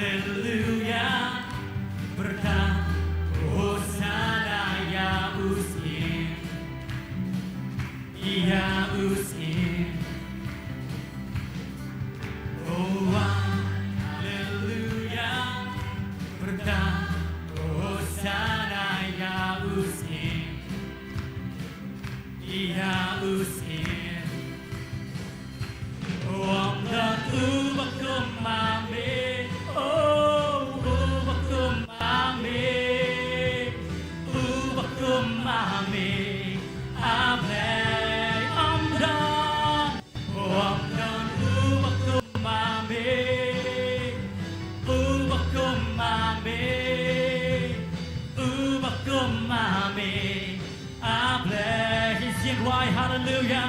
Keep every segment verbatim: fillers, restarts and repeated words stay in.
Haleluya, pyrta Hosana ïa u Syiem, ïa u Syiem. Oh, haleluya, pyrta Hosana ïa u Syiem, ïa u Syiem. Ym don uba kum ma me, oh, uba kum ma me, uba kum ma me, A Blei. Ym don, ym don uba kum ma me, uba kum ma me, uba kum ma me, A Blei. Sing, sing, rwai haleluya.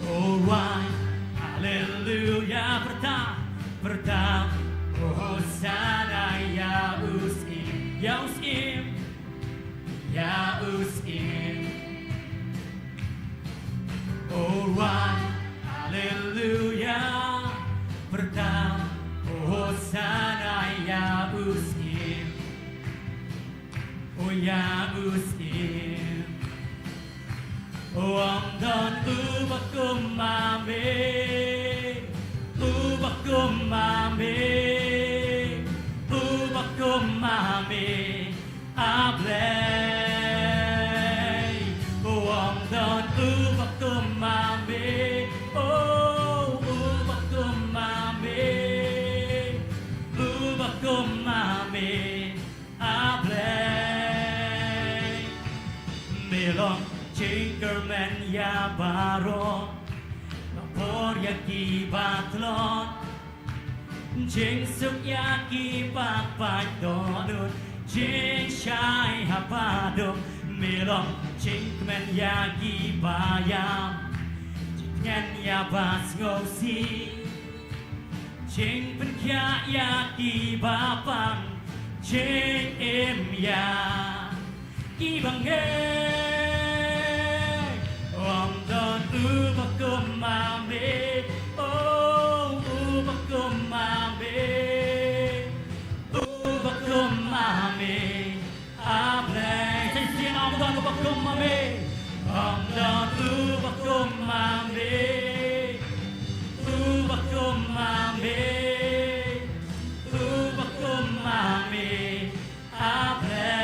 Oh, rwai haleluya, pyrta, pyrta, oh, Hosana ïa u Syiem, ïa u Syiem, ïa u Syiem. Oh, rwai haleluya, pyrta, oh, Hosana ïa u Syiem, oh, ïa u Syiem. Ym don uba kum ma me, uba kum ma me, uba kum ma me, A Blei. Ym don uba kum ma me, oh, uba kum ma me, uba kum ma me, A Blei. Me long jingkyrmen ïa baroh, ka por ïa kiba tlot, jingsuk ïa kiba pait dohnud, jingshai ha ba dum. Me long jingkmen ïa kiba ïam, jingkmen ïa ba sngewsih, jingpynkhiah ïa kiba pang, jingim ïa kiba ngeit. Ym don uba kum ma me, oh, uba kum ma me, uba kum ma me, A Blei. Sing, sing, ym don uba kum ma me, ym don uba kum ma me, uba kum ma me, uba kum ma me, A Blei.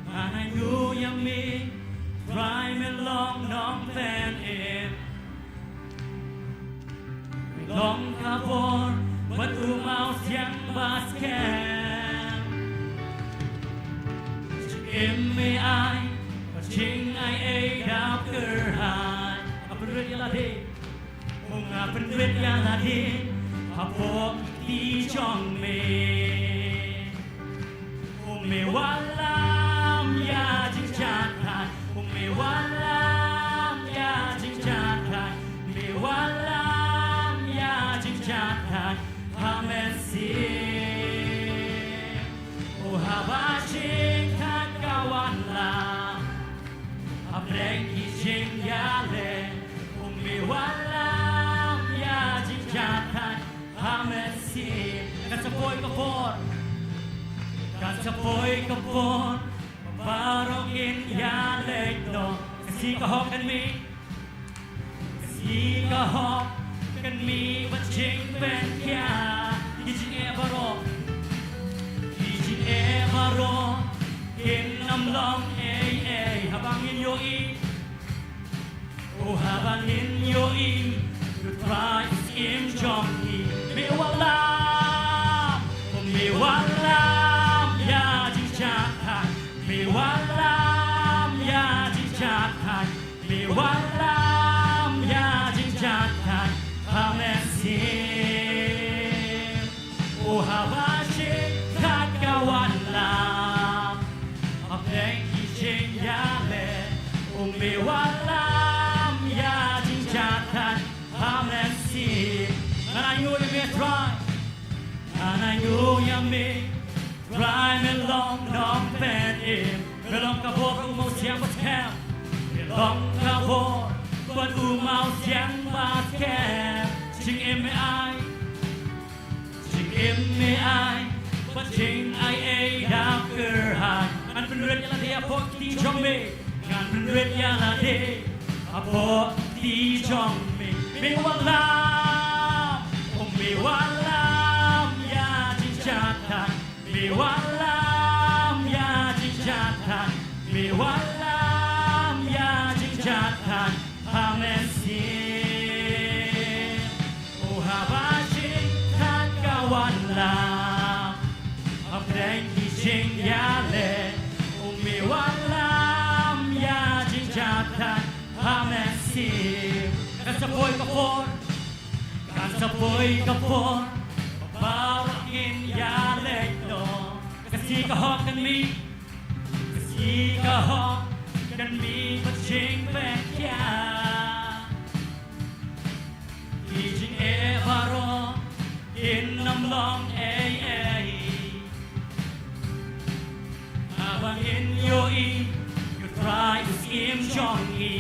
Nga ainguh ïa me, Trai, me long nongpynim. Me long ka bor bad u mawsiang ba skhem. Jingim me ai, bad jingaiei dap kyrhai. Nga pynrit ïa lade, oh, nga pynrit ïa lade hapoh ki kti jong me. Oh, me wallam ïa jingjahthait, oh, me wallam ïa jingjahthait, me wallam ïa jingjahthait ha mynsiem. Oh, haba jingthait ka wallam hapdeng ki jingïaleh, oh, me wallam ïa jingjahthait ha mynsiem. Kan sa poi ka por, kan sa poi ka por, baroh kin ïaleit noh. Ka sngi ka hok kan mih, ka sngi ka hok kan mih bad jingpynkhiah. Ki jingeh baroh, ki jingeh baroh kin ym long ei ei haba ngin ïohi, oh, haba ngin ïohi u Trai u Syiem jong ngi. Me wallam, oh, me wallam ïa jingjahthait, me wallam ïa jingjahthait, me wallam ïa jingjahthait ha mynsiem. Oh, haba jingthait ka wallam hapdeng ki jingïaleh, oh, me wallam ïa jingjahthait ha mynsiem. Ngan ainguh ïa me Trai, Ngan ainguh ïa me, Trai me long nongpynim, me long ka bor u mawsiang ba skhem, me long ka bor bad u mawsiang ba skhem. Jingim me ai, jingim me ai, bad jingai ei da kyrhai. Ngan pynrit ïa lade hapoh kti jong me, ngan pynrit ïa lade hapoh kti jong me. Me wallam, oh me wallam ïa jingshad thait. Me wallam ïa jingshad thait. Me wallam ïa jingshad thait ha mynsiem. Oh haba jingthait ka wallam, hapdeng ki jingïaleh, oh me wallam ïa jingshad thait ha mynsiem. Kan sa poi ka por, kan sa poi ka por, ba ngin ïaleh noh. Ka sngi ka hok kan mih, ka sngi ka hok kan mih bad jingpynkhiah. Ki jingeh baroh kin ym long ei ei, haba ngin ïohi ïa u Trai u Syiem jong ngi.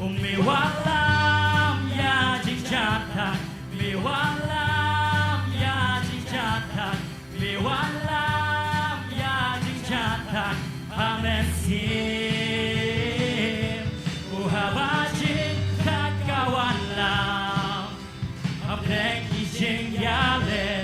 Oh me wallam ïa jingshad thait, me wallam ïa jingshad thait, me wallam ïa jingshad thait ha mynsiem. Oh haba jingthait ka wallam, hapdeng ki jingïaleh,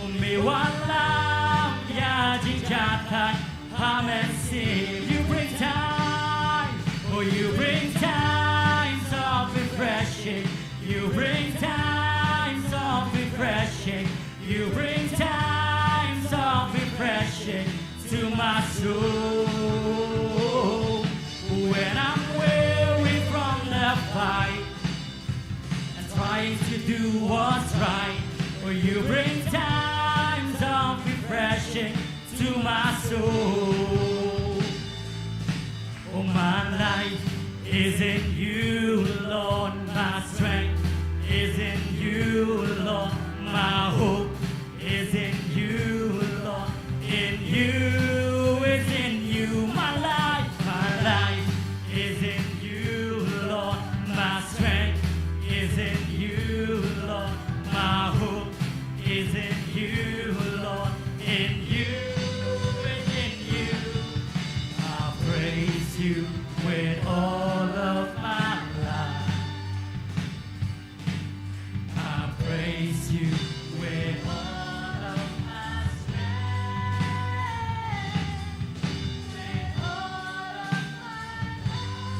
oh me wallam ïa jingshad thait ha mynsiem. You bring time, oh you bring times of refreshing. You bring times of refreshing. You bring times of refreshing to my soul. When I'm weary from the fight and trying to do what's right, oh you bring times of refreshing to my soul. Oh, my life is in you, Lord. My strength is in you, Lord. My hope is in you, Lord. In you is in you, my life, my life is in you, Lord. My strength is in you, Lord. My hope is in you, Lord. In you is in you. I praise you with all of my life. I praise you with all of my strength. With all of my life,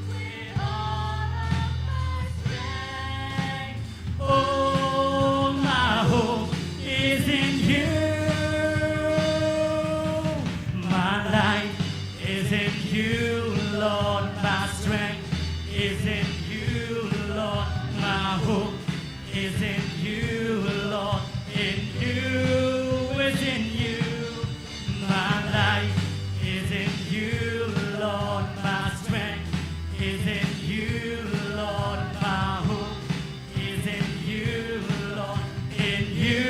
with all of my strength. Oh, my hope is in you. My life is in you, Lord. My strength is in you, Lord. My hope is in you, Lord. In you is in you. My life is in you, Lord. My strength is in you, Lord. My hope is in you, Lord. In you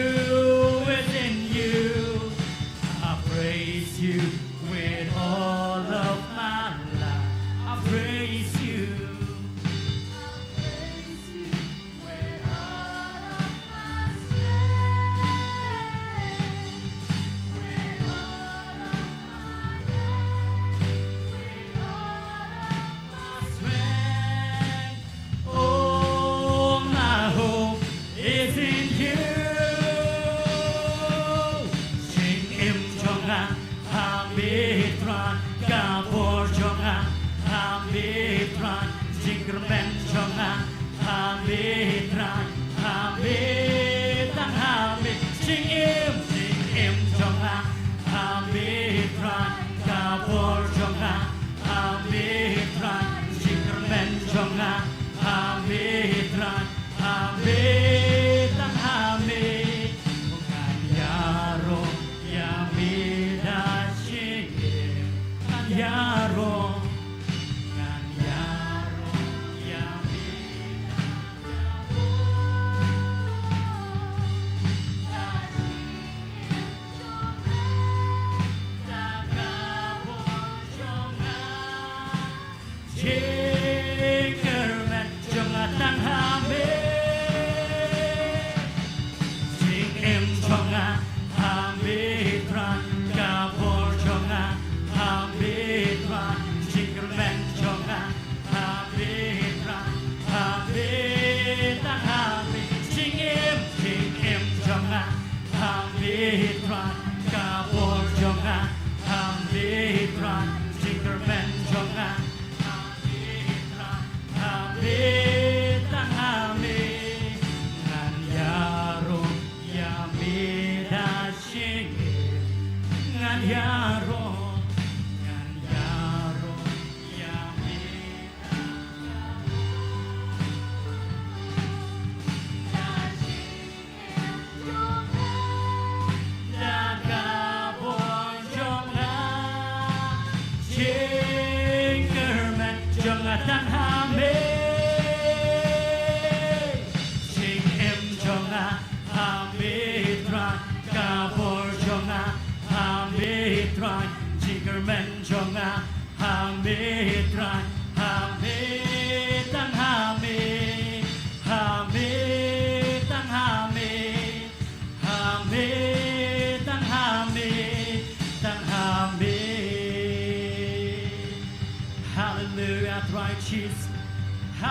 is in you. I praise you with all of my life. I praise you. I praise you with all of my strength.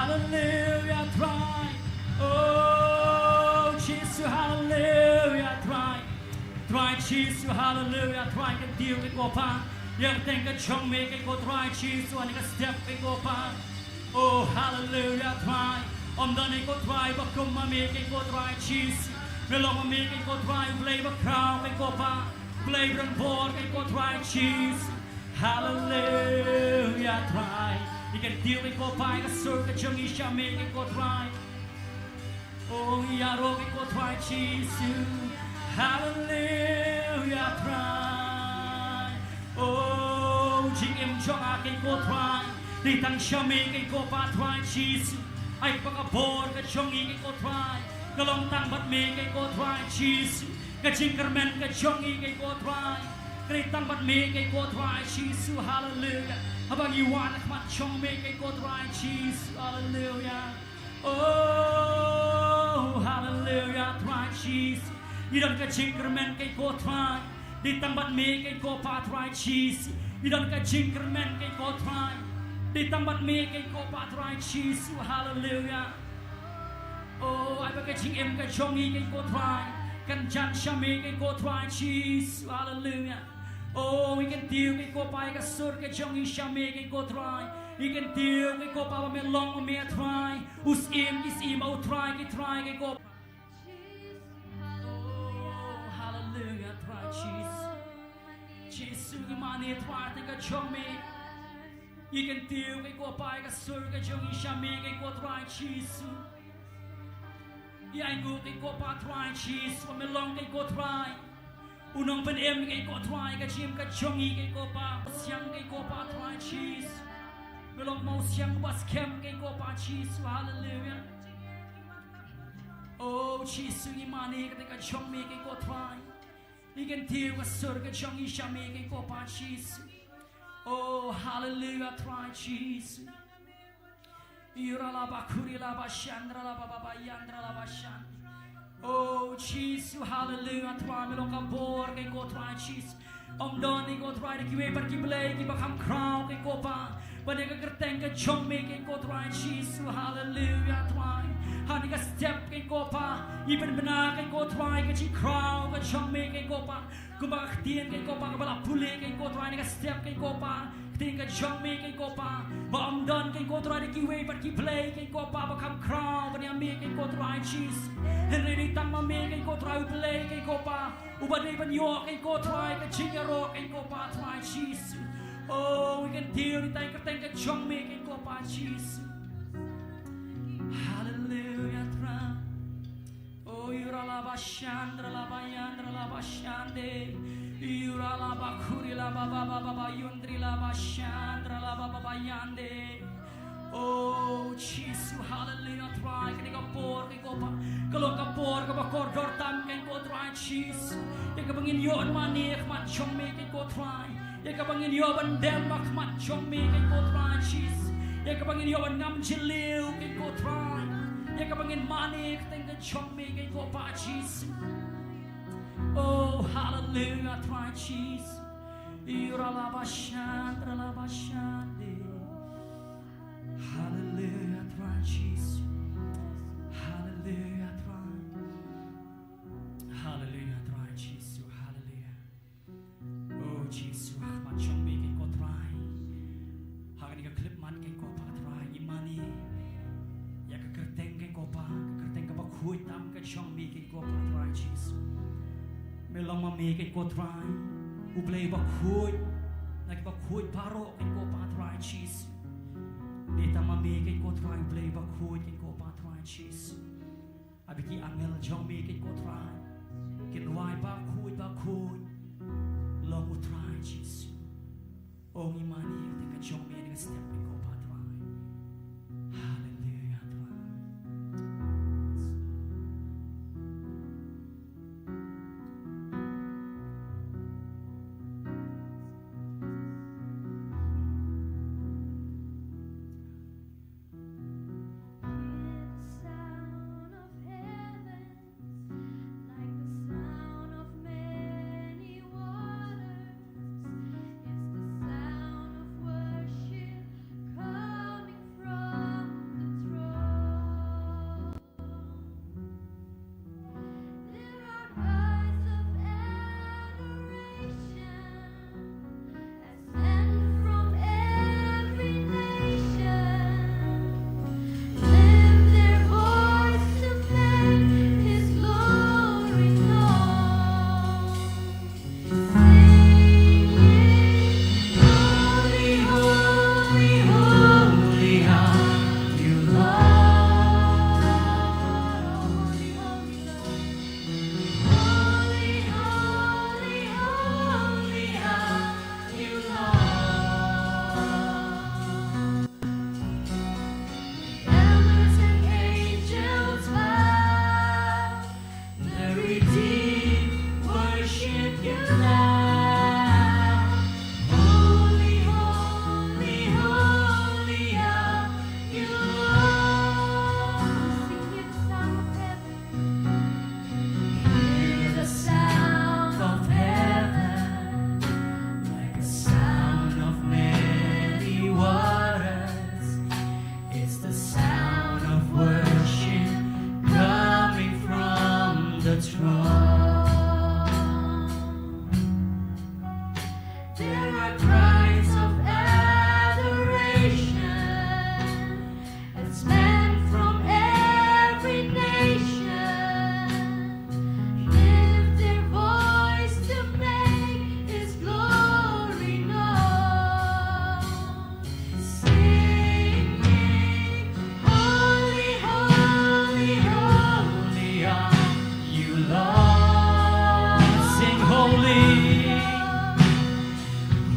Hallelujah, Trai. Oh, Jisu, hallelujah, Trai. Trai Jisu, hallelujah, Trai, kyntiew ïa kane ka bor. Ïa ka kyrteng ka jong me kane ka bor Trai Jisu, ha kane ka step kane ka bor. Oh, hallelujah, Trai. Ym don ei ei Trai ba kum ma me kane ka bor Trai Jisu. Me long ma me kane ka bor Trai, Blei bakhraw kane ka bor. Blei ba don bor kane ka bor Trai Jisu. Hallelujah, Trai. Ngi kyntiew kane ka bor ïa ka sur ka jong ngi sha me kane ka bor Trai. Oh, ïaroh kane ka bor Trai Jisu. Hallelujah, Trai. Oh, jingim jong nga kane ka bor Trai. Dei tang sha me kane ka bor Trai Jisu. Ai ba ka bor ka jong ngi kane ka bor Trai. Ka long tang bad me kane ka bor Trai Jisu. Ka jingkyrmen ka jong ngi kane ka bor Trai. Ka dei tang bad me kane ka bor Trai Jisu. Hallelujah. Haba ngi wan ha khmat jong me kane ka bor Trai Jisu. Hallelujah. Oh, hallelujah, Trai Jisu. Ngi don ka jingkyrmen kane ka bor Trai. Dei tang bad me kane ka bor Trai Jisu. Ngi don ka jingkyrmen kane ka bor Trai. Dei tang bad me kane ka bor Trai Jisu. Hallelujah. Oh, ai ba ka jingim ka jong ngi kane ka bor Trai. Kan jan sha me kane ka bor Trai Jisu. Hallelujah. Oh, ngi kyntiew kane ka bor ïa ka sur ka jong ngi sha me kane ka bor Trai. Ngi kyntiew kane ka bor ba me long ma me Trai. U Syiem ki syiem, U Trai ki trai kane ka bor. Oh, hallelujah, Trai Jisu. Jisu ngi mane Trai ha ka jong me. Ngi kyntiew kane ka bor ïa ka sur ka jong ngi sha me kane ka bor Trai Jisu. Ïa ngi kane ka bor Trai Jisu, me long kane ka bor Trai. U nongpynim kane ka bor Trai, ka jingim ka jong ngi kane ka bor. Siang kane ka bor Trai Jisu. Me long ma u siang ba skhem kane ka bor Jisu. Hallelujah. Oh, Jisu ngi mane kane ka jong me kane ka bor Trai. Ngi kyntiew ka sur ka jong ngi sha me kane ka bor Jisu. Oh, hallelujah, Trai Jisu. Ura la ba kuri la ba shandra la ba ba ba yandra la ba shan. Oh, Jisu, hallelujah, Trai, me long ka bor kane ka bor Trai Jisu. Ym don ei ei Trai da kiwei pat ki blei kiba kham khraw kane ka bor. Bad ïa ka kyrteng ka jong me kane ka bor Trai Jisu, hallelujah, Trai. Ha kane ka step kane ka bor. Ngi pynbna kane ka bor Trai ka jingkhraw ka jong me kane ka bor. Kumba ka ktien kane ka bor kaba la pule kane ka bor Trai ha ka step kane ka bor. Ktien ka jong me kane ka bor. Ba ym don kane ka bor Trai da kiwei pat ki blei kane ka bor ba kham khraw ban ïa me kane ka bor Trai Jisu. Hynrei dei tang ma me kane ka bor Trai U Blei kane ka bor. Uba dei ban ïoh kane ka bor Trai ka jingïaroh kane ka bor Trai Jisu. Oh, ngi kyntiew dei tang ka kyrteng ka jong me kane ka bor Jisu. Hallelujah, Trai. Oh, yura la ba shandra la ba yandra la ba shande. Yura la ba kuri la ba ba ba ba ba yundri la ba shandra la ba ba ba yande. Oh, Jisu, hallelujah, Trai, kane ka bor kane ka bor. Ka long ka bor kaba kordor tam kane ka bor Trai Jisu. Ïa kaba ngin ïoh ban mane ha khmat jong me kane ka bor Trai. Ïa kaba ngin ïoh ban dem ha khmat jong me kane ka bor Trai Jisu. Ïa kaba ngin ïoh ban ngam jylliew kane ka bor Trai. Ïa kaba ngin mane ha kyrteng ka jong me kane ka bor Jisu. Oh, hallelujah, Trai Jisu. Ura la ba shandra la ba shande. Hallelujah, Trai Jisu. Hallelujah, Trai. Hallelujah, Trai Jisu. Hallelujah. Oh, Jisu, ha khmat jong me kane ka bor Trai. Ha kane ka khyllipmat kane ka bor Trai, ngi mane ïa ka kyrteng kane ka bor, ka kyrteng kaba khuid tam ka jong me kane ka bor Trai Jisu. Me long ma me kane ka bor Trai. U Blei bakhuid na kiba khuid baroh kane ka bor Trai Jisu. Dei tang ma me kane ka bor Trai, U Blei bakhuid kane ka bor Trai Jisu. Ai ba ki angel jong me kane ka bor Trai kin rwai bakhuid bakhuid long U Trai Jisu. Oh, ngi mane ïa ka jong me ha kane ka step kane ka bor Trai. Hallelujah, Trai. Hear the sound of heaven like the sound of many waters. It's the sound of worship There are cries of adoration. It's men from every nation lift their voice to make his glory known. Singing, "Holy, holy, holy are you, Lord." Sing, "Holy,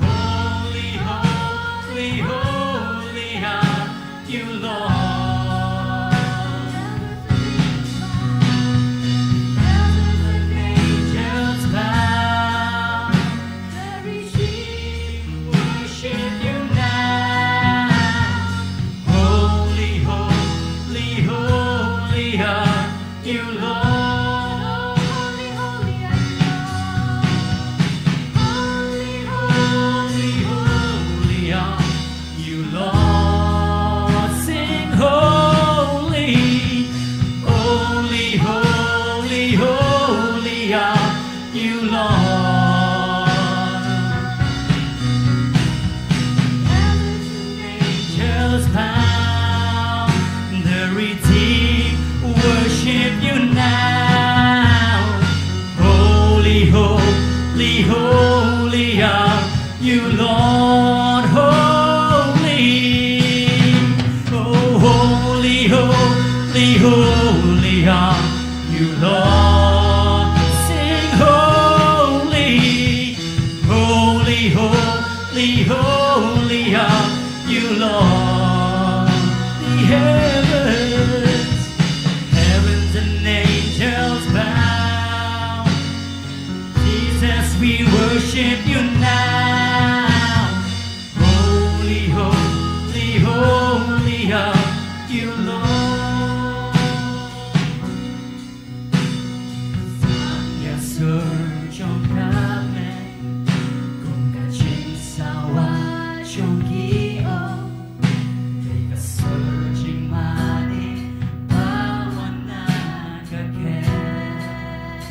holy, holy, holy are you, Lord." Elders and angels bow. Very deep, worship you now. Holy, holy, holy are you, Lord. Oh, holy, holy are you, Lord. Holy, holy, holy are you, Lord. Sing, "Holy, holy, holy, holy are you, Lord." Heavens and angels bow, the redeemed worship you now. Holy, holy, holy are you, Lord. Holy, oh, holy, holy, holy are you, Lord. Sing, "Holy, holy, holy, holy are you, Lord." The heavens, heavens and angels bow. Jesus, we worship you now. Holy, holy, holy are you, Lord. Sang Ïasur jong ka met, kum ka jingsawa jong ki, oh, dei ka sur jingmane ba wan na ka khet.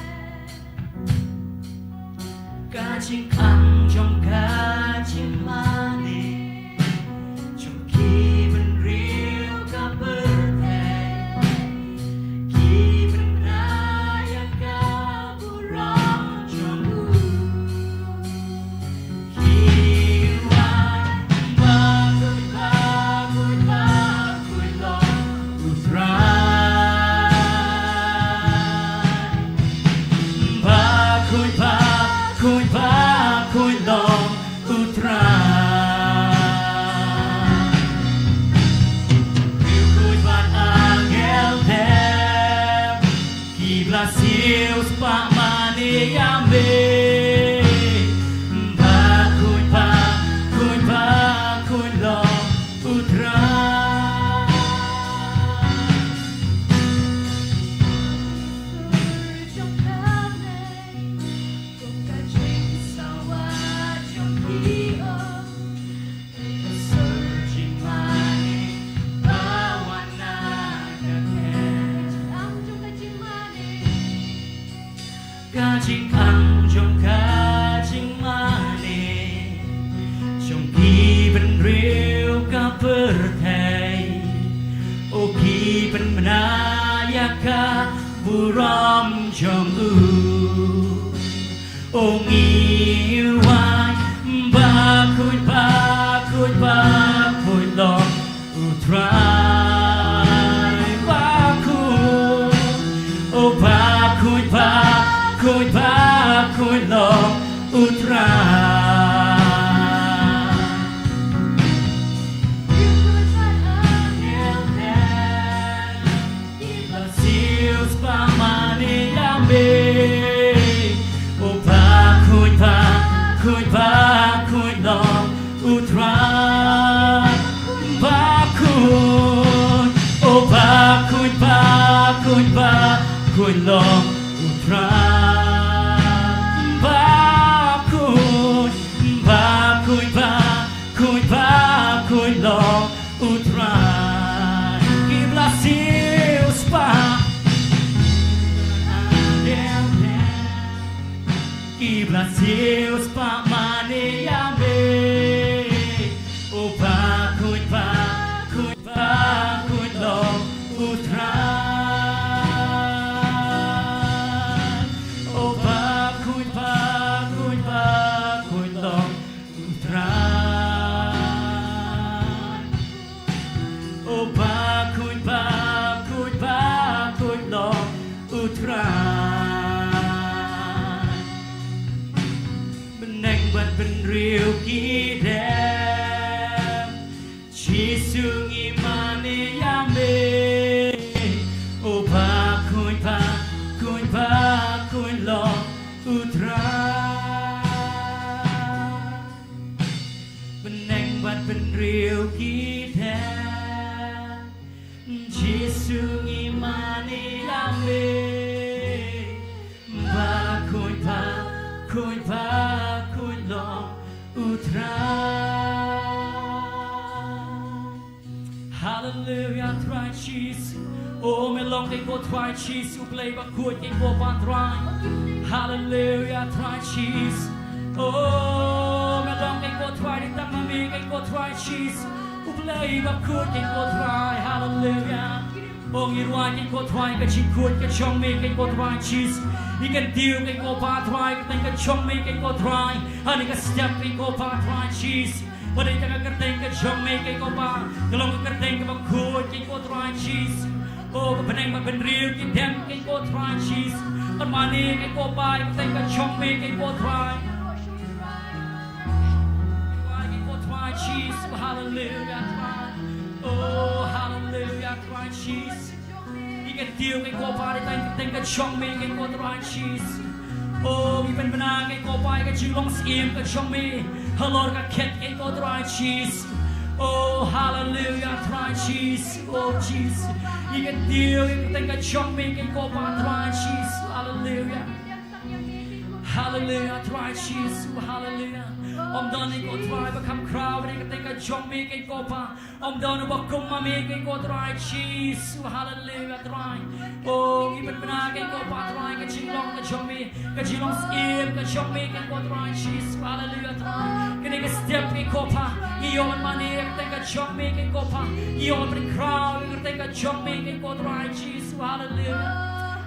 Ka jingkhang jong ka jingmane jong ki bynriew ka pyrthei, ki bynriew ïa ka burom jong u. Ki wan bakhuid, bakhuid, bakhuid long U Trai. Bakhuid, bakhuid, bakhuid long U Trai. Riewkhuid bad angel dem, ki la siew spah mane ïa me. Bakhuid, bakhuid, bakhuid long U Trai. Sur jong ka met, kum ka jingsawa jong ki, oh, dei ka sur jingmane ba wan na ka khet. Ka jingkhang jong ka jingmane, ka jingkhang jong ka jingmane jong ki bynriew ka pyrthei, oh, ki pynbna ïa ka burom jong u. Oh, ngi wan bakhuid, bakhuid, bakhuid long U Trai. Bakhuid, oh, bakhuid, bakhuid, bakhuid long U Trai. Ki la siew spah mane ïa me. Oh, bakhuid, bakhuid, bakhuid long U Trai. Bakhuid, oh, bakhuid, bakhuid, bakhuid long U Trai. Bakhuid, bakhuid, bakhuid, bakhuid long U Trai. Ki la siew spah. Trai. Bneng bad bynriew ki dem. Jisu ngi mane ïa me. O ba khuid ba khuid ba khuid long U Trai. Bneng bad bynriew ki dem. Jisu ngi mane ïa me. Ba khuid ba khuid ba khuid long U Trai. Haleluya Trai Jisu. O me long kane ko Trai Jisu, U Blei ba khuid kane ko ba Trai. Haleluya Trai Jisu. O me long kane ko Trai, dei tang ma me kane ko Trai Jisu. U Blei ba khuid kane ko Trai. Haleluya. O ngi rwai kane ko Trai ka jingkhuid ka jong me kane ko Trai Jisu. Ngi kyntiew kane ko ba Trai, ka kyrteng ka jong me kane ko Trai. Ha kane ka step kane ko ba Trai Jisu. Ba dei tang ka kyrteng ka jong me kane ko ba, ka long ka kyrteng kaba khuid kane ko Trai Jisu. O ka bneng bad bynriew ki dem kane ko Trai Jisu. Ka mane kane ko ba, ka kyrteng ka jong me kane ko Trai. Kane ko Trai Jisu, haleluya Trai. O haleluya Trai Jisu. Ngi kyntiew kane ko ba, dei tang ka kyrteng ka jong me kane ko Trai Jisu. O ngi pynbna kane ko ba ïa ka jinglong syiem ka jong me halor ka khet kane ko Trai Jisu. O haleluya Trai Jisu. O Jisu. Ngi kyntiew ïa ka kyrteng ka jong me kane ko ba Trai Jisu. Haleluya. Haleluya Trai Jisu. Haleluya. Ym don kane ko Trai ba kham khraw ha ka kyrteng ka jong me kane ko ba. Ym don uba kum ma me kane ko Trai Jisu. Haleluya Trai. O ngi pynbna kane ko ba Trai ka jinglong ka jong me, ka jinglong syiem ka jong me kane ko Trai Jisu. Haleluya Trai. Kane ka step kane ko ba ngi ïoh ban mane ïa ka kyrteng ka jong me kane ko ba, ngi ïoh ban pynkhraw ïa ka kyrteng ka jong me kane ko Trai Jisu. Haleluya.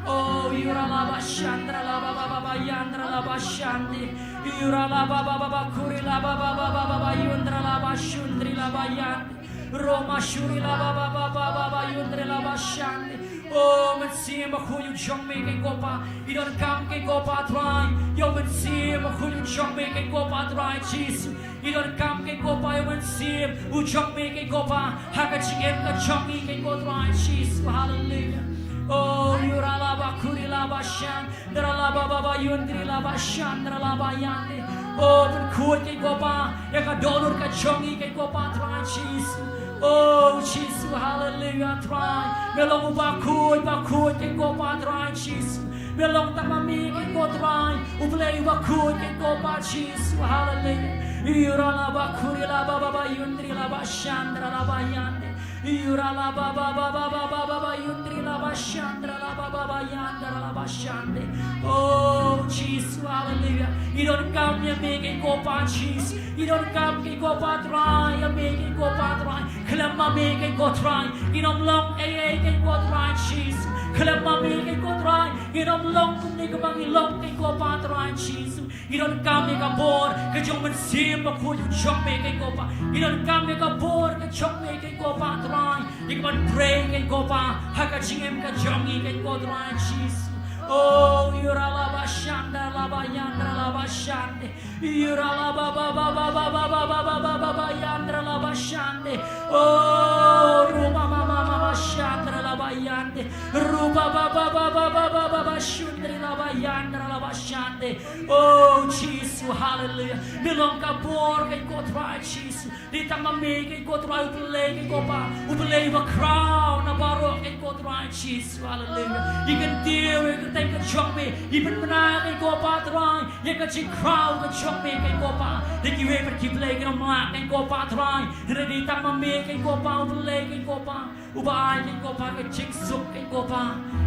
O yura la ba shandra la ba ba ba ba yandra la ba shandi. Yura la ba ba ba ba kuri la ba ba ba ba ba ba yundra la ba shundri la ba yandi. Roma shuri la ba ba ba ba ba ba yundri la ba shandi. O Mynsiem Bakhuid u jong me kane ko ba, i donkam kane ko ba Trai. Ïa u Mynsiem Bakhuid u jong me kane ko ba Trai Jisu. I donkam kane ko ba ïa u Mynsiem u jong me kane ko ba ha ka jingim ka jong ngi kane ko Trai Jisu. Haleluya. O yura la ba kuri la ba shan. Dra la ba ba ba yundri la ba shan dra la ba yande. O pynkhuid kane ko ba ïa ka dohnud ka jong ngi kane ko ba Trai Jisu. O Jisu, haleluya Trai. Me long uba khuid ba khuid kane ko ba Trai Jisu. Me long tang ma me kane ko Trai. U Blei uba khuid kane ko ba Jisu. Haleluya. Yura la ba kuri la ba ba ba yundri la ba shan dra la ba yande. Yura la ba ba ba ba ba ba ba ba yundri la ba shandra la ba ba ba yandra la ba shande. O Jisu, haleluya. I donkam ïa me kane ko ba Jisu. I donkam kane ko ba Trai, ïa me kane ko ba Trai. Khlem ma me kane ko Trai, ngin ym long ei ei kane ko Trai Jisu. Khlem ma me kane ko Trai, ngin ym long kumne kumba ngi long kane ko ba Trai Jisu. I donkam ïa ka bor ka jong u Mynsiem Bakhuid u jong me kane ko ba. I donkam ïa ka bor ka jong me kane ko ba Trai. Ïa ka ban pray kane ko ba ha ka jingim ka jong ngi kane ko Trai Jisu. O yura la ba shanda la ba yandra la ba shande. Yura la ba ba ba ba ba ba ba ba ba ba ba ba yandra la ba shande. O ruba ba ba ba ba shandra la ba yande. Ruba ba ba ba ba ba ba ba ba shundri la ba yandra la ba shande. O Jisu, haleluya. Me long ka bor kane ko Trai Jisu. Dei tang ma me kane ko Trai, U Blei kane ko ba, U Blei ba khraw na baroh kane ko Trai Jisu, haleluya. I kyntiew ïa ka kyrteng ka jong me, i pynbna kane ko ba Trai ïa ka jingkhraw ka jong me kane ko ba. Dei kiwei pat ki blei kin ym lah kane ko ba Trai. Hynrei dei tang ma me kane ko ba, U Blei kane ko ba. Uba ai kane ko ba ka jingsuk kane ko ba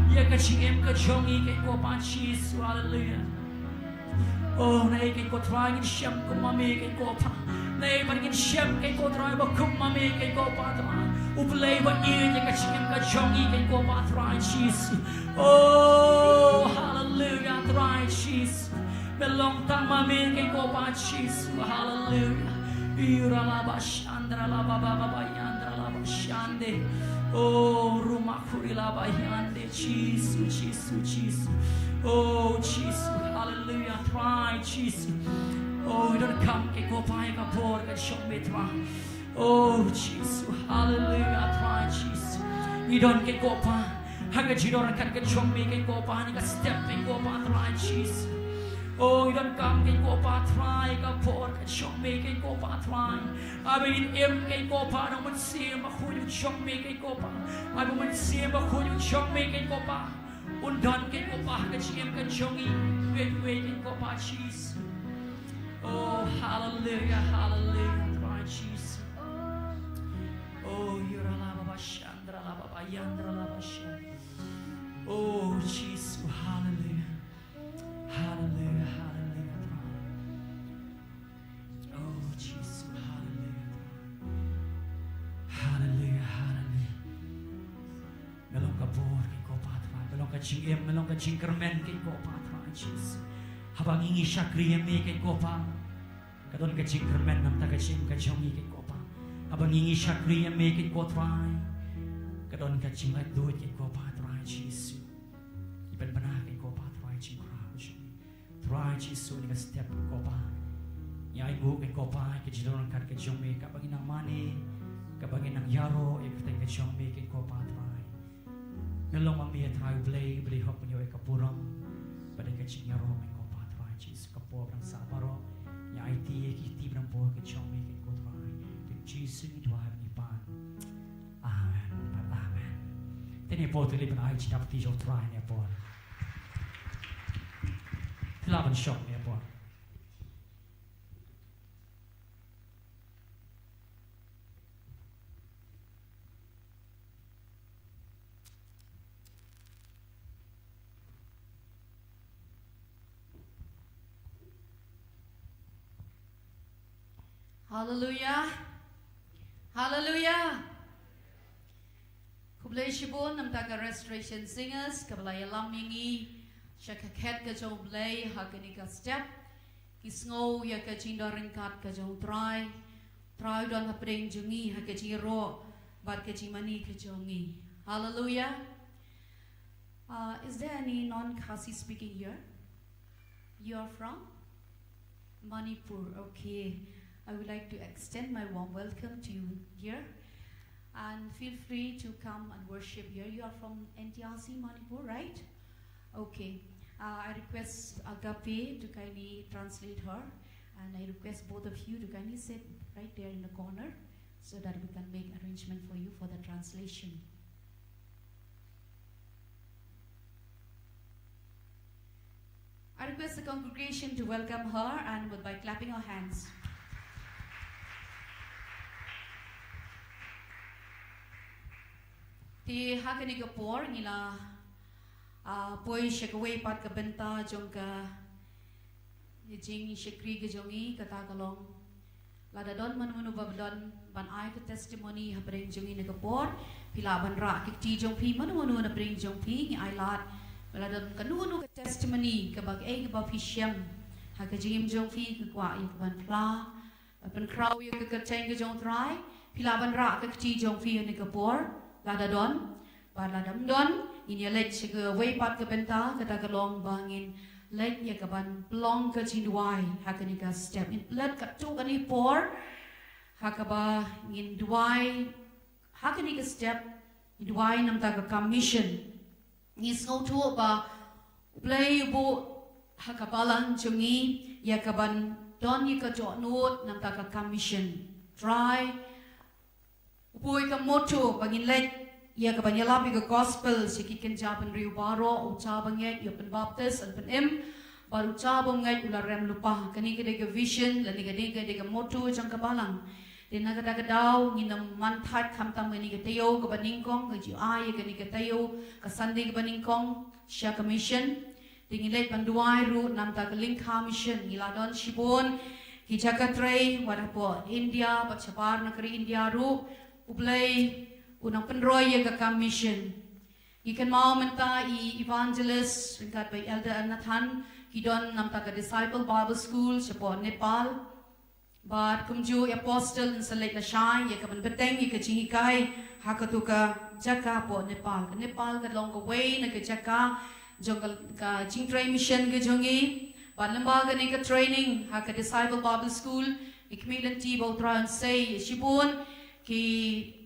ïa ka jingim ka jong ngi kane ko ba Jisu, haleluya. O naei kane ko Trai ngin shem kum ma me kane ko ba. Naei pat ngin shem kane ko Trai ba kum ma me kane ko ba Trai. U Blei ba ïeit ïa ka jingim ka jong ngi kane ko ba Trai Jisu. O haleluya Trai Jisu. Me long tang ma me kane ko ba Jisu, haleluya. Yura la ba shandra la ba ba ba ba yandra la ba Shande. Oh, Ruma Kurila Bayande. Jisu, Jisu, Jisu. Oh, Jisu. Hallelujah. Trai Jisu. Oh, i don kam kei ko pa ïa ka por ka jong me Trai. Oh, Jisu. Hallelujah. Trai Jisu. I don kei ko pa ha ka jingdon ryngkat ka jong me kei ko pa, ha kane ka step kei ko pa Trai Jisu. Oh, i don kam kei ko pa Trai, ka por ka jong me kei ko pa Trai. Haba ngin im kei ko pa, nong Mynsiem Bakhuid u jong me kei ko pa. Haba u Mynsiem Bakhuid u jong me kei ko pa, un don kei ko pa ha ka jingim ka jong ngi. Wei wei kei ko pa Jisu. Oh, hallelujah, hallelujah, Trai Jisu. Oh, yura la baba shandra la baba yandra la bashan. Oh, Jisu, hallelujah. Hallelujah, hallelujah, Trai. Oh, Jisu, hallelujah, Trai. Hallelujah, hallelujah. Me long ka bor kei ko pa Trai, me long ka jingim, me long ka jingkyrmen kei ko pa Trai Jisu. Haba ngi ngi shakri ïa me kei ko pa, ka don ka jingkyrmen namar ka jingim ka jong ngi kei ko pa. Haba ngi ngi shakri ïa me kei ko Trai, ka don ka jinglaitluid kei ko pa Trai Jisu. Ngi pynbna kei ko pa Trai jingkhraw ka jong ngi. Trai Jisu, ha kane ka step kei ko pa, ngi ai nguh kei ko pa ïa ka jingdon ryngkat ka jong me, kaba ngin nang mane, kaba ngin nang ïaroh ïa ka kyrteng ka jong me kei ko pa Trai. Me long ma me Trai U Blei, U Blei hok, me ïoh ïa ka burom bad ïa ka jingïaroh kei ko pa Trai Jisu. Ka por dang sah baroh, ngi aiti ïa ki kti ba dang bor ka jong me kei ko Trai. Ha ka kyrteng Jisu ngi duwai bad ngi pan. Amen bad amen. Te ne por te leit ban ai jingdap kti jong U Trai ne por. Te lah ban shong ne por. Hallelujah. Hallelujah. Khublei shibun namar ka Restoration Singers kaba la ïalam ïa ngi sha ka khet ka jong U Blei ha kane ka step. Ngi sngew ïa ka jingdon ryngkat ka jong U Trai. Trai u don hapdeng jong ngi ha ka jingïaroh bad ka jingmane ka jong ngi. Hallelujah. Uh, is there any non-Khasi speaking here? You are from Manipur. Okay. I would like to extend my warm welcome to you here. And feel free to come and worship here. You are from N T R C, Manipur, right? Okay. Uh, I request Agape to kindly translate her. And I request both of you to kindly sit right there in the corner so that we can make arrangement for you for the translation. I request the congregation to welcome her and by clapping our hands. Te ha kane ka por ngi la, ah, poi sha kawei pat ka bynta jong ka jingshakri ka jong ngi, kata ka long, lada don mano mano ba don ban ai ka testimony hapdeng jong ngi ha kane ka por, phi lah ban rah ki kti jong phi, mano mano hapdeng jong phi, ngi ailad ba lada don kano kano ka testimony kaba kaei kaba phi shem ha ka jingim jong phi, ka kwah ïa ka ban phla, ban pynkhraw ïa ka kyrteng ka jong U Trai, phi lah ban rah ka kti jong phi ha kane ka por, lada don. Bad lada ym don, ngin ïa leit sha kawei pat ka bynta, kata ka long ba ngin leit ïa ka ban pynlong ka jingduwai ha kane ka step. Ngin pynleit katto katne por ha kaba ngin duwai ha kane ka step, ngin duwai namar ka kam mission. Ngi sngewthuh ba U Blei u buh ha ka balang jong ngi ïa ka ban don ïa ka dohnud namar ka kam mission. Trai u buh ïa ka motto ba ngin leit ïa ka ban ïalap ïa ka gospel sha ki kynja bynriew baroh, uta ba ngeit u pynbaptis, un pynim, bad uta bym ngeit u la rem lypa. Kane ka dei ka vision lane kane ka dei ka motto jong ka balang. Te na kata ka daw ngin ym man thait khamtam kane ka taïew kaba nyngkong, ka ju ai ïa kane ka taïew, ka Sunday kaba nyngkong sha ka mission. Te ngi leit ban duwai ruh namar ka lyngkha mission. Ngi la don shibun ki jaka trei wat hapoh India bad shabar na ka ri India ruh, U Blei u nang pynroi ïa ka kam mission. Ngi kynmaw mynta i evangelist ryngkat bad i Elder Nathan ki don namar ka Disciple Bible School shapoh Nepal. Bad kumjuh ïa Apostle, ngin sa leit lashai ïa ka ban bteng ïa ka jinghikai ha katu ka jaka hapoh Nepal. Ka Nepal ka long kawei na ka jaka jong ka, ka jingtrei mission ka jong ngi. Bad lyngba kane ka training ha ka Disciple Bible School, i khmih lynti ba U Trai un sei ïa shibun ki,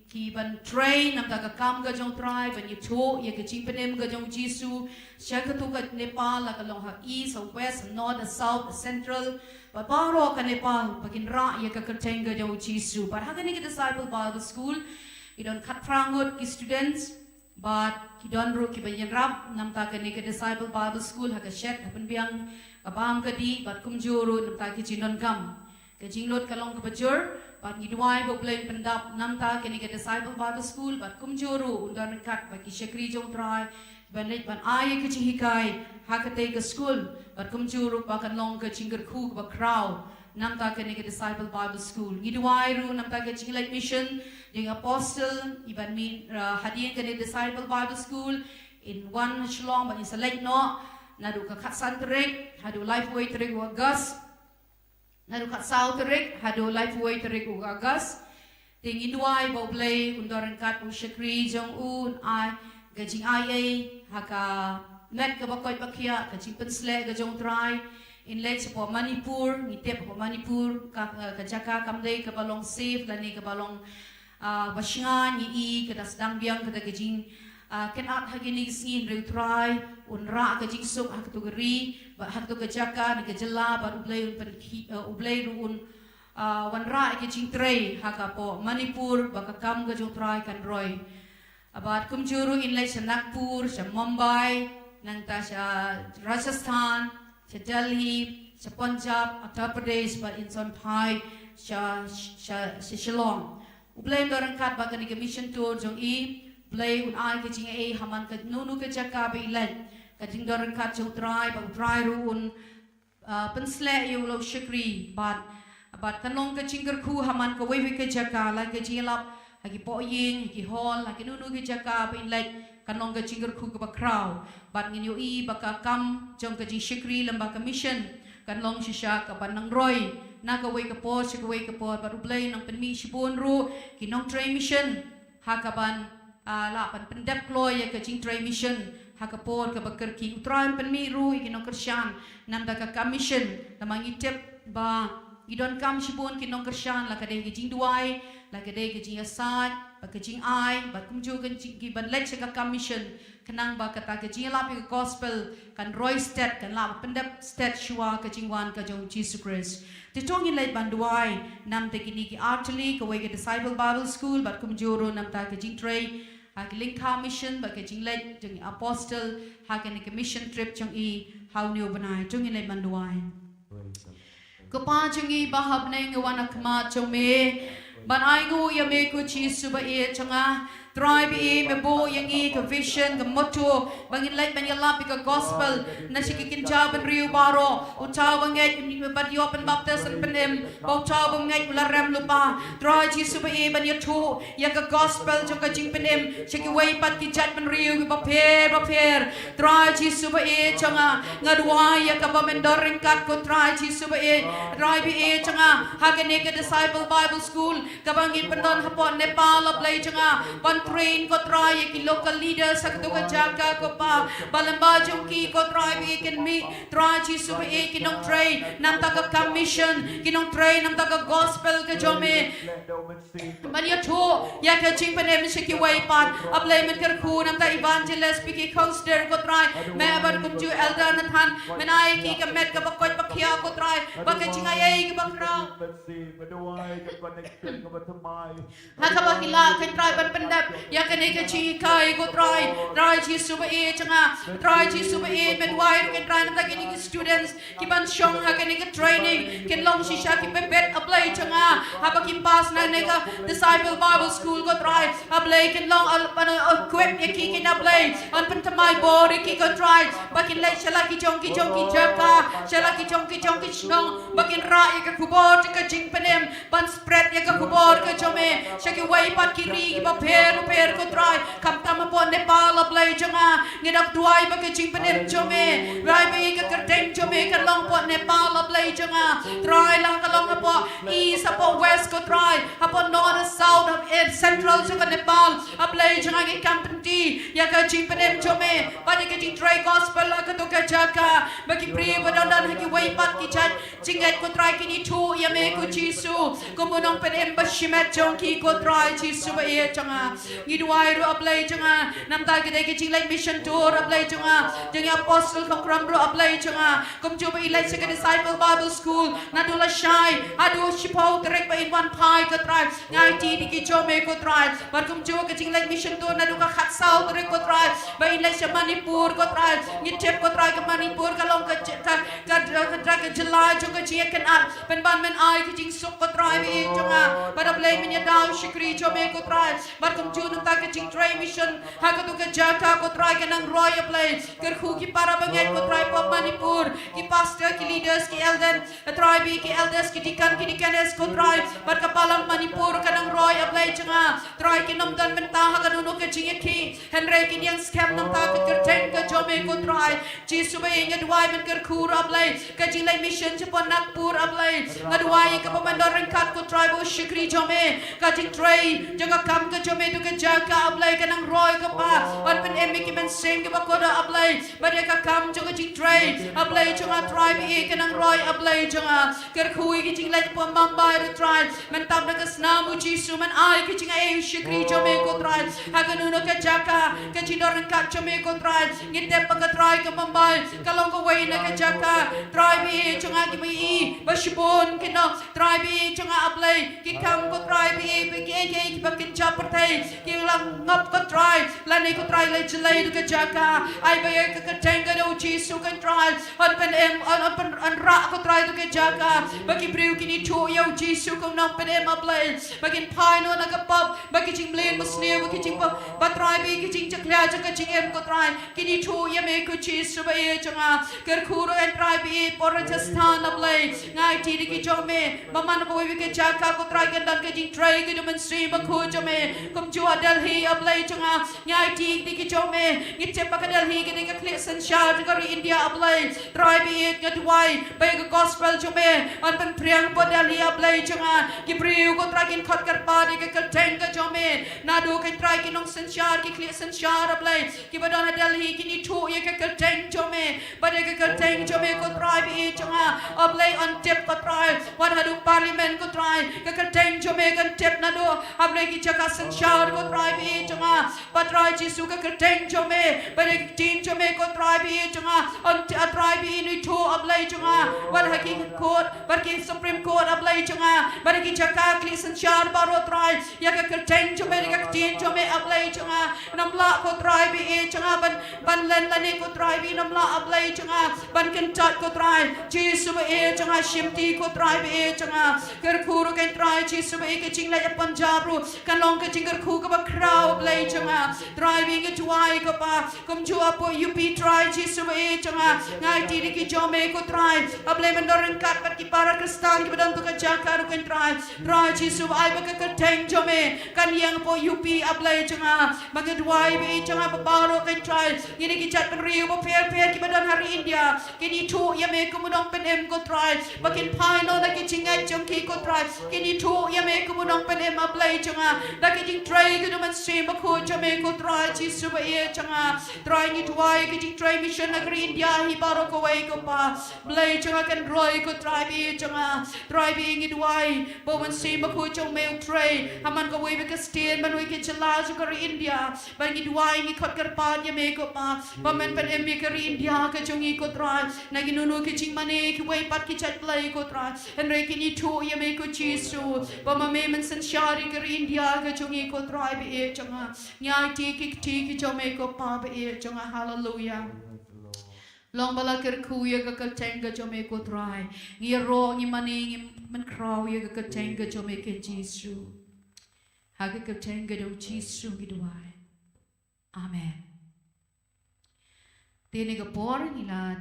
ki ban trei namar ka kam ka jong U Trai, ban ïathuh ïa ka jingpynim ka jong U Jisu sha katu ka Nepal, la ka long ha East, ha West, ha North, ha South, ha Central, bad baroh ka Nepal, ba kin rah ïa ka kyrteng ka jong U Jisu. Bad ha kane ka Disciple Bible School i don khatphra ngut ki students, bad ki don ruh ki ban ïarap namar kane ka Disciple Bible School ha ka shet, ha pynbiang ka bam ka dih, bad kumjuh ruh namar ki jingdonkam. Ka jinglut ka long kaba jur, bad ngi duwai ba U Blei un pyndap namar kane ka Disciple Bible School, bad kumjuh ruh un don ryngkat bad ki shakri jong U Trai ban leit ban ai ka jinghikai ha katei ka school, bad kumjuh ruh ba kan long ka jingkyrkhu kaba khraw namar kane ka Disciple Bible School. Ngi duwai ruh namar ka jingleit mission jong Apostle, i ban mih, uh, hadien kane Disciple Bible School, in wan Shillong, bad in sa leit noh naduh ka khatsan tarik haduh laiphew tarik u August. Naduh khatsaw tarik haduh laiphew tarik u August. Te ngin duwai ba U Blei un don ryngkat u shakri jong u, un ai ka jingaiei ha ka met kaba koit ba khiah, ka jingpynsleh ka jong U Trai. In leit shapoh Manipur, ngi tip hapoh Manipur ka, ka jaka kam dei kaba long safe lane kaba long, ah, ba shngaiñ. Ngi i ka da sdang biang kata ka jing, ah, kynad ha kine ki sngi. Hynrei U Trai un rah ka jingsuk ha katu ka ri, bad ha katu ka jaka ne ka jylla, bad U Blei un pynkhie, ah, U Blei ruh un, ah, wanrah ïa ka jingtrei ha ka hapoh Manipur, ba ka kam ka jong U Trai kan roi. Bad kumjuh ruh in leit sha Nagpur, sha Mumbai, nangta sha Rajasthan, sha Delhi, sha Punjab, Uttar Pradesh, bad in sa phai sha, sha, sha Shillong. U Blei un don ryngkat bad kane ka mission tour jong i. U Blei un ai ka jingaiei ha man kano kano ka jaka ba i leit. Ka jingdon ryngkat jong U Trai, bad U Trai ruh un, ah, pynsleh ïa u la u shakri, bad, bad kan long ka jingkyrkhu ha man kawei kawei ka jaka, la ka jingïalap ha ki pohïing, ha ki hall, ha kano kano ka jaka ba in leit, kan long ka jingkyrkhu kaba khraw. Bad ngin ïohi ba ka kam jong ka jingshakri lyngba ka mission kan long shisha kaba nang roi na kawei ka por sha kawei ka por, bad U Blei un nang pynmih shibun ruh ki nongtrei mission ha kaban, ah, lah ban pyndep kloi ïa ka jingtrei mission ha ka por kaba kyrkieh. U Trai un pynmih ruh ïa ki nongkyrshan namar ka kam mission, namar ngi tip ba ngi donkam shibun ki nongkyrshan, la ka dei ka jingduwai, la ka dei ka jingïasaid, bad ka jingai, bad kumjuh ka jing, ki ban leit sha ka kam mission, khnang ba kata ka jingïalap ïa ka gospel kan roi stet, kan lah pyndep stet shuwa ka jingwan ka jong U Jisu Khrist. Te to ngin leit ban duwai namar kine ki artylli, kawei ka Disciple Bible School, bad kumjuh ruh namar ka jingtrei ha ki lyngkha mission, bad ka jingleit jong i Apostle ha kane ka mission trip jong i ha une u bnai. To ngin leit ban duwai. Ko Pa jong ngi ba ha bneng, ngi wan ha khmat jong me ban ainguh ïa me ko Jisu ba ïeit jong nga. Trai ba ïeit, me buh ïa ngi ka vision, ka motto ba ngin leit ban ïalap ïa ka gospel na sha ki kynja bynriew baroh. Uta uba ngeit ïa me ban ïoh pynbaptis, ban pynim, bad uta uba ngeit u la rem lypa. Trai Jisu ba ïeit, ban ïathuh ïa ka gospel jong ka jingpynim sha kiwei pat ki jaitbynriew kiba pher bapher. Trai Jisu ba ïeit jong nga, nga duwai ïa kaba men don ryngkat ko Trai Jisu ba ïeit. Trai ba ïeit jong nga, ha kane ka Disciple Bible School kaba ngin pyndon hapoh Nepal, A Blei jong nga, ban train ko Trai ïa ki local leaders ha kato ka jaka ko Pa, ba lyngba jong ki ko Trai ba ïeit kin mih Trai Jisu ba ïeit ki nongtrei namar ka kam mission, ki nongtrei namar ka gospel ka jong me. Ban ïathuh ïa ka jingpynim sha kiwei pat. A Blei, men kyrkhu namar evangelist Vicky Khongster ko Trai, me bad kumjuh Elder Nathan, men ai ki ka met kaba koit ba khiah ko Trai, bad ka jingaiei kaba khraw ha kaba ki lah ko Trai ban pyndep ïa kane ka jinghikai ko Trai. Trai Jisu ba ïeit jong nga, Trai Jisu ba ïeit, men wai ruh ko Trai namar kine ki students ki ban shong ha kane ka training kin long shisha kiba bit, A Blei jong nga, haba ki pass na kane ka Disciple Bible School ko Trai. A Blei, kin long, ah, ban, ah, equip ïa ki, kin, A Blei, ban pynthymmai bor ïa ki ko Trai, ba kin leit sha la ki jong ki jong ki jaka, sha la ki jong ki jong ki shnong, ba kin rah ïa ka khubor ka jingpynim, ban spread ïa ka khubor ka jong me sha kiwei pat ki ri kiba pher bapher ko Trai. Khamtam hapoh Nepal, A Blei jong nga, ngi da duwai ba ka jingpynim jong me, Trai ba ïeit, ka kyrteng jong me kan long hapoh Nepal, A Blei jong nga. Trai, la ka long hapoh East, hapoh West, ko Trai, hapoh North, South, hapoh East, Central jong ka Nepal, A Blei jong nga, ngi kam pynti ïa ka jingpynim jong me bad ïa ka jingtrei gospel ha kato ka jaka. Ba ki briew ba don don ha kiwei pat ki jait jingngeit, ko Trai, kin ïathuh ïa me, ko Jisu, kum u nongpynim bashimet jong ki, ko Trai Jisu ba ïeit jong nga. Ngi duwai ruh, A Blei jong nga, namar kata ka jingleit mission tour, A Blei jong nga, jong i Apostle Khongkrom ruh, A Blei jong nga, kumjuh ba i leit sha ka Disciple Bible School naduh lashai haduh shiphew tarik ba in wan phai, ko Trai. Nga aiti ïa ki jong me, ko Trai, bad kumjuh ka jingleit mission tour naduh ka khatsaw tarik, ko Trai, ba in leit sha Manipur, ko Trai. Ngi tip, ko Trai, ka Manipur ka long ka j-, ka, ka, ka, ka, ka jylla jong ka jingïakynad. Pynban men ai ka jingsuk, ko Trai ba ïeit jong nga, bad A Blei men ïada u shakri jong me, ko Trai. Bad kumjuh namar ka jingtrei mission ha kato ka jaka, ko Trai, ka nang roi, A Blei. Kyrkhu ki para bangeit, ko Trai, pop Manipur, ki pastor, ki leaders, ki elder, A Trai ba ïeit, ki elders, ki deacon, ki deaconess, ko Trai, bad ka balang Manipur ka nang roi, A Blei jong nga. Trai, kin ym don bynta ha kano kano ka jingïakhih, hynrei kin ïeng skhem namar ka kyrteng ka jong me, ko Trai Jisu ba ïeit. Nga duwai, men kyrkhu ruh, A Blei, ka jingleit mission shapoh Nagpur, A Blei. Nga duwai ïa kaba men don ryngkat, ko Trai, ba u shakri jong me, ka jingtrei jong ka kam ka jong me ha kato ka jaka, A Blei, ka nang roi, ko Pa. Ban pynim ïa ki mynsiem kiba kordor, A Blei, bad ïa ka kam jong ka jingtrei, A Blei jong nga, Trai ba ïeit, ka nang roi, A Blei jong nga. Kyrkhu ïa ka jingleit pop Mumbai ruh, Trai, men tap da ka snam u Jisu, men ai ka jingai u shakri jong me, ko Trai, ha kano kano ka jaka, ka jingdon ryngkat jong me, ko Trai. Ngi tip ba, ko Trai, ka Mumbai ka long kawei na ka jaka, Trai ba ïeit jong nga, kiba i ba shibun ki nong, Trai ba ïeit jong nga, A Blei, ki kam, ko Trai ba ïeit, ba ki, ki, kiba kynja pyrthei ki la ngop, ko Trai, lane, ko Trai, la jlei da ka jaka. Ai ba ïa ka kyrteng ka jong u Jisu, ko Trai, yn pynim, yn, yn pyn-, yn rah, ko Trai, da ka jaka, ba ki briew kin ïathuh ïa u Jisu kum u nongpynim, A Blei, ba kin phai noh na ka pop, ba ki jingmlien musniew, ba ki jingpop, ba Trai ba ïeit, ki jingjakhlia jong ka jingim, ko Trai, kin ïathuh ïa me, ko Jisu ba ïeit jong nga. Kyrkhu ruh, ko Trai ba ïeit, pop Rajasthan, A Blei, nga aiti ïa ki jong me, ba man kawei ka jaka, ko Trai, kan don ka jingtrei ka jong u Mynsiem Bakhuid jong me. Kumjuh ha Delhi, A Blei jong nga, nga aiti ïa ki jong me. Ngi tip ba ka Delhi ka dei ka khlieh synshar jong ka ri India, A Blei. Trai ba ïeit, nga duwai ba ïa ka gospel jong me yn pynphriang hapoh Delhi, A Blei jong nga. Ki briew, ko Trai, kin khot kyrpad ïa ka kyrteng ka jong me. Naduh, ko Trai, ki nongsynshar, ki khlieh synshar, A Blei, kiba don ha Delhi, kin ïathuh ïa ka kyrteng jong me. Bad ïa ka kyrteng jong me, ko Trai ba ïeit jong nga, A Blei, yn tip, ko Trai, wat haduh Parliament, ko Trai, ka kyrteng jong me kan tip naduh, A Blei, ki jaka synshar, ko Trai ba ïeit jong nga. Bad Trai Jisu, ka kyrteng jong me, bad ïa ka ktien jong me, ko Trai ba ïeit jong nga, yn ti-, A Trai ba ïeit, yn ïathuh, A Blei jong nga, wat ha ki court, bad ki Supreme Court, A Blei jong nga, bad ïa ki jaka khlieh synshar baroh, Trai, ïa ka kyrteng jong me, ïa ka ktien jong me, A Blei jong nga, nym lah, ko Trai ba ïeit jong nga, ban, ban len lane, ko Trai ba ïeit, nym lah, A Blei jong nga, ban kyntait, ko Trai Jisu ba ïeit jong nga, shimti, ko Trai ba ïeit jong nga. Kyrkhu ruh, ko Trai Jisu ba ïeit, ka jingleit ha Punjab ruh kan long ka jingkyrkhu kaba khraw, A Blei jong nga. Trai ba ïeit, nga duwai, ko Pa, kumjuh hapoh U P, Trai Jisu ba ïeit jong nga, nga aiti ïa ki jong me, ko Trai, A Blei, men don ryngkat bad ki para Khristan kiba don ha kato ka jaka ruh, ko Trai. Trai Jisu, ai ba ka kyrteng jong me kan ïeng hapoh U P, A Blei jong nga. Ba nga duwai ba ïeit jong nga, ba baroh, ko Trai, ngin ïa ki jaitbynriew bapher bapher kiba don ha ri India, kin ïathuh ïa me kum u nongpynim, ko Trai, ba kin phai noh na ki jingngeit jong ki, ko Trai, kin ïathuh ïa me kum u nongpynim, A Blei jong nga, da ka jingtrei ka jong u Mynsiem Bakhuid jong me, ko Trai Jisu ba ïeit jong nga. Trai, ngi duwai ka jingtrei mission na ka ri India hi baroh kawei, ko Pa. Blei jong nga, kan roi, ko Trai ba ïeit jong nga. Trai ba ïeit, ngi duwai ba u Mynsiem Bakhuid jong me un trei ha man kawei ka state, man kawei ka jylla jong ka ri India. Ba ngi duwai, ngi khot kyrpad ïa me, ko Pa, ba men pynim ïa ka ri India ka jong ngi, ko Trai, na kino kino ki jingmane kiwei pat ki jait blei, ko Trai. Hynrei kin ïathuh ïa me, ko Jisu, ba ma me men synshar ïa ka ri India ka jong ngi, ko Trai ba ïeit jong nga. Ngi aiti ïa ki kti ki jong me, ko Pa ba ïeit jong nga. Haleluia. Long ba la kyrkhu ïa ka kyrteng ka jong me, ko Trai. Ngi ïaroh, ngi mane, ngi mynkhraw ïa ka kyrteng ka jong me, ko Jisu. Ha ka kyrteng ka jong u Jisu ngi duwai. Amen. Te ha kane ka por ngi la,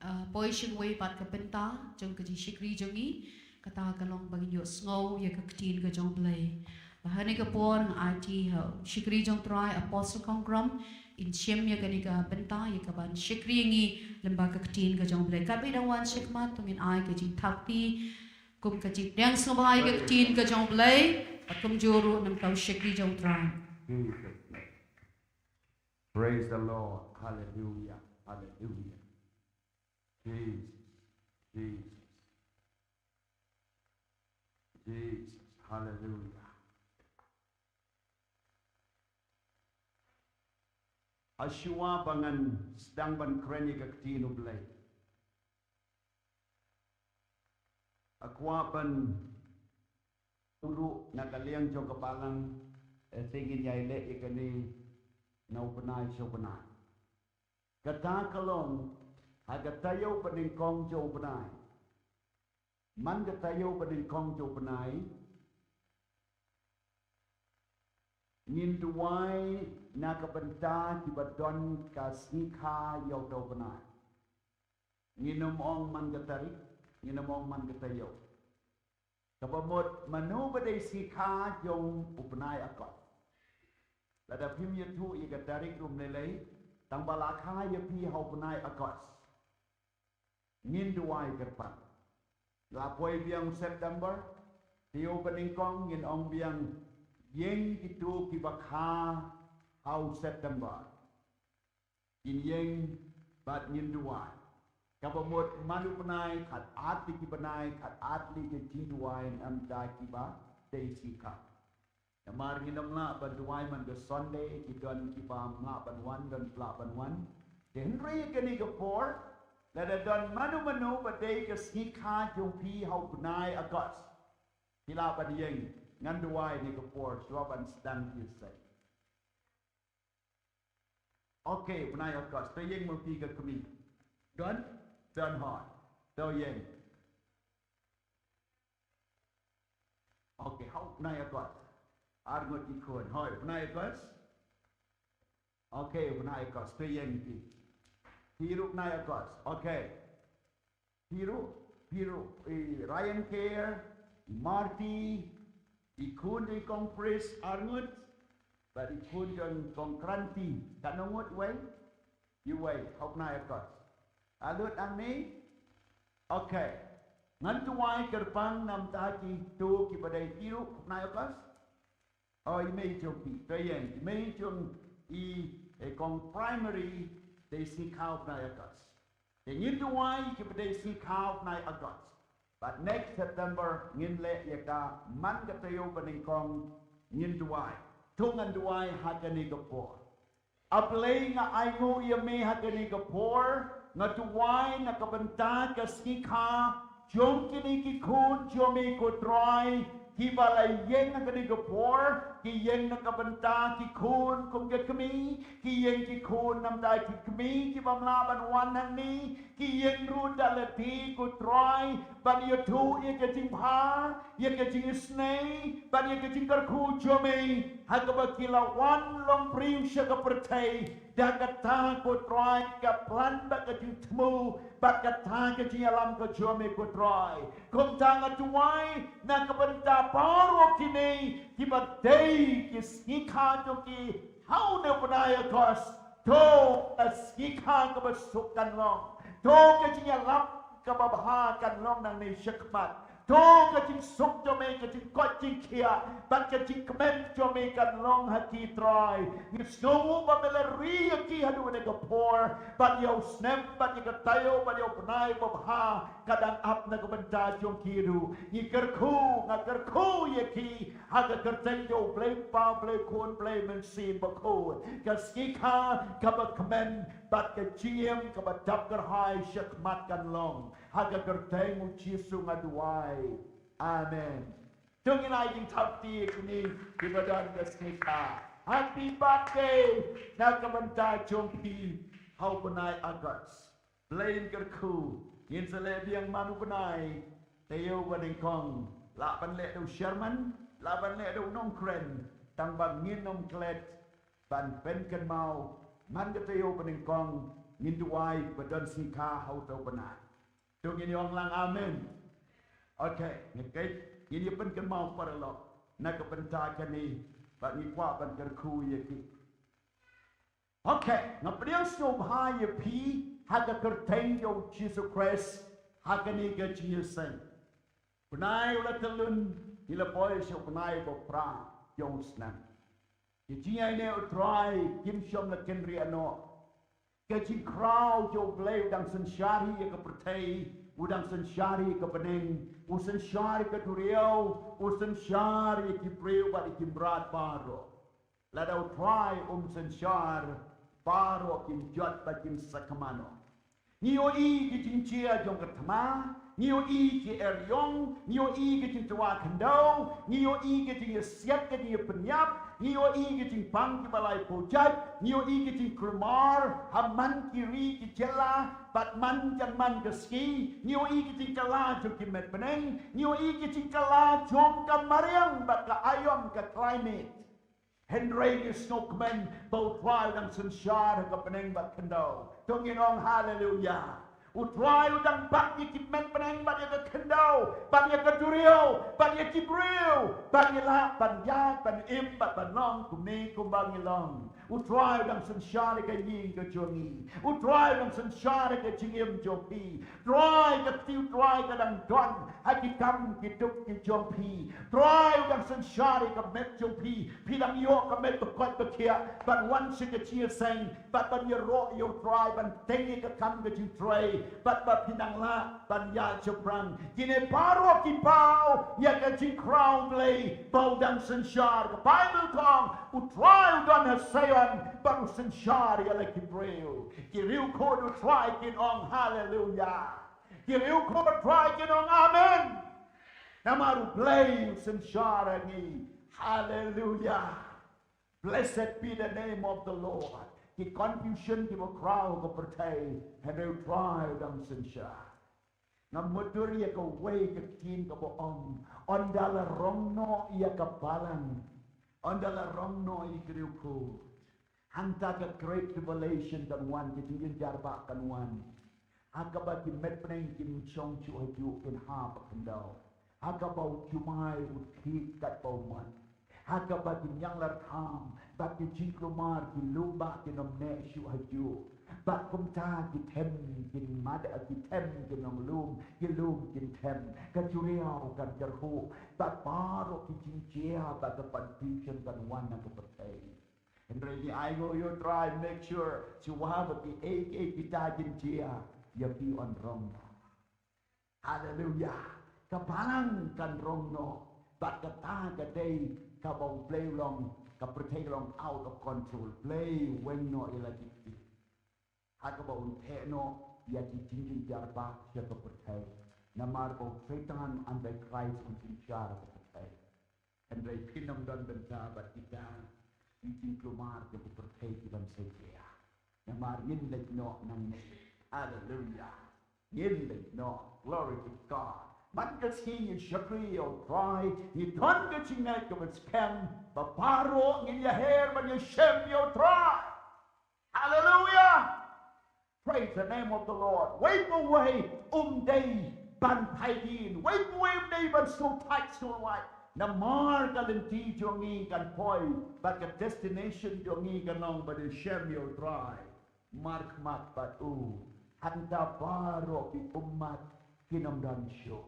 uh, poi sha kawei pat ka bynta jong ka jingshakri jong ngi. Kata ka long ba ngin ïohsngew ïa ka ktien ka jong U Blei. Bad ha kane ka por nga aiti ha u shakri jong U Trai, Apostle Khongkrom, Ngin shim ïa kane ka bynta ïa ka ban shakri ïa ngi lyngba ka ktien ka jong U Blei. Katba ngi dang wan shakhmat to ngin ai ka jingthap kti kum ka jingpdiang sngewbha ïa ka ktien ka jong U Blei. Bad kumjuh ruh nangta u shakri jong U Trai. Jesus' name. Praise the Lord. Hallelujah. Hallelujah. Jesus. Jesus. Jesus. Hallelujah. Hashwa ba ngan sdang ban kren ïa ka ktien U Blei, nga kwah ban ruh na ka liang jong ka balang, eh, te ngin ïai leh ïa kane na u bnai sha u bnai. Kata ka long ha ka taïew ba nyngkong jong u bnai. Man ka taïew ba nyngkong jong u bnai, ngin duwai na ka bynta kiba don ka sngi kha ïa uta u bnai. Ngin ym ong man ka tarik, ngin ym ong man ka taïew. Kaba mut mano ba dei sngi kha jong u bnai August. Lada phim ïathuh ïa ka tarik ruh ym lei lei, tang ba la kha ïa phi ha u bnai August, ngin duwai kyrpang. La poi biang u September, taïew ba nyngkong ngin ong biang, ïeng kito kiba kha ha u September. Ngin ïeng bad ngin duwai. Kaba mut man u bnai, khatar tylli ki bnai, khatar tylli ki jingduwai, namar kiba dei sngi kha. Namar ngin ym lah ban duwai man ka Sunday, ki don kiba ym lah ban wan, don pla ban wan. Te hynrei kane ka por, lada don mano mano ba dei ka sngi kha jong phi ha u bnai August, phi lah ban ïeng, ngan duwai kane ka por, shuwa ban sdang ki sei. Okay, u bnai August, to ïeng ma phi ka kmie. Don? Don, hooid. To ïeng. Okay, ha u bnai August. Ar ngut ki khun. Hooid, u bnai August. Okay, u bnai August, to ïeng phi. Phi ruh u bnai August. Okay. Phi ruh, phi ruh, i Ryan Care, i Marty, i khun jong i Kong Pris ar ngut, bad i khun jong i Kong Kranti, katno ngut wei? Iwei, ha u bnai August. La lut hangne? Okay. Ngan duwai kyrpang namar kito kiba dei, phi ruh ha u bnai August? Oh, i mei jong phi, to ïeng, i mei jong i, eh, Kong Primary, dei sngi kha u bnai August. Te ngin duwai kiba dei sngi kha u bnai August. Bad next September ngin leh ïa ka, man ka taïew ba nyngkong ngin duwai. To ngan duwai ha kane ka por. A Blei, nga ainguh ïa me ha kane ka por, nga duwai na ka bynta ka sngi kha jong kine ki khun jong me, ko Trai, kiba la ïeng ha kane ka por, ki ïeng na ka bynta ki khun kum ka kmie, ki ïeng ki khun namar ki kmie kiba ym lah ban wan hangne, ki ïeng ruh da lade, ko Trai, ban ïathuh ïa ka jingbha, ïa ka jingisynei, bad ïa ka jingkyrkhu jong me, ha kaba ki la wan long briew sha ka pyrthei, da kata, ko Trai, ka plan bad ka jingthmu, bad kata ka jingïalam ka jong me, ko Trai. Kumta nga duwai na ka bynta baroh kine kiba dei ki sngi kha jong ki ha une u bnai August. To ka sngi kha kaba suk kan long. To ka jingïalam kaba bha kan long nangne shakhmat. To ka jingsuk jong me, ka jingkoit jingkhiah bad ka jingkmen jong me kan long ha ki, Trai. Ngi sngew ba me la ri ïa ki haduh kane ka por, bad ïa u snem, bad ïa ka taïew, bad ïa u bnai babha ka dang ap na ka bynta jong ki ruh. Ngi kyrkhu, nga kyrkhu ïa ki ha ka kyrteng jong U Blei Kpa, Blei Khun, Blei Mynsiem Bakhuid. Ka sngi kha kaba kmen bad ka jingim kaba dap kyrhai shakhmat kan long. Ha ka kyrteng U Jisu nga duwai. Amen. To ngin ai jingthap kti ïa kine kiba don ka sngi kha. Happy birthday na ka bynta jong phi ha u bnai August. Blei un kyrkhu, ngin sa leh biang man u bnai, taïew ba nyngkong, lah ban leh da u Sherman, lah ban leh da u nongkren, tang ba ngin ym klet ban pynkynmaw, man ka taïew ba nyngkong, ngin duwai ba don sngi kha ha uta u bnai. To ngin ïa ong lang amen. Okay, ngin ïa pynkynmaw paralok na ka bynta kane, bad ngi kwah ban kyrkhu ïa ki. Okay, nga pdiang sngewbha ïa phi ha ka kyrteng jong u Jisu Khrist ha kane ka jingïaseng. Bnai u la tyllun, ngi la poi sha u bnai ba phra jong u snem. Ki jingïaineh u Trai kim shym la kynriah noh. Ka jingkhraw jong u Blei u dang synshar hi ïa ka pyrthei, u dang synshar hi ïa ka bneng, u synshar ïa ka duriaw, u synshar ïa ki briew bad ïa ki mrad baroh. Lada u Trai um synshar, baroh kin jot bad kin sa kham noh. Ngi ïohi ki jingjia jong ka thma, ngi ïohi ki eriong, ngi ïohi ki jingtwa khyndew, ngi ïohi ki jingïasiat, ki jingïapynïap, ngi ïohi ki jingpang kiba laiphew jait, ngi ïohi ki jingkulmar ha man ki ri ki jylla, bad man jan man ka sngi, ngi ïohi ki jingkylla jong ki met bneng, ngi ïohi ki jingkylla jong ka mariang bad ka aïom, ka climate. Hynrei ngi sngewkmen ba u Trai u dang synshar ha ka bneng bad khyndew. To ngin ong haleluya. U Trai u dang bat ïa ki met bneng bad ïa ka khyndew, bad ïa ka duriaw, bad ïa ki briew, ban ïalap, ban ïaid, ban im, bad ban long kumne kumba ngi long. U Trai u dang synshar ïa ka ïing ka jong ngi. U Trai u dang synshar ïa ka jingim jong phi. Trai, ka kti u Trai ka dang don ha ki kam ki duk ki jong phi. Trai u dang synshar ïa ka met jong phi. Phi dang ïoh ka met ba koit ba khiah ban wan sha ka jingïaseng, bad ban ïaroh ïa u Trai, ban teng ïa ka kam ka jingtrei, bad ba phi nang lah ban ïaid shaphrang. Kine baroh ki paw ïa ka jingkhraw Blei ba u dang synshar. Ka Baibl ka ong, u Trai u don ha Saion bad u synshar ïa la ki briew. Ki riewkhuid u Trai kin ong haleluya. Ki riewkhuid u Trai kin ong amen. Namar u Blei u synshar ïa ngi. Haleluya. Blessed be the name of the Lord. Ki confusion kiba khraw ka pyrthei, hynrei u Trai u dang synshar. Nga mutdur ïa kawei ka ktien kaba ong, ynda la rong noh ïa ka balang, ynda la rong noh ïa ki riewkhuid, hangta ka great tribulation kan wan, ka jingjynjar bah kan wan. Ha kaba ki met bneng kim shong shuh hajuh, kin hap ha khyndew. Ha kaba u jumai u khih katba u mat. Ha kaba ki ñianglarkham bad ki jingkulmar ki lum bah kin ym neh shuh hajuh. Bad kumta ki them kin mad, ki them kin ym lum, ki lum kin them. Ka duriaw kan kyrhuh. Bad baroh ki jingjia bad ka confusion kan wan ha ka pyrthei. Hynrei ngi ainguh ïa u Trai, make sure, shuwa ba kiei kiei kita kin jia, ïa phi yn rong noh. Haleluya. Ka balang kan rong noh. Bad kata ka dei kaba u Blei u long, ka pyrthei ka long out of control. Blei u weng noh ïa la ki kti. Ha kaba un theh noh ïa ki jingjynjar bah sha ka pyrthei. Namar ba u Soitan Antichrist un synshar ha ka pyrthei. Hynrei phin ym don bynta bad kita, ki jingkulmar jong ka pyrthei ki ban sa jia. Namar ngin leit noh nangne. Haleluya. Ngin leit noh. Glory to God. Man ka sngi ngin shakri ïa u Trai, ngi don ka jingngeit kaba skhem ba baroh ngin ïaher ban ïashem ïa u Trai. Haleluya. Praise the name of the Lord. Wei pa wei um dei ban phai dien. Wei pa wei um dei ban sngewthait sngewlwait. Namar ka lynti jong ngi kan poi, bad ka destination jong ngi kan long ban ïashem ïa u Trai markhmat bad u. Hangta baroh ki ummat kin ym don shuh.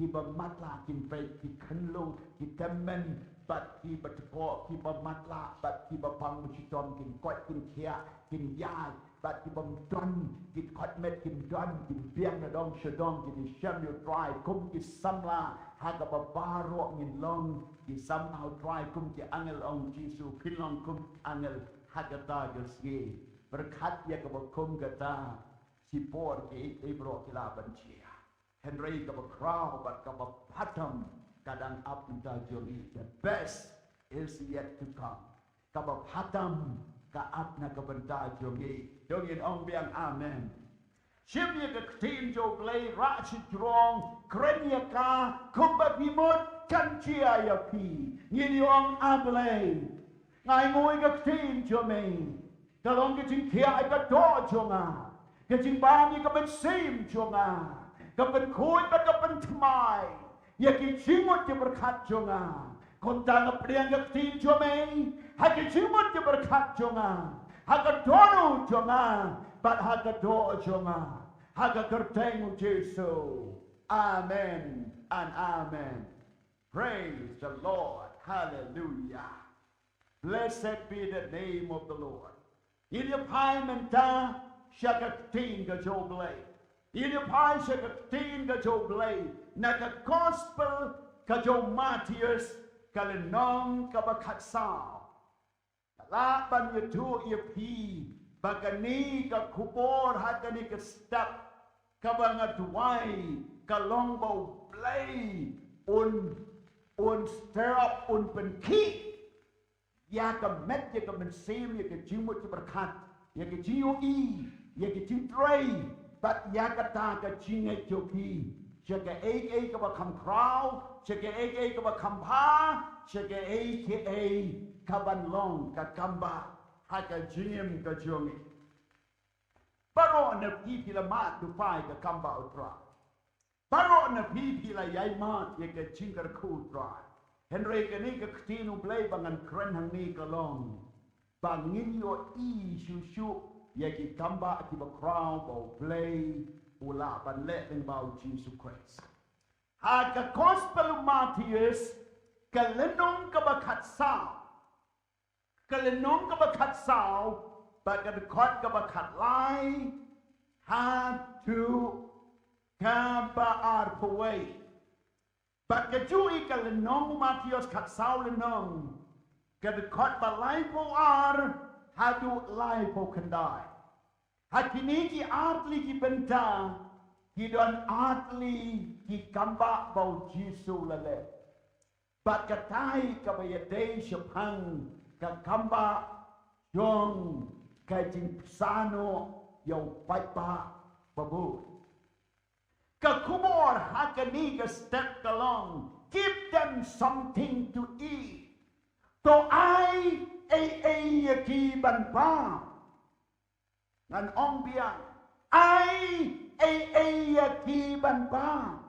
Kiba matlah kin peit, ki khynlung, ki tymmen, bad kiba tyrkhong, kiba matlah bad kiba pang ba shitom kin koit kin khiah, kin ïaid, bad kiba ym don, kin koit met, kin don, kin biang na dong sha dong, kin ïashem ïa u Trai kum ki samla. Ha kaba baroh ngin long ki samla u Trai kum ki angel, ong Jisu, phin long kum ki angel ha kata ka sngi. Pyrkhat ïa kaba kum kata, shipor kiei kiei baroh ki lah ban jia. Hynrei kaba khraw bad kaba phatam ka dang ap na ka bynta jong ngi. The best is yet to come. Kaba phatam ka ap na ka bynta jong ngi. To ngin ong biang amen. Shim ïa ka ktien jong u Blei, rah shajrong, kren ïa ka, kumba phi mut kan jia ïa phi. Ngin ïa ong, A Blei, nga ainguh ïa ka ktien jong me. Ka long ka jingkhiah ïa ka doh jong nga, ka jingbam ïa ka mynsiem jong nga, ka pynkhuid bad ka pynthymmai ïa ki jingmut jingpyrkhat jong nga. Kumta nga pdiang ka ktien jong me ha ki jingmut jingpyrkhat jong nga. ha ka dohnud jong nga bad ha ka doh jong nga, ha ka kyrteng u Jisu. Amen and amen. Praise the Lord. Hallelujah. Blessed be the name of the Lord. Ngin ïa phai mynta sha ka ktien ka jong U Blei. Ngin ïa phai sha ka ktien ka jong U Blei na ka gospel ka jong u Mathaios, ka lynnong kaba khatsaw. Ka lah ban ïathuh ïa phi ba kane ka khubor ha kane ka step kaba nga duwai ka long ba U Blei un, un stir up, un pynkhih ïa ka met, ïa ka mynsiem, ïa ka jingmut jingpyrkhat, ïa ka jingïohi, ïa ka jingtrei, bad ïa kata ka jingngeit jong phi sha kaei kaei kaba kham khraw, sha kaei kaei kaba kham bha, sha kaei kaei kaban long ka kambah ha ka jingim ka jong ngi. Baroh na phi phi la mad, to phai ka kambah U Trai. Baroh na phi phi la ïai mad ïa ka jingkyrkhu U Trai. Hynrei kane ka ktien U Blei ba ngan kren hangne ka long ba ngin ïohi shuh shuh ïa ki kambah kiba khraw ba U Blei u lah ban leh lyngba U Jisu Khrist. Ha ka gospel u Mathaios, ka lynnong kaba khatsaw, ka lynnong kaba khatsaw, bad ka dkhot kaba khatlai haduh kaba arphew wei. Bad kajuh i ka lynnong u Mathaios khatsaw lynnong, ka dkhot ba laiphew ar haduh laiphew khyndai. Ha kine ki artylli ki bynta ki don artylli ki kambah ba U Jisu u la leh. Bad katai kaba ïadei shaphang ka kambah jong ka jingpynshai noh ïa u paidbah babud. Ka khubor ha kane ka step ka long, give them something to eat. To ai ei ei ïa ki ban bam. Ngan ong biang, ai ei ei ïa ki ban bam.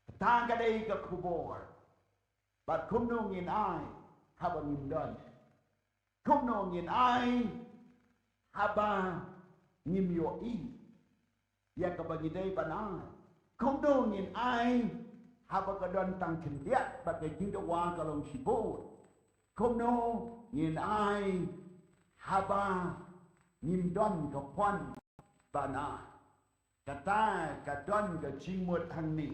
Kata ka dei ka khubor. Bad kumno ngin ai haba ngim don? Kumno ngin ai haba ngim ïohi ïa kaba ngi dei ban ai? Kumno ngin ai haba ka don tang khyndiat bad ka jingdawa ka long shibun? Kumno ngin ai haba ngim don ka phone ban ai? Kata ka don ka jingmut hangne.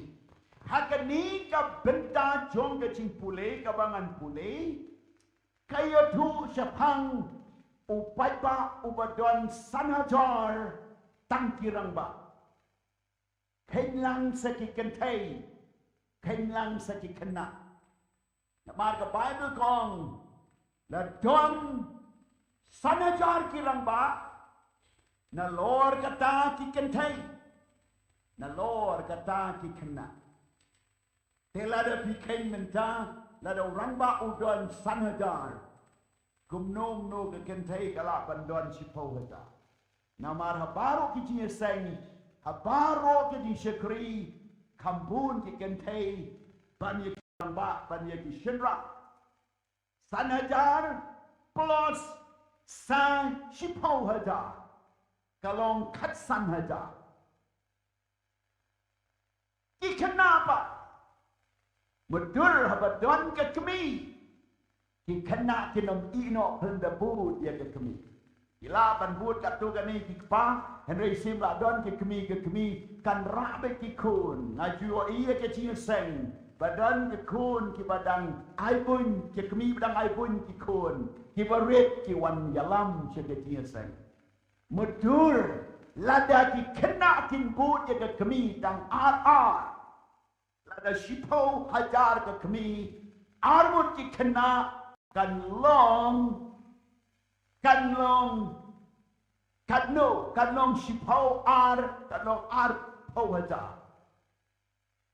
Ha kane ka bynta jong ka jingpule kaba ngan pule, ka ïathuh shaphang u paidbah uba don san hajar tang ki rangbah. Kheiñ lang sa ki kynthei, kheiñ lang sa ki khynnah. Namar ka Baibl ka ong, la don san hajar ki rangbah, nalor kata ki kynthei, nalor kata ki khynnah. Te lada phi kheiñ mynta, lada u rangbah u don san hajar, kumno kumno ka kynthei ka lah ban don shiphew hajar. Namar ha baroh ki jingïaseng, ha baroh ki jingshakri, kham bun ki kynthei ban ïa ki rangbah, ban ïa ki shynrang. San hajar plus sa shiphew hajar, ka long khatsan hajar. Ki khynnah pat, mutdur haba don ka kmie, ki khynnah kin ym ïeh noh pynda bud ïa ka kmie. Ki lah ban bud katto katne ki kpa, hynrei shym la don ka kmie, ka kmie kan rah beit ki khun. Nga ju ïohi ïa ka jingïaseng ba don ki khun kiba dang ai buiñ, ki kmie ba dang ai buiñ ki khun, kiba rit ki wan ïalam sha ka jingïaseng. Mutdur, lada ki khynnah kin bud ïa ka kmie tang ar ar, lada shiphew hajar ka kmie, ar ngut ki khynnah, kan long, kan long, kan long, kan long shiphew ar, kan long arphew hajar.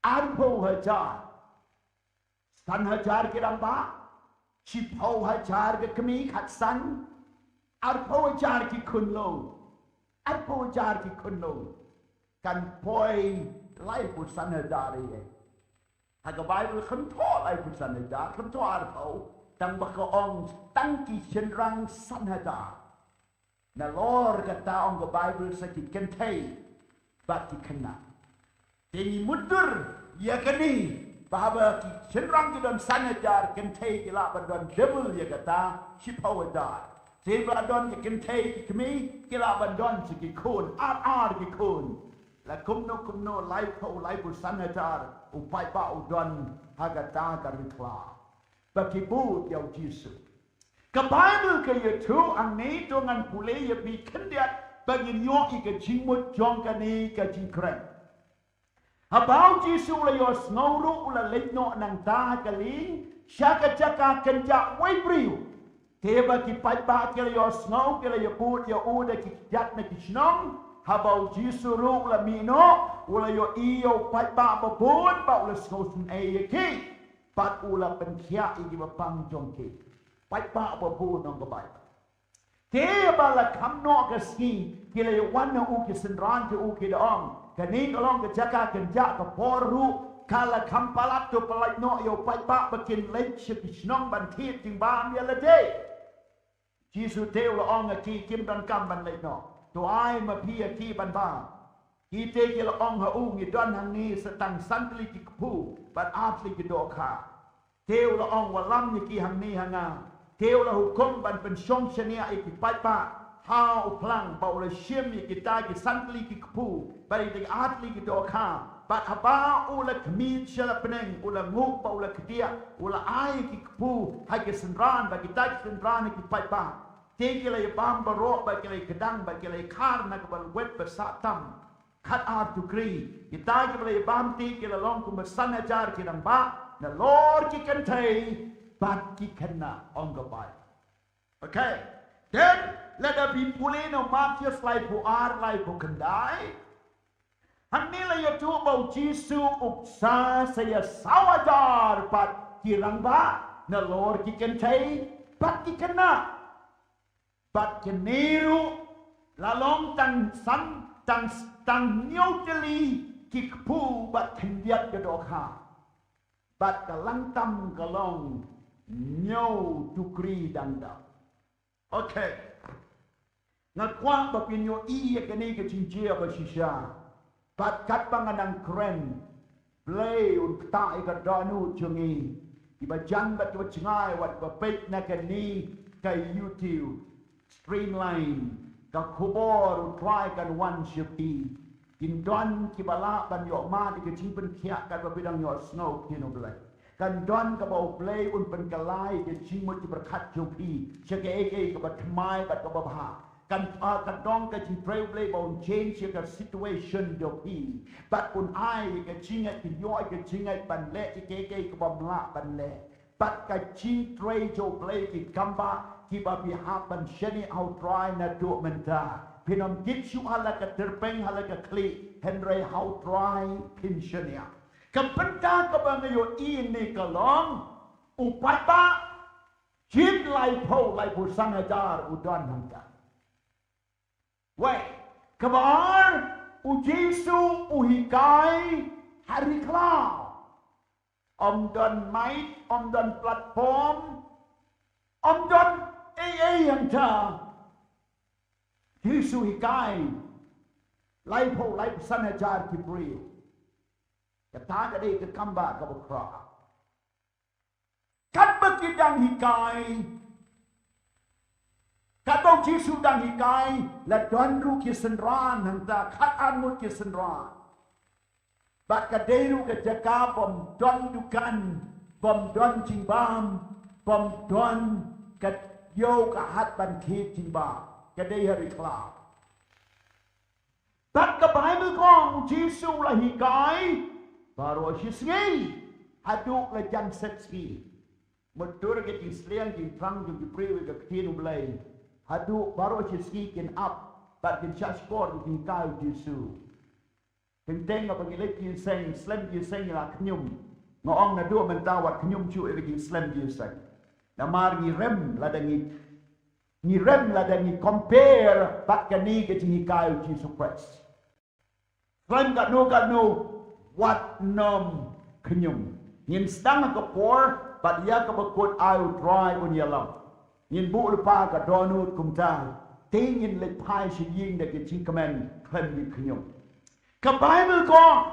Arphew hajar. San hajar ki rangbah, shiphew hajar ki kmie, khatsan, arphew hajar ki khunlung. Arphew hajar ki khunlung. Kan poi laiphew san hajar ïa. Ha ka Baibl khlem thoh laiphew san hajar, khlem thoh arphew. Tang ba ka ong tang ki shynrang san hajar. Nalor kata ong ka Baibl sa ki kynthei bad ki khynnah. Te ngi mutdur ïa kane ba haba ki shynrang ki don san hajar, kynthei ki lah ban don double ïa kata, shiphew hajar. Te ba don ki kynthei ki kmie ki lah ban don sa ki khun, ar ar ki khun. La kumno kumno, laiphew laiphew san hajar u paidbah u don ha kata ka ri khlaw ba ki bud ïa u Jisu. Ka Baibl ka ïathuh hangne, to ngan pule ïa phi khyndiat ba ngin ïoh ïa ka jingmut jong kane ka jingkren. Haba u Jisu u la ïohsngew ruh u la leit noh nangta ha ka lieng sha ka jaka kynjah wei briew. Te ba ki paidbah ki la ïohsngew ki la ïabud ïa u da ki kjat na ki shnong. Haba u Jisu ruh u la mih noh u la ïohi ïa u paidbah ba bun bad u la sngewsynei ïa ki. Bad u la pynkhiah ïa ki ba pang jong ki. Paidbah ba bun, ong ka Baibl. Te ba la kham noh ka sngi ki la ïawan ha u ki synran jong u, ki da ong, kane ka long ka jaka kynjah, ka por ruh ka la kham palat, to pynlait noh ïa u paidbah ba kin leit sha ki shnong ban thied jingbam ïa lade. Jisu te u la ong ha ki, kim donkam ban leit noh, to ai ma phi ïa ki ban bam. Ki te ki la ong ha u, ngi don hangne sa tang san tylli ki kpu bad ar tylli ki dohkha. Te u la ong, wallam ïa ki hangne ha nga. Te u la hukum ban pynshong shaniah ïa ki paidbah ha u phlang bad u la shim ïa kita ki san tylli ki kpu bad ïa ki ar tylli ki dohkha. Bad haba u la khmih sha la bneng u la nguh bad u la kdiah, u la ai ïa ki kpu ha ki synran bad kita ki synran ha ki paidbah. Te ki la ïabam baroh bad ki la ïakdang bad ki la ïakhar na kaba lwet ba sah tam. Khat ar tukri. Kita kiba la ïabam te ki la long kumba san hajar ki rangbah, nalor ki kynthei bad ki khynnah, ong ka Baibl. Okay. Then lada phi pule na u Mathaios laiphew ar, laiphew khyndai, hangne la ïathuh ba u Jisu u bsa sa ïa saw hajar bad ki rangbah, nalor ki kynthei bad ki khynnah. Bad kine ruh la long tang san, tang, tang hynñiew tylli ki kpu bad khyndiat ka dohkha. Bad ka lang tam ka long hynñiew tukri dang dap. Okay. Nga kwah ba phin ïohi ïa kane ka jingjia ba shisha. Bad katba nga nang kren, Blei un ktah ïa ka dohnud jong ngi. Kiba jan bad kiba jngai, wat ba peit na kane ka YouTube Streamline, ka khubor U Trai kan wan sha phi. Kin don kiba lah ban ïoh mad ïa ka jingpynkhiah katba phi dang ïohsngew ktien U Blei. Kan don kaba U Blei un pynkylla ïa ka jingmut jingpyrkhat jong phi sha kaei kaei kaba thymmai bad kaba bha. Kan, ah, kan don ka jingtrei U Blei ba un change ïa ka situation jong phi. Bad un ai ïa ka jingngeit, phin ïoh ïa ka jingngeit ban leh ïa kaei kaei kaba ym lah ban leh. Bad ka jingtrei jong U Blei ki kam ba kiba phi hap ban shaniah ha U Trai naduh mynta. Phin ym kit shuh ha la ka tyrpeng, ha la ka khlieh, hynrei ha U Trai phin shaniah. Ka bynta kaba nga ïohi ne ka long, u paidbah jin laiphew, laiphew san hajar u don hangta. Wei, kaba ar, u Jisu u hikai ha ri khlaw. Ym don mic, ym don platform, ym don ei ei hangta. Jisu hikai laiphew, laiphew san hajar ki briew. Kata ka dei ka kam ba kaba khraw. Katba ki dang hikai, katba u Jisu dang hikai, la don ruh ki synran hangta, khat ar ngut ki synran. Bad ka dei ruh ka jaka bym don dukan, bym don jingbam, bym don ka ïew ka hat ban thied jingbam. Ka dei ha ri khlaw. Bad ka Baibl ka ong u Jisu u la hikai baroh shi sngi haduh la jan set sngi. Mutdur ka jingsliang jingthrang jong ki briew ïa ka ktien U Blei. Haduh baroh shi sngi kin ap bad kin shah shkor ïa ka jinghikai u Jisu. Teng teng haba ngi leit jingïaseng, slem jingïaseng ngi la khñium. Nga ong naduh mynta wat khñium shuh ïa ka jingslem jingïaseng. Namar ngi rem lada ngi Ngi rem lada ngi compare bad kane ka jinghikai u Jisu Khrist. Khlem katno katno wat nym khñium. Ngin sdang ha ka por Bad ïa kaba kut ai U Trai un ïalam. Ngin buh lypa ka dohnud kumta. Te ngin leit phai sha ïing da ka jingkmen khlem dih khñium. Ka Baibl ka ong,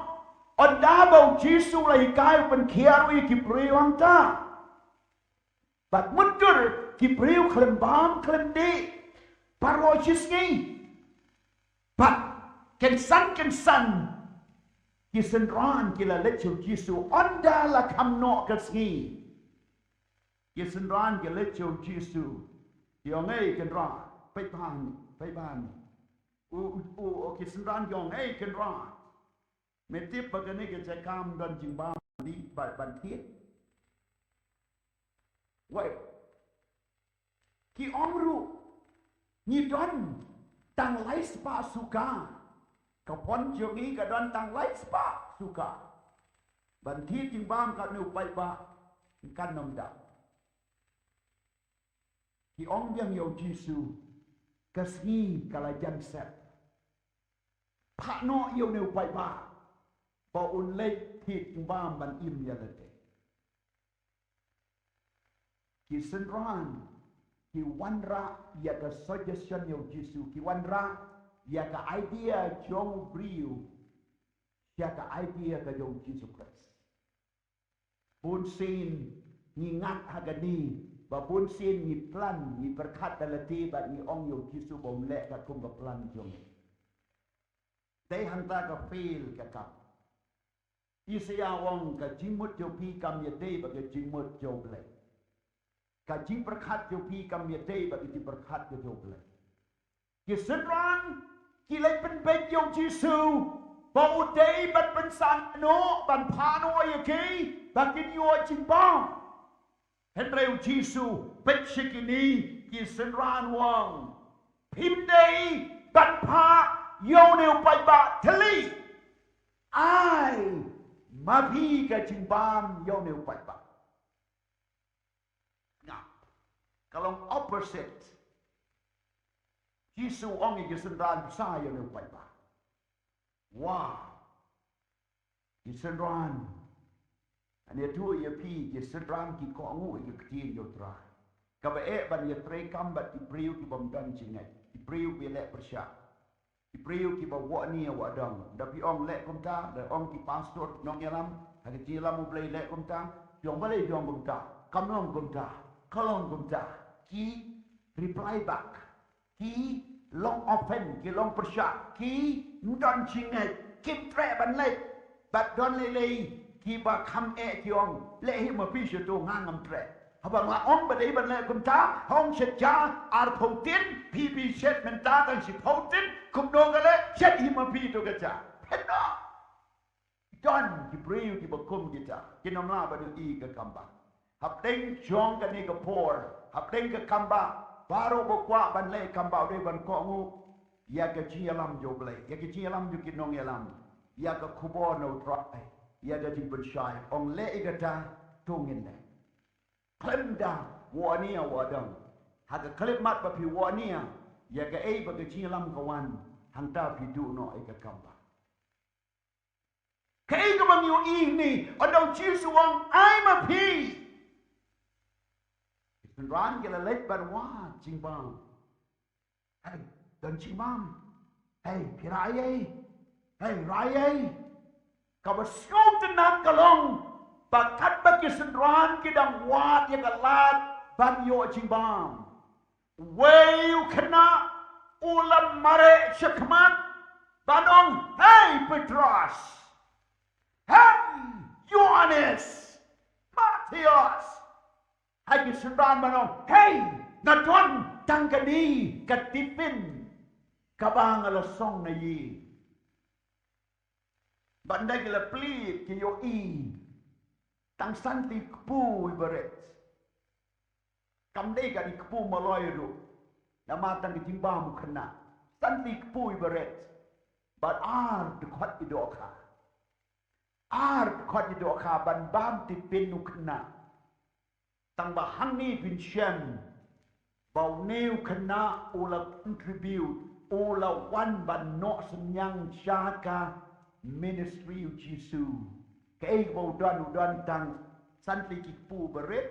ynda ba U Jisu u la hikai u pynkhiah ruh ïa ki briew hangta. Bad mutdur ki briew khlem bam khlem dih baroh shi sngi. Bad kynsan kynsan ki synran ki la leit sha U Jisu ynda la kham noh ka sngi. Ki synran ki leit sha U Jisu. Ki ong, ei Kynrad, peit bha ni, peit bha ni. U, u, u, ki synran ki ong, ei Kynrad, me tip ba kane ka jaka ym don jingbam ban thied? Wei, ki ong ruh, ngi don tang lai spah suka. Ka pon jong ngi ka don tang lai spah suka. Ban thied jingbam katne u paidbah kan ym dap. Ki ong biang ïa U Jisu, ka sngi ka la jan sep. Phah noh ïa une u paidbah ba un leit thied jingbam ban im ïa lade. Ki synran ki wanrah ïa ka suggestion ïa U Jisu, ki wanrah ïa ka idea jong u briew sha ka idea ka jong U Jisu Khrist. Bun sien ngi ngat ha kane, ba bun sien ngi plan, ngi pyrkhat da lade bad ngi ong ïa U Jisu ba un leh katkum ka plan jong ngi. Dei hangta ka fail ka kam. Isaïah u ong, ka jingmut jong phi kam ïadei bad ka jingmut jong U Blei. Ka jingpyrkhat jong phi kam ïadei bad ka jingpyrkhat jong U Blei. Ki synran ki leit pynbeit ïa U Jisu ba u dei ban pynsan noh, ban phah noh ïa ki ba kin ïoh jingbam. Hynrei U Jisu peit sha kine ki synran u ong, phim dei ban phah ïa une u paidbah thylli. Ai ma phi ka jingbam ïa une u paidbah. Nga, ka long opposite. Jisu u ong ïa ki synran, pisa ïa une u paidbah. Wow. Ki synran. Ngan ïathuh ïa phi, ki synran ki kohnguh ïa ka ktien jong U Trai. Kaba eh ban ïatreikam bad ki briew ki bym don jingngeit, ki briew ki leh pyrshah, ki briew kiba wahnia wadong. Da phi ong leh kumta, da ong ki pastor nongïalam ha ka jingïalam U Blei leh kumta, phi ong balei phi ong kumta, kam long kumta, ka long kumta. Ki reply back. Ki long offend, ki long pyrshah, kim don jingngeit, kim treh ban leit. Bad don lei lei kiba kham eh ki ong, leh hi ma phi sha to, nga ngam treh. Haba nga ong ba dei ban leh kumta, ong shet ja arphew tin, phi phi shet mynta tang shiphew tin, kumno ka leh, shet hi ma phi to ka ja. Phin noh. Don ki briew kiba kum kita, kin ym lah ban ïohi ka kambah. Hapdeng jong kane ka por, hapdeng ka kambah, baroh ba kwah ban leh kambah u dei ban kohnguh ïa ka jingïalam jong U Blei, ïa ka jingïalam jong ki nongïalam, ïa ka khubor na U Trai, ïa ka jingpynshai. Ong leh ïa kata, to ngin leh. Khlem da wahnia wadong. Ha ka khyllipmat ba phi wahnia ïa kaei ba ka jingïalam ka wan, hangta phi duh noh ïa ka kambah. Kaei kaba ngi ïohi hangne, ynda U Jisu u ong ai ma phi. Ki synran ki la leit ban wad jingbam. Hei, don jingbam. Hei, phi rai ei. Hei, rai ei. Kaba sngewtynnat ka long ba katba ki synran ki dang wad ïa ka lad ban ïoh jingbam, uwei u khynnah u la mareh shakhmat ban ong, hei Petros, hei Ïoannis, Mathaios. Ha ki synran ban ong, hei, nga don tang kane ka tipin kaba nga la song na ïing. Bad ynda ki la plie ki ïohi tang san tylli kpu iba rit. Kam dei ka dei kpu maloi ruh. Namar tang ka jingbam u khynnah. San tylli kpu iba rit. Bad ar dkhot ki dohkha. Ar dkhot ki dohkha ban bam tipin u khynnah. Tang ba hangne phin shem ba une u khynnah u la contribute, u la wan ban noh synñiang sha ka ministry u Jisu. Kaei ba u don, u don tang San tylli ki kpu barit,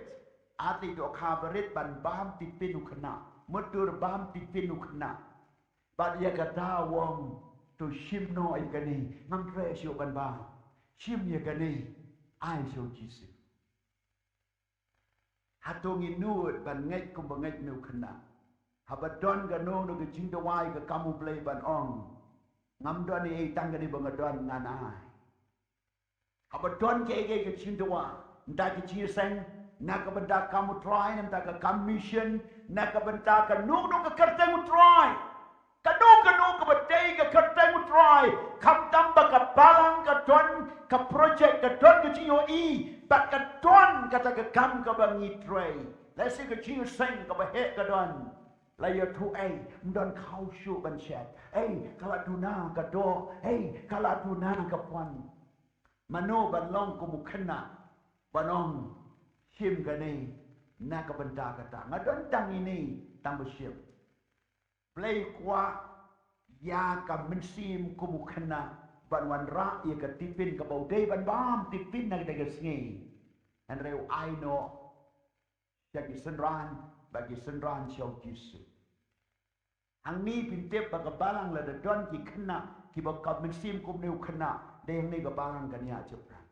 ar tylli dohkha barit ban bam tipin u khynnah. Mutdur bam tipin u khynnah. Bad ïa kata u ong, to shim noh ïa kane, ngam treh shuh ban bam. Shim ïa kane, ai sha u Jisu. Hato ngi nud ban ngeit kumba ngeit une u khynnah? Haba don kano kano ka jingdawa ïa ka kam u Blei ban ong, ngam don ei ei, tang kane ba nga don ngan ai. Haba don kaei kaei ka jingdawa, na ka bynta ka jingïaseng, na ka bynta ka kam u Trai, na ka bynta ka kam mission, na ka bynta kano kano ka kyrteng u Trai. Kano kano kaba dei ka kyrteng u Trai, khamtam ba ka balang ka don ka project, ka don ka jingïohi, bad ka don kata ka kam kaba ngi trei. Lehse ka jingïaseng kaba heh ka don. La ïathuh, ei, ym don khaw shuh ban shet. Ei, ka la duna ka doh. Ei, ka la duna ka pon. Mano ban long kum u khynnah ban ong, shim kane na ka bynta kata. Nga don tang ine, tang ba shim. Blei kwah ïa ka mynsiem kum u khynnah ban wanrah ïa ka tipin kaba u dei ban bam tipin na kata ka sngi. Hynrei u ai noh sha ki synran, bad ki synran sha u Jisu. Hangne phin tip ba ka balang lada don ki khynnah kiba ka mynsiem kum une u khynnah, dei hangne ka balang kan ïaid shaphrang.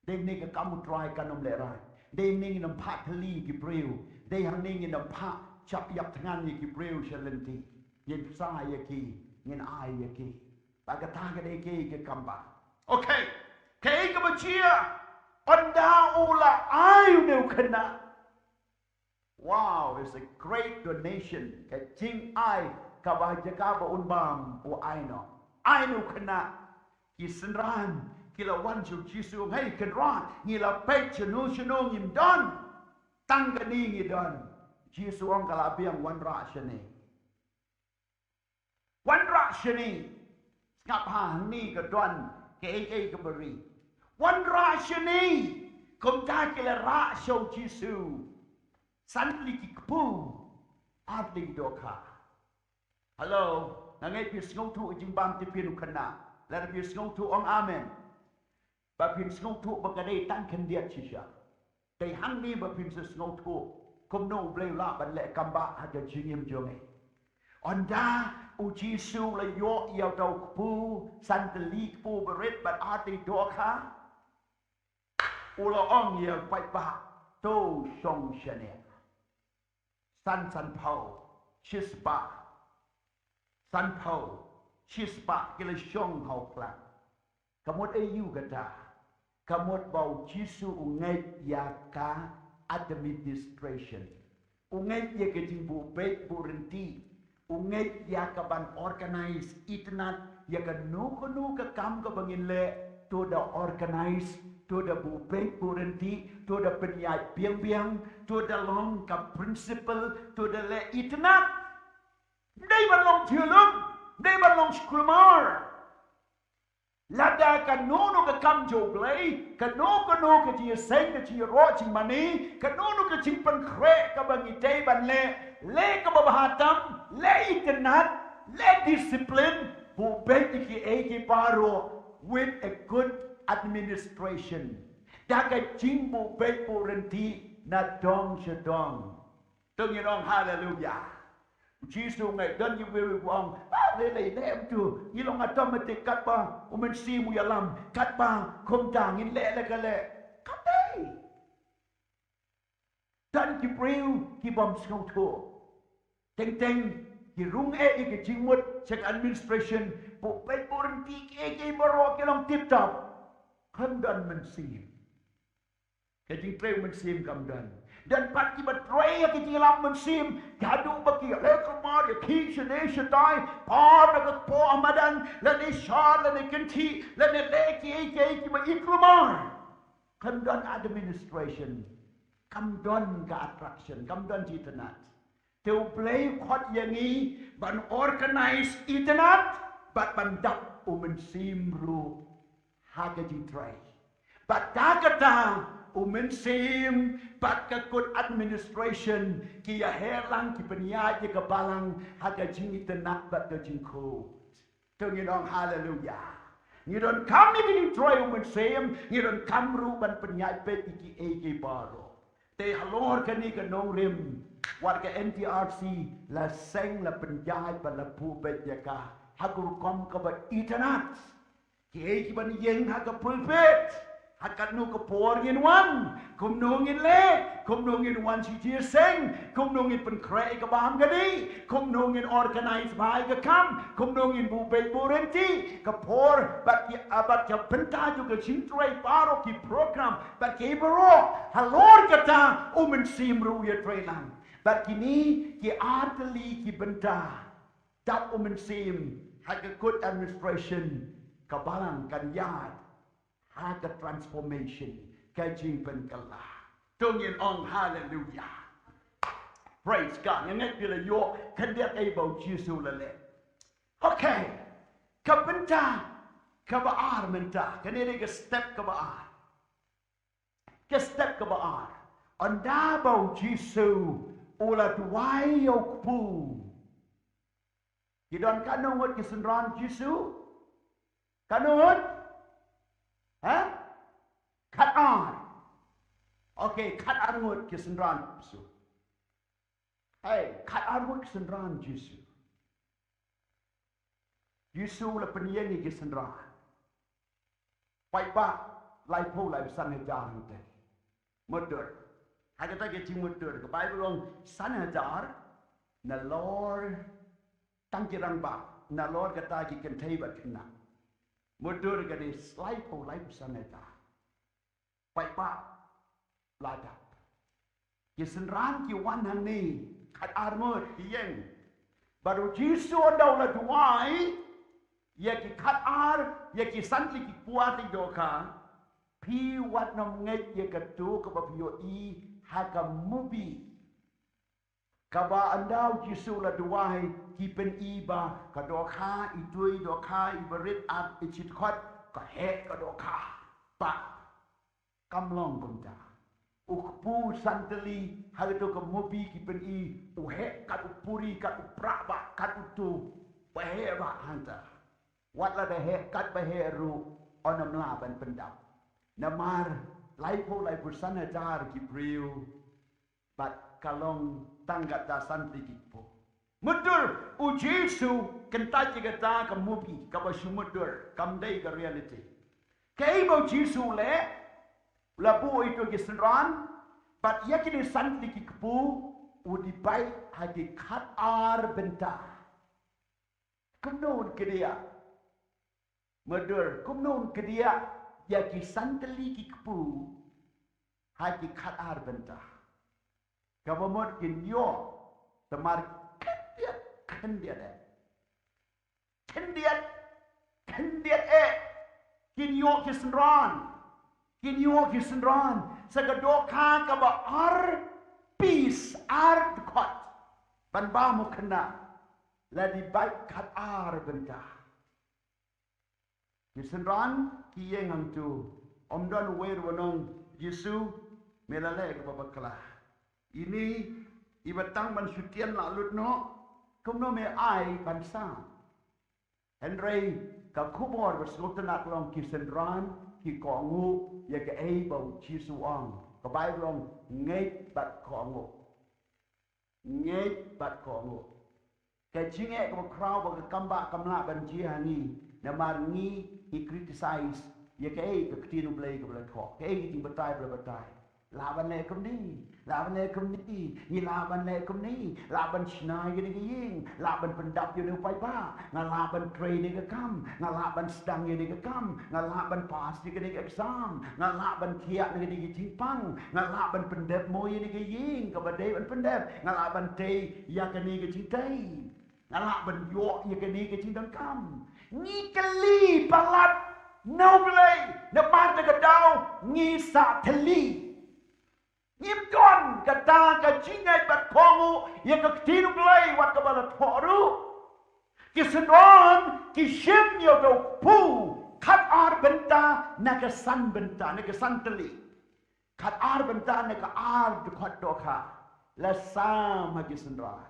Dei hangne ka kam u Trai kan ym lehraiñ. Dei hangne ngin ym phah thylli ïa ki briew. Dei hangne ngin ym phah shah ïap thngan ïa ki briew sha lynti. Ngin bsa ïa ki, ngin ai ïa ki. Bad kata ka dei kaei ka kam ba. Okay. Kaei kaba jia, ynda u la ai une u khynnah. Wow, it's a great donation. Ka jingai kaba ha jaka ba un bam u ai noh. Ai noh u khynnah. Ki synran ki la wan sha u Jisu, hei Kynrad, ngi la peit shano shano ngim don. Tang kane ngi don. Jisu ong ka la biang, wanrah shane. Wanrah shane. Sngap ha, hangne ka don kaei kaei kaba ri. Wanrah shane. Kumta ki la rah sha u Jisu. San tylli ki kpu, ar tylli ki dohkha. Hello, nga ngeit phi sngewthuh ka jingbam tipin u khynnah. Lada phi sngewthuh ong amen. Ba phin sngewthuh ba ka dei tang khyndiat shisha. Dei hangne ba phin sa sngewthuh kumno u Blei u lah ban leh kam ba ha ka jingim jong ngi. Ynda u Jisu u la ïoh ïa uta u kpu, san tylli kpu barit bad ar tylli dohkha, u la ong ïa u paidbah, to shong shaniah. San, sanphew, shispah. Sanphew, shispah ki la shong ha u khlam. Ka mut aïu kata? Ka mut ba u Jisu u ngeit ïa ka administration. U ngeit ïa ka jingbuh beit buh ryntih. U ngeit ïa ka ban organize itynnad ïa kano kano ka kam kaba ngin leh, to da organize, to da buh beit buh ryntih, to da pynïaid biang biang, to da long ka principle, to da leh itynnad. Ym dei ban long jingïalum, ym dei ban long skulmar. Lada kano kano ka kam jong u Blei, kano kano ka jingïaseng, ka jingïaroh jingmane, kano kano ka jingpynkhreh kaba ngi dei ban leh, leh kaba bha tam, leh itynnad, leh discipline, buh beit ïa kiei kiei baroh with a good administration. Da ka jingbuh beit buh ryntih na dong sha dong. To ngin ong haleluya. U Jisu u ngeit, don kiwei kiwei ba ong, ah, lei lei, lei em tu, ngi long automatic, katba u Mynsiem u ïalam, katba kumta ngin leh leh ka leh. Kam dei. Don ki briew ki bym sngewthuh. Teng teng ki rung eh ïa ka jingmut sha ka administration, buh beit buh ryntih kiei kiei baroh ki long tip top. Kam don mynsiem. Ka jingtrei mynsiem kam don. Don pat kiba trei ïa ka jingïalam mynsiem, haduh ba ki leh kulmar ïa ki shane shatai, par da ka kpoh ha madan, lane shad, lane kynthih, lane leh kiei kiei kiba i kulmar. Kam don administration, kam don ka attraction, kam don jitynnad. Te u Blei u khot ïa ngi ban organize itynnad bad ban dap u Mynsiem ruh ha ka jingtrei. Bad da kata u Mynsiem bad ka good administration ki ïaher lang, ki pynïaid ïa ka balang ha ka jingitynnad bad ka jingkhuid. To ngin ong haleluya. Ngi donkam ïa ka jingtrei u Mynsiem, ngi donkam ruh ban pynïaid peit ïa kiei kiei baroh. Te halor kane ka nongrim, wat ka N T R C la seng, la pynïaid bad la buh beit ïa ka ha ka rukom kaba itynnad. Kiei ki ban ïeng ha ka pulpit, ha katno ka por ngin wan, kumno ngin leh, kumno ngin wan sha jingïaseng, kumno ngin pynkhreh ïa ka bam ka dih, kumno ngin organise bha ïa ka kam, kumno ngin buh beit buh rynti, ka por bad ki, ah, bad ka bynta jong ka jingtrei baroh, ki program bad kiei baroh. Halor kata u Mynsiem ruh u ïatreilang. Bad kine ki ar tylli ki bynta, dap u Mynsiem ha ka good administration, ka balang kan ïaid ha ka transformation, ka jingpynkylla. To ngin ong haleluya. Praise God. Nga ngeit phi la ïoh khyndiat ei ba u Jisu u la leh. Okay. Ka bynta kaba ar mynta, kane dei ka step kaba ar. Ka step kaba ar. Ynda ba u Jisu u la duwai ïa u kpu, ki don katno ngut ki synran Jisu? Katno ngut? Ha? Khatar. Okay, khatar ngut ki synran Jisu. Hey, khatar ngut ki synran Jisu. Jisu u la pynïeng ïa ki synran. Paidbah laiphew laiphew san hajar hangta. Mutdur. Ha kata ka jingmutdur, ka Baibl ong san hajar nalor tang ki rangbah, nalor kata ki kynthei bad khynnah. Mutdur ka dei laiphew laiphew san hajar. Paidbah la dap. Ki synran ki wan hangne, khatar ngut ki ïeng. Bad u Jisu ynda u la duwai ïa ki khatar, ïa ki san tylli ki kpu, u ong, dohkha, phi wat nym ngeit ïa kato kaba phi ïohi ha ka movie. Kaba ynda u Jisu u la duwai, ki pyni ba ka dohkha, itu i dohkha, i barit, ap i chit khot, ka heh ka dohkha. Ba kam long kumta. U kpu san tylli, ha kato ka movie ki pyni, u heh kat u puri, kat u prah ba, kat uto, ba heh ba hangta. Wat la da heh kat ba heh ruh, un ym lah ban pyndap. Namar laiphew laiphew san hajar ki briew, bad ka long tang kata san tylli ki kpu. Mutdur, u Jisu kyntait ïa kata ka movie, kaba shu mutdur, kam dei ka reality. Kaei ba u Jisu u leh, u la buh ïa kito ki synran, bad ïa kine san tylli ki kpu, u divide ha ki khatar bynta. Kumno un kdiah? Mutdur, kumno un kdiah ïa ki san tylli ki kpu ha ki khatar bynta? Kaba mut kin ïoh, namar khyndiat, khyndiat eh. Khyndiat, khyndiat eh. Kin ïoh ki synran. Kin ïoh ki synran. Sa ka dohkha kaba ar pis, ar dkhot. Ban bam u khynnah. La divide khatar bynta. Ki synran ki ïeng hangto. Ym don uwei ruh uba ong, Jisu, me la leh kaba bakla. Ine iba tang ban shu tian la lut noh, kumno me ai ban sah? Hynrei ka khubor ba sngewtynnat long, ki synran ki kohnguh ïa kaei ba u Jisu u ong. Ka Baibl ka ong, ngeit bad kohnguh. Ngeit bad kohnguh. Ka jingeh kaba khraw ba ka kam bah kam lah ban jia ha ngi, namar ngi ngi criticize ïa kaei ka ktien U Blei kaba la thoh, kaei ka jingbatai ba la batai. Lah ban leh kumne, lah ban leh kumne, ngi lah ban leh kumne, lah ban shna ïa kane ka ïing, lah ban pyndap ïa une u paidbah, nga lah ban trei ïa kane ka kam, nga lah ban sdang ïa kane ka kam, nga lah ban pass ïa kane ka exam, nga lah ban thiah ïa kane ka jingpang, nga lah ban pyndep mo ïa kane ka ïing kaba dei ban pyndep, nga lah ban tei ïa kane ka jingtei, nga lah ban ïoh ïa kane ka jingdonkam. Ngi kylli palat na U Blei, namar da ka daw ngi sah thylli. Ngim don kata ka jingngeit bad kohnguh ïa ka ktien U Blei wat kaba la thoh ruh. Ki synran ki shim ïa uto u kpu khatar bynta na ka san bynta, na ka san tylli. Khatar bynta na ka ar dkhot dohkha. La sam ha ki synran.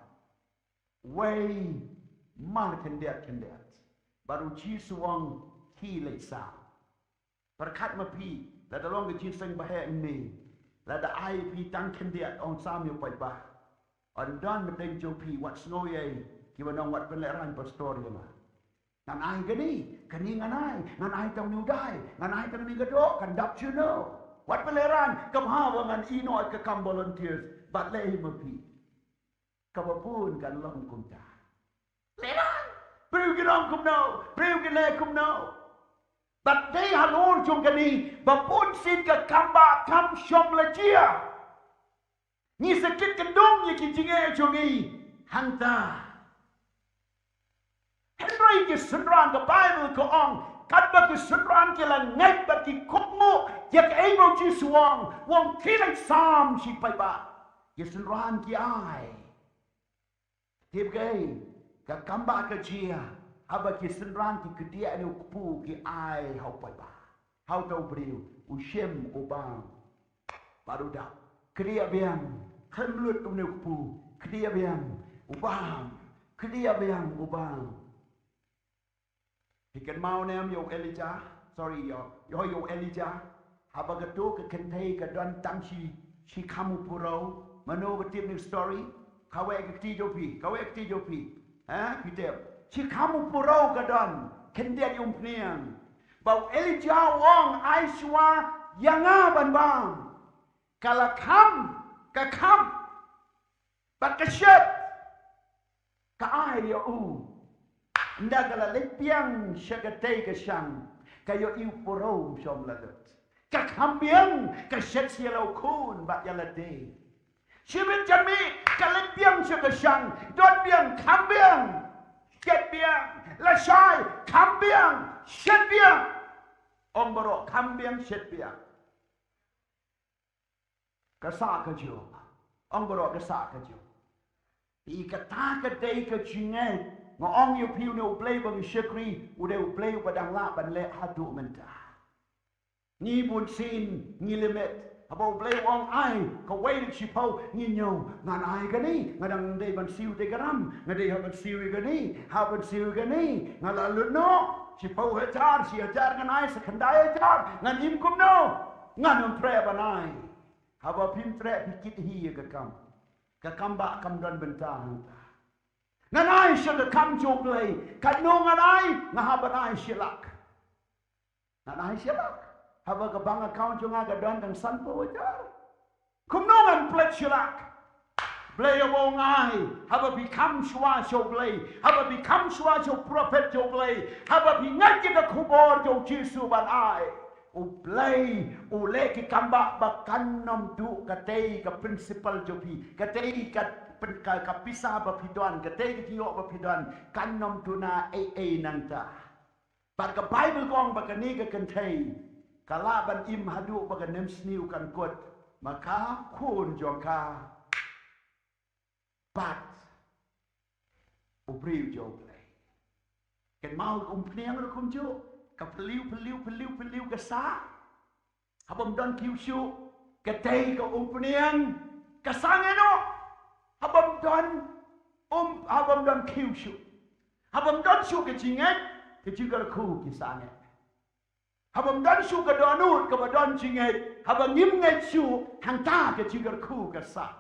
Wei mar khyndiat khyndiat. Bad u Jisu u ong, Khie leit sam. Pyrkhat ma phi, lada long ka jingseng ba heh mynne, lada ai phi tang khyndiat, ong sam ïa u paidbah. Ym don mynta jong phi, wat sngew ïa kiba ong wat pynlehraiñ pastor ïa nga. Ngan ai kane, kane ngan ai, ngan ai tang une u dai, ngan ai tang kane ka doh, kan dap junom. Wat pynlehraiñ, ka bha ba ngan ïehnoh ïa ka kam volunteers, bad leh hi ma phi. Kaba bun kan long kumta. Lehraiñ, briew kin ong kumno, briew kin leh kumno. Bad dei halor jong kane ba bun sien ka kam ba kam shong la jia. Ngi sa kit kyndong ïa ki jingeh jong ngi hangta. Hynrei ki synran, ka Baibl ka ong, katba ki synran ki la ngeit bad ki kohnguh ïa kaei ba u Jisu u ong, u ong khie leit sam sha u paidbah. Ki synran ki ai. Tip kaei, ka kam ba ka jia, haba ki synran ki kdiah ïa une u kpu, ki ai ha u paidbah. Ha uta u briew, u shim, u bam. Bad u dap. Kdiah biang, khlem lut une u kpu, kdiah biang, u bam. Kdiah biang, u bam. Phi kynmaw ne em ïa u Elijah, sorry, ïa, ïa u Elijah. Haba kato ka kynthei ka don tang shi, shi kham u puraw. Mano ba tip ïa une u story? Kawei ka kti jong phi, kawei ka kti jong phi. Ha, phi tip. Shi kham u puraw ka don, khyndiat ïa u umphniang. Ba u Elijah u ong, ai shuwa ïa nga ban bam. Ka la kham, ka kham. Bad ka shet. Ka ai ïa u. Ynda ka la leit biang sha katei ka shang, ka ïohi u puraw um shym la lut. Ka kham biang, ka shet sha la u khun bad ïa lade. Shibit janmiet, ka leit biang sha ka shang, don biang, kham biang, shet biang, lashai, kham biang, shet biang. Ong baroh, kham biang, shet biang. Ka sah ka jong. Ong baroh ka sah ka jong. Ïa kata ka dei ka jingngeit. Nga ong ïa phi une u Blei ba ngi shakri, u dei u Blei uba dang lah ban leh haduh mynta. Ngi bun sien, ngi limit. Haba u Blei u ong ai, kawei shiphew, ngi ñiew. Ngan ai kane, nga dang dei ban siew te ka ram, nga dei hap ban siew ïa kane, hap ban siew ïa kane, nga la lut noh. Shiphew hajar, shi hajar ngan ai, sa khyndai hajar, ngan im kumno. Ngan ym treh ban ai. Haba phim treh phi kit hi ïa ka kam. Ka kam ba kam don bynta hangta. Ngan ai sha ka kam jong u Blei. Katno ngan ai, nga hap ban ai shi lak. Ngan ai shi lak. Haba ka bank account jong nga ka don tang sanphew hajar. Kumno ngan pynleit shi lak. Blei u ong ai, haba phi kham shuwa sha u Blei, haba phi kham shuwa sha u prophet jong u Blei, haba phi ngeit ïa ka khubor jong u Jisu ban ai. U Blei u leh ki kam ba, ba kan ym duh katei ka principle jong phi, katei ka pyn-, ka, ka pisa ba phi don, katei ka jingïoh ba phi don, kan ym duh na ei ei nangta. Bad ka Baibl ka ong ba kane ka kynthei ka lah ban im haduh ba ka nemsniew kan kut, ma ka khun jong ka bad u briew jong u Blei. Kynmaw ka umphniang ruh kumjuh, ka phylliew, phylliew, phylliew, phylliew ka sah. Haba ym don khiew shuh, ka dei ka umphniang, ka sangeh noh. Haba ym don, um, haba ym don khiew shuh. Haba ym don shuh ka jingngeit, ka jingkyrkhu ki sangeh. Haba ym don shuh ka dohnud kaba don jingngeit, haba ngim ngeit shuh, hangta ka jingkyrkhu ka sah.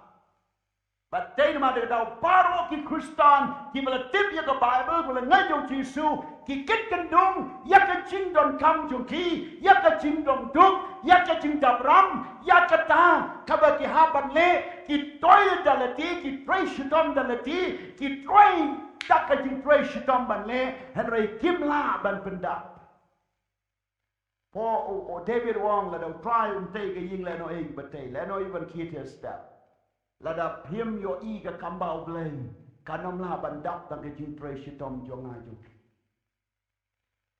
Bad dei namar kata baroh ki Khristan kiba la tip ïa ka Baibl, ba la ngeit ïa u Jisu, ki kit kyndong ïa ka jingdonkam jong ki, ïa ka jingdong duk, ïa ka jingdap ram, ïa kata kaba ki hap ban leh, ki toil da lade, ki trei shitom da lade, ki trei da ka jingtrei shitom ban leh, hynrei kim lah ban pyndap. Phi, u, u David u ong, lada U Trai um tei ka ïing, lano ei ba tei, lano ei ban khie thiah step. Lada phim ïohi ka kam ba U Blei, kan ym lah ban dap tang ka jingtrei shitom jong nga jong phi.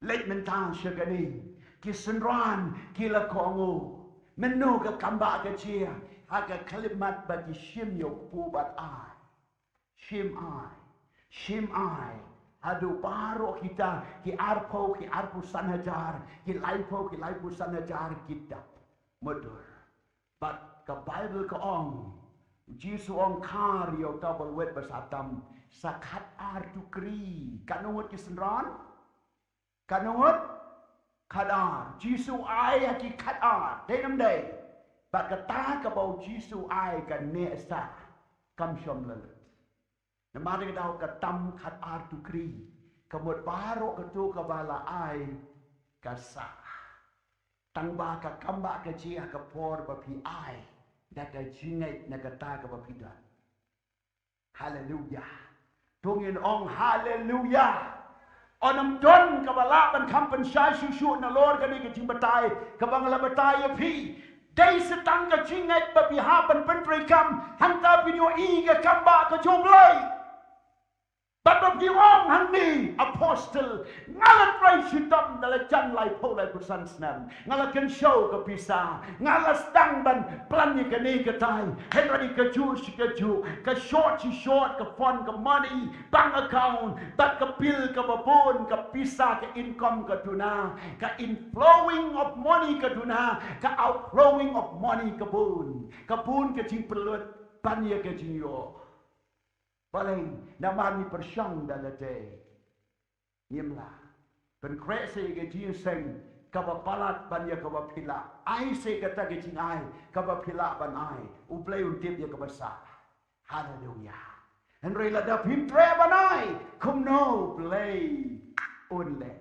Leit mynta sha kane, ki synran ki la kohnguh. Mynno ka kam ba ka jia, ha ka khyllipmat ba ki shim ïa u kpu bad ai. Shim ai, shim ai. Haduh baroh kita, ki arphew, ki arphew san hajar, ki laiphew, ki laiphew san hajar, ki dap. Mutdur. Bad ka Baibl ka ong, Jisu ong khar ïa uta uba lwet ba sah tam, sa khatar tukri. Katno ngut ki synran? Katno ngut? Khadar, Jisu ai ha ki khadar, dei nam dei. Bad kata kaba u Jisu ai ka neh sah, kam shym la lut. Namar ka daw ka tam khadar tukri, ka mut baroh kato kaba la ai ka sah. Tang ba ka kam ba ka jia ka por ba phi ai da ka jingngeit na kata kaba phi don. Haleluya. To ngin ong haleluya. Ym don kaba lah ban kham pynshai shuh shuh nalor kane ka jingbatai kaba nga la batai ïa phi. Dei sa tang ka jingngeit ba phi hap ban pyntreikam, hangta phin ïohi ka kam ba ka jong U Blei. Bad ba phi ong hangne, apostle, nga la trei shitom da la jan laiphew laiphew san snem. Nga la kynshew ka pisa. Nga la sdang ban plan ïa kane katai. Hynrei kajuh shi kajuh, ka short shi short, ka fund ka money, bank account, bad ka bill kaba bun, ka pisa, ka income ka duna, ka inflowing of money ka duna, ka outflowing of money ka bun. Ka bun ka jingpynlut ban ïa ka jingïoh. Balei? Namar ngi pyrshang da lade. Ngim lah. Pynkhreh sa ïa ka jingïaseng kaba palat ban ïa kaba phi lah. Ai sa ïa kata ka jingai kaba phi lah ban ai. U Blei un tip ïa kaba sah. Haleluya. Hynrei lada phim treh ban ai, kumno U Blei un leh?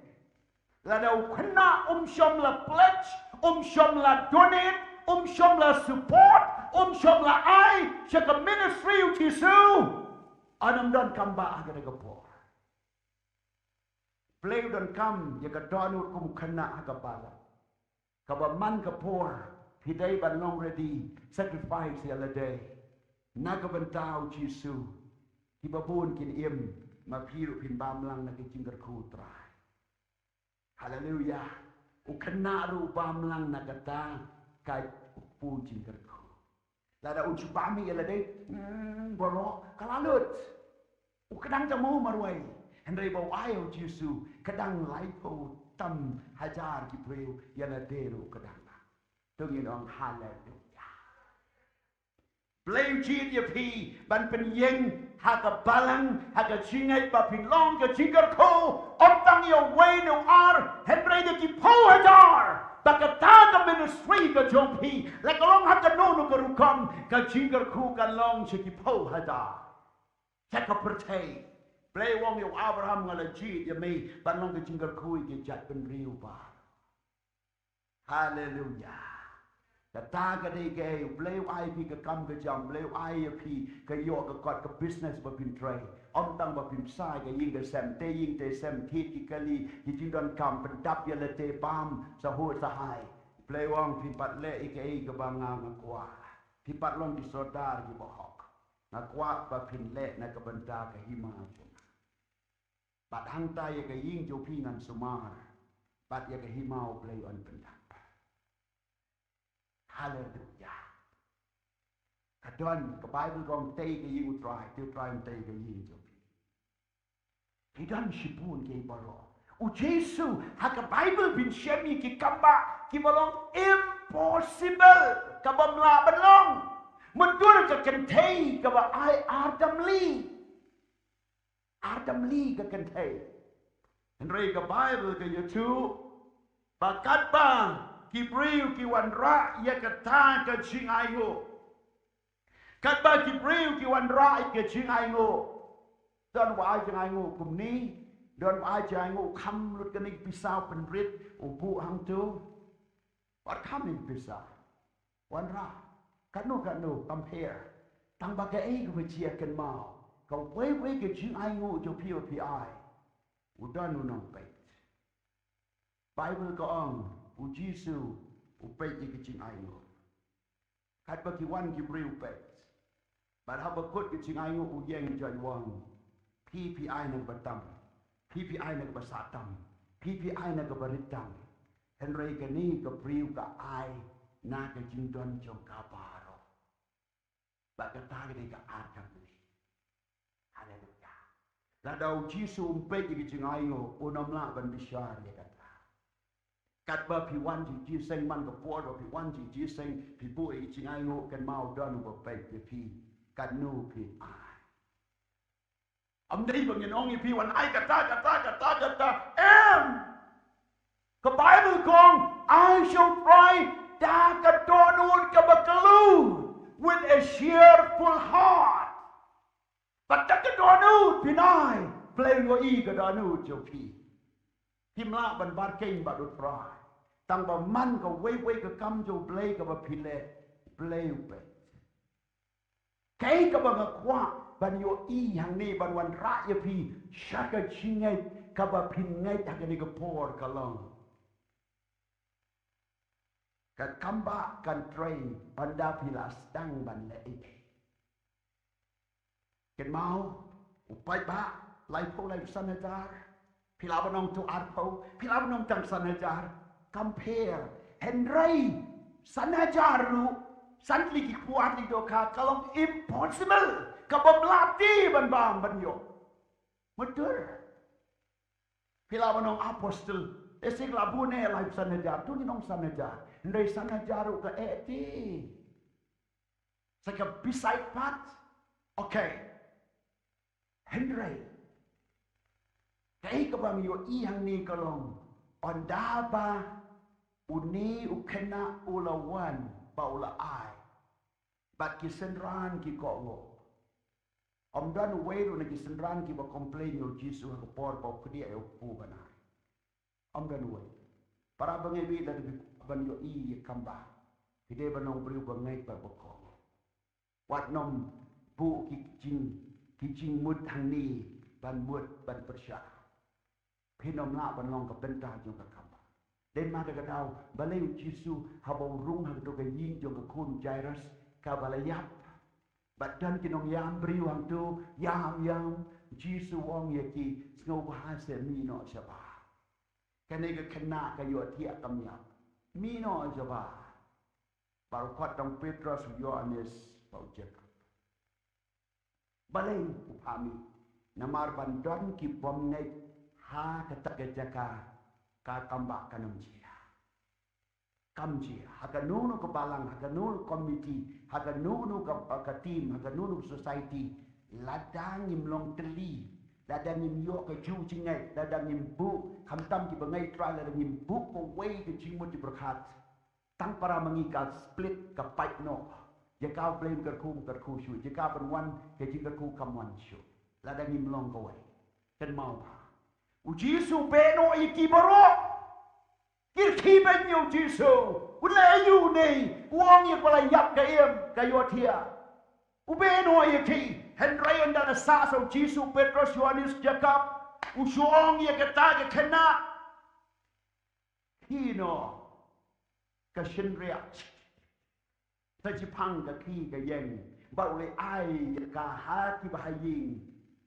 Lada u khynnah um shym la pledge, um shym la donate, um shym la support, um shym la ai sha ka ministry u Jisu, ym don kam ba ha kata ka por. Blei u donkam ïa ka dohnud kum u khynnah ha ka balang. Kaba man ka por phi dei ban long ready, sacrifice ïa lade na ka bynta u Jisu. Kiba bun kin im, ma phi ruh phin bam lang na ka jingkyrkhu u Trai. Haleluya. U khynnah ruh u bam lang na kata ka jingkyrkhu. Lada u ju bam ïa lade, hmm, baroh ka la lut. U kdang ta mo marwei. Hynrei ba u ai u Jisu, kdang laiphew tam hajar ki briew ïa lade ruh u kdang. To ngin ong haleluya. Blei u jied ïa phi ban pynïeng ha ka balang, ha ka jingngeit ba phin long ka jingkyrkhu, ym tang ïa uwei ne u ar, hynrei da ki phew hajar. Ba kata ka ministry ka jong phi, la ka long ha kano kano ka rukom, ka jingkyrkhu kan long sha ki phew hajar. Sha ka pyrthei. Blei u ong ïa u Abraham, nga la jied ïa me ban long ka jingkyrkhu ïa ki jaitbynriew baroh. Haleluya. Kata ka dei kaei, U Blei u ai phi ka kam ka jam, U Blei u ai ïa phi ka ïoh ka kot, ka business ba phin trei. Ym tang ba phin sa ïa ka ïing ka sem, te ïing te sem, thied ki kali, ki jingdonkam, pyndap ïa lade, bam sahut sahai. U Blei u ong phin pat leh ïa kaei kaba nga nga kwah. Phin pat long ki sordar kiba hok. Nga kwah ba phin leh na ka bynta ka hima jong nga. Bad hangta ïa ka ïing jong phi ngan sumar. Bad ïa ka hima U Blei un pyndap. Haleluya. Ka don, ka Baibl ka ong tei ka ïing U Trai, te U Trai un tei ka ïing jong phi. Ki don shibun kiei baroh. U Jisu, ha ka Baibl phin shem ïa ki kam ba, kiba long impossible, kabym lah ban long. Mutdur ka kynthei kaba ai ar tylli. Ar tylli ka kynthei. Hynrei ka Baibl ka ïathuh ba katba ki briew ki wanrah ïa kata ka jingainguh. Katba ki briew ki wanrah ïa ka jingainguh. Don ba ai jingainguh kumne, don ba ai jingainguh kham lut kane ka pisa u pynrit, u buh hangto. Wat kham ïa ka pisa. Wanrah, katno katno, compare. Tang ba kaei kaba jia kynmaw, kawei wei ka jingainguh jong phi ba phi ai, u don u nongpeit. Baibl ka ong, u Jisu u peit ïa ka jingainguh. Katba ki wan ki briew peit. Bad haba kut ka jingainguh u ïeng, u ong, phi phi ai na kaba tam. Phi phi ai na kaba sah tam. Phi phi ai na kaba rit tam. Hynrei kane ka briew ka ai na ka jingdon jong ka baroh. Bad kata ka dei ka ar tylli. Haleluya. Lada u Jisu um peit ïa ka jingainguh, un ym lah ban bishar ïa kata. Katba phi wan jingïaseng, man ka por ba phi wan jingïaseng, phi buh ïa ka jingainguh, kynmaw don uba peit ïa phi. Katno phi ai. Ym dei ba ngin ong ïa phi wan ai kata, kata, kata, kata. Em. Ka Bible ka ong, ai sha U Trai da ka dohnud kaba kylluid, with a cheerful heart. Bad da ka dohnud phin ai, Blei u ïohi ka dohnud jong phi. Phim lah ban barkeng bad U Trai tang ba man kawei kawei ka kam jong U Blei kaba phi leh, Blei u peit. Kaei kaba nga kwah ban ïohi hangne, ban wanrah ïa phi sha ka jingngeit kaba phin ngeit ha kane ka por ka long, ka kam ba kan trei ynda phi la sdang ban leh ei ei. Kynmaw, u paidbah laiphew laiphew san hajar, phi lah ban ong to arphew, phi lah ban ong tang san hajar. Compare. Hynrei san hajar ruh, san tylli ki kwah tylli dohkha, ka long impossible. Ka bym lah te ban bam ban ïoh. Mutdur. Phi lah ban ong apostle, te sik lah bun eh laiphew san hajar, to ngin ong san hajar. Hynrei san hajar ruh ka eh te. Sa ka beside pat. Okay. Hynrei kaei kaba nga ïohi hangne ka long, ynda ba une u khynnah u la wan bad u la ai, bad ki synran ki kohnguh. Ym don uwei ruh na ki synran kiba complain ïa U Jisu ha ka por ba u khlieh ïa u kpu ban ai. Ym don uwei. Para bangeit, lada phi kwah ban ïohi ïa ka kam ba, phi dei ban long briew bangeit bad ba kohnguh. Wat nym buh ki jing, ki jingmut hangne ban mut ban pyrshah. Phin ym lah ban long ka bynta jong ka kam ba. Dei ma da ka daw balei U Jisu haba u rung ha kato ka ïing jong ka khun Jairus kaba la ïap, bad don ki nongïam briew hangto, ïam ïam, U Jisu u ong ïa ki, sngewbha seh, mih noh shabar. Kane ka khynnah ka ïohthiah kam ïap. Mih noh shabar. Bad u khot tang Petros, u Ïoannis bad u Jakob. Balei u phah mih? Namar ban don ki bym ngeit ha kata ka jaka, ka kam ba kan ym jia. Kam jia. Ha kano kano ka balang, ha kano ka committee, ha kano kano ka, ka team, ha kano kano ka society, lada ngim long tylli, lada ngim ïoh ka ju jingngeit, lada ngim buh, khamtam kiba ngeit Trai, lada ngim buh kawei ka jingmut jingpyrkhat, tang para ma ngi ka split, ka pait noh. Jaka U Blei un kyrkhu, kyrkhu shuh. Jaka ban wan ka jingkyrkhu kam wan shuh. Lada ngim long kawei. Kynmaw ba U Jisu u beh noh ïa ki baroh. Ki rkhie beiñ ïa U Jisu. U leh aïu une? U ong ïa kaba la ïap ka im, ka ïohthiah. U beh noh ïa ki. Hynrei ynda la sah sa U Jisu, Petros, Ïoannis, Jakob, u shu ong ïa kata ka khynnah, khie noh, ka shynriah. Sa jiphang ka khie ka ïeng, bad u la ai ïa ka ha kiba ha ïing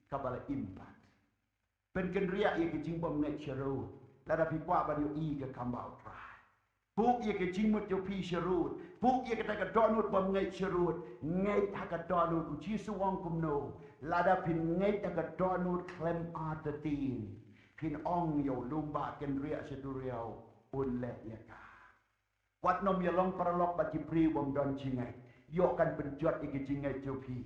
kaba la im pat. Pynkynriah ïa ka jingbymngeit sharud lada phi kwah ban ïohi ka kam ba U Trai. Buh ïa ka jingmut jong phi sharud. Buh ïa kata ka dohnud bymngeit sharud. Ngeit ha ka dohnud. U Jisu u ong kumno? Lada phin ngeit ha ka dohnud khlem artatien, phin ong ïa u lum ba kynriah sha duriaw, un leh ïa ka. Wat nym ïa long paralok bad ki briew bym don jingngeit. Ïoh kan pynjot ïa ka jingngeit jong phi.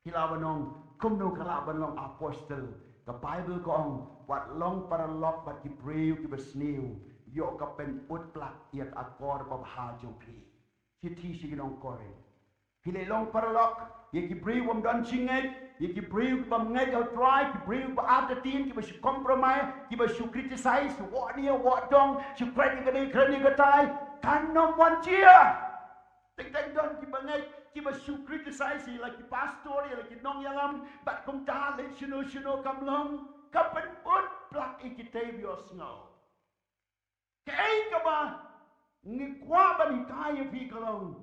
Phi lah ban ong, kumno ka lah ban long apostle? Ka Baibl ka ong, wat long paralok bad ki briew kiba sniew, ïoh ka pynbud plak ïa ka akor babha jong phi. Shithi sha ki nong Korinth. Phi leh long paralok ïa ki briew bym don jingngeit, ïa ki briew kibym ngeit ïa U Trai, ki briew kiba artatien, kiba shu compromise, kiba shu criticize, wad nia wad dong, shu kren ïa kane kren ïa katai, kan nym wan jia. Teng teng don kiba ngeit, kiba shu criticize ïa la ki pastor, ïa la ki nongïalam, bad kumta leh shano shano kam long, ka pynbud plak ïa kitei ba ïohsngew. Kaei kaba ngi kwah ban hikai ïa phi ka long,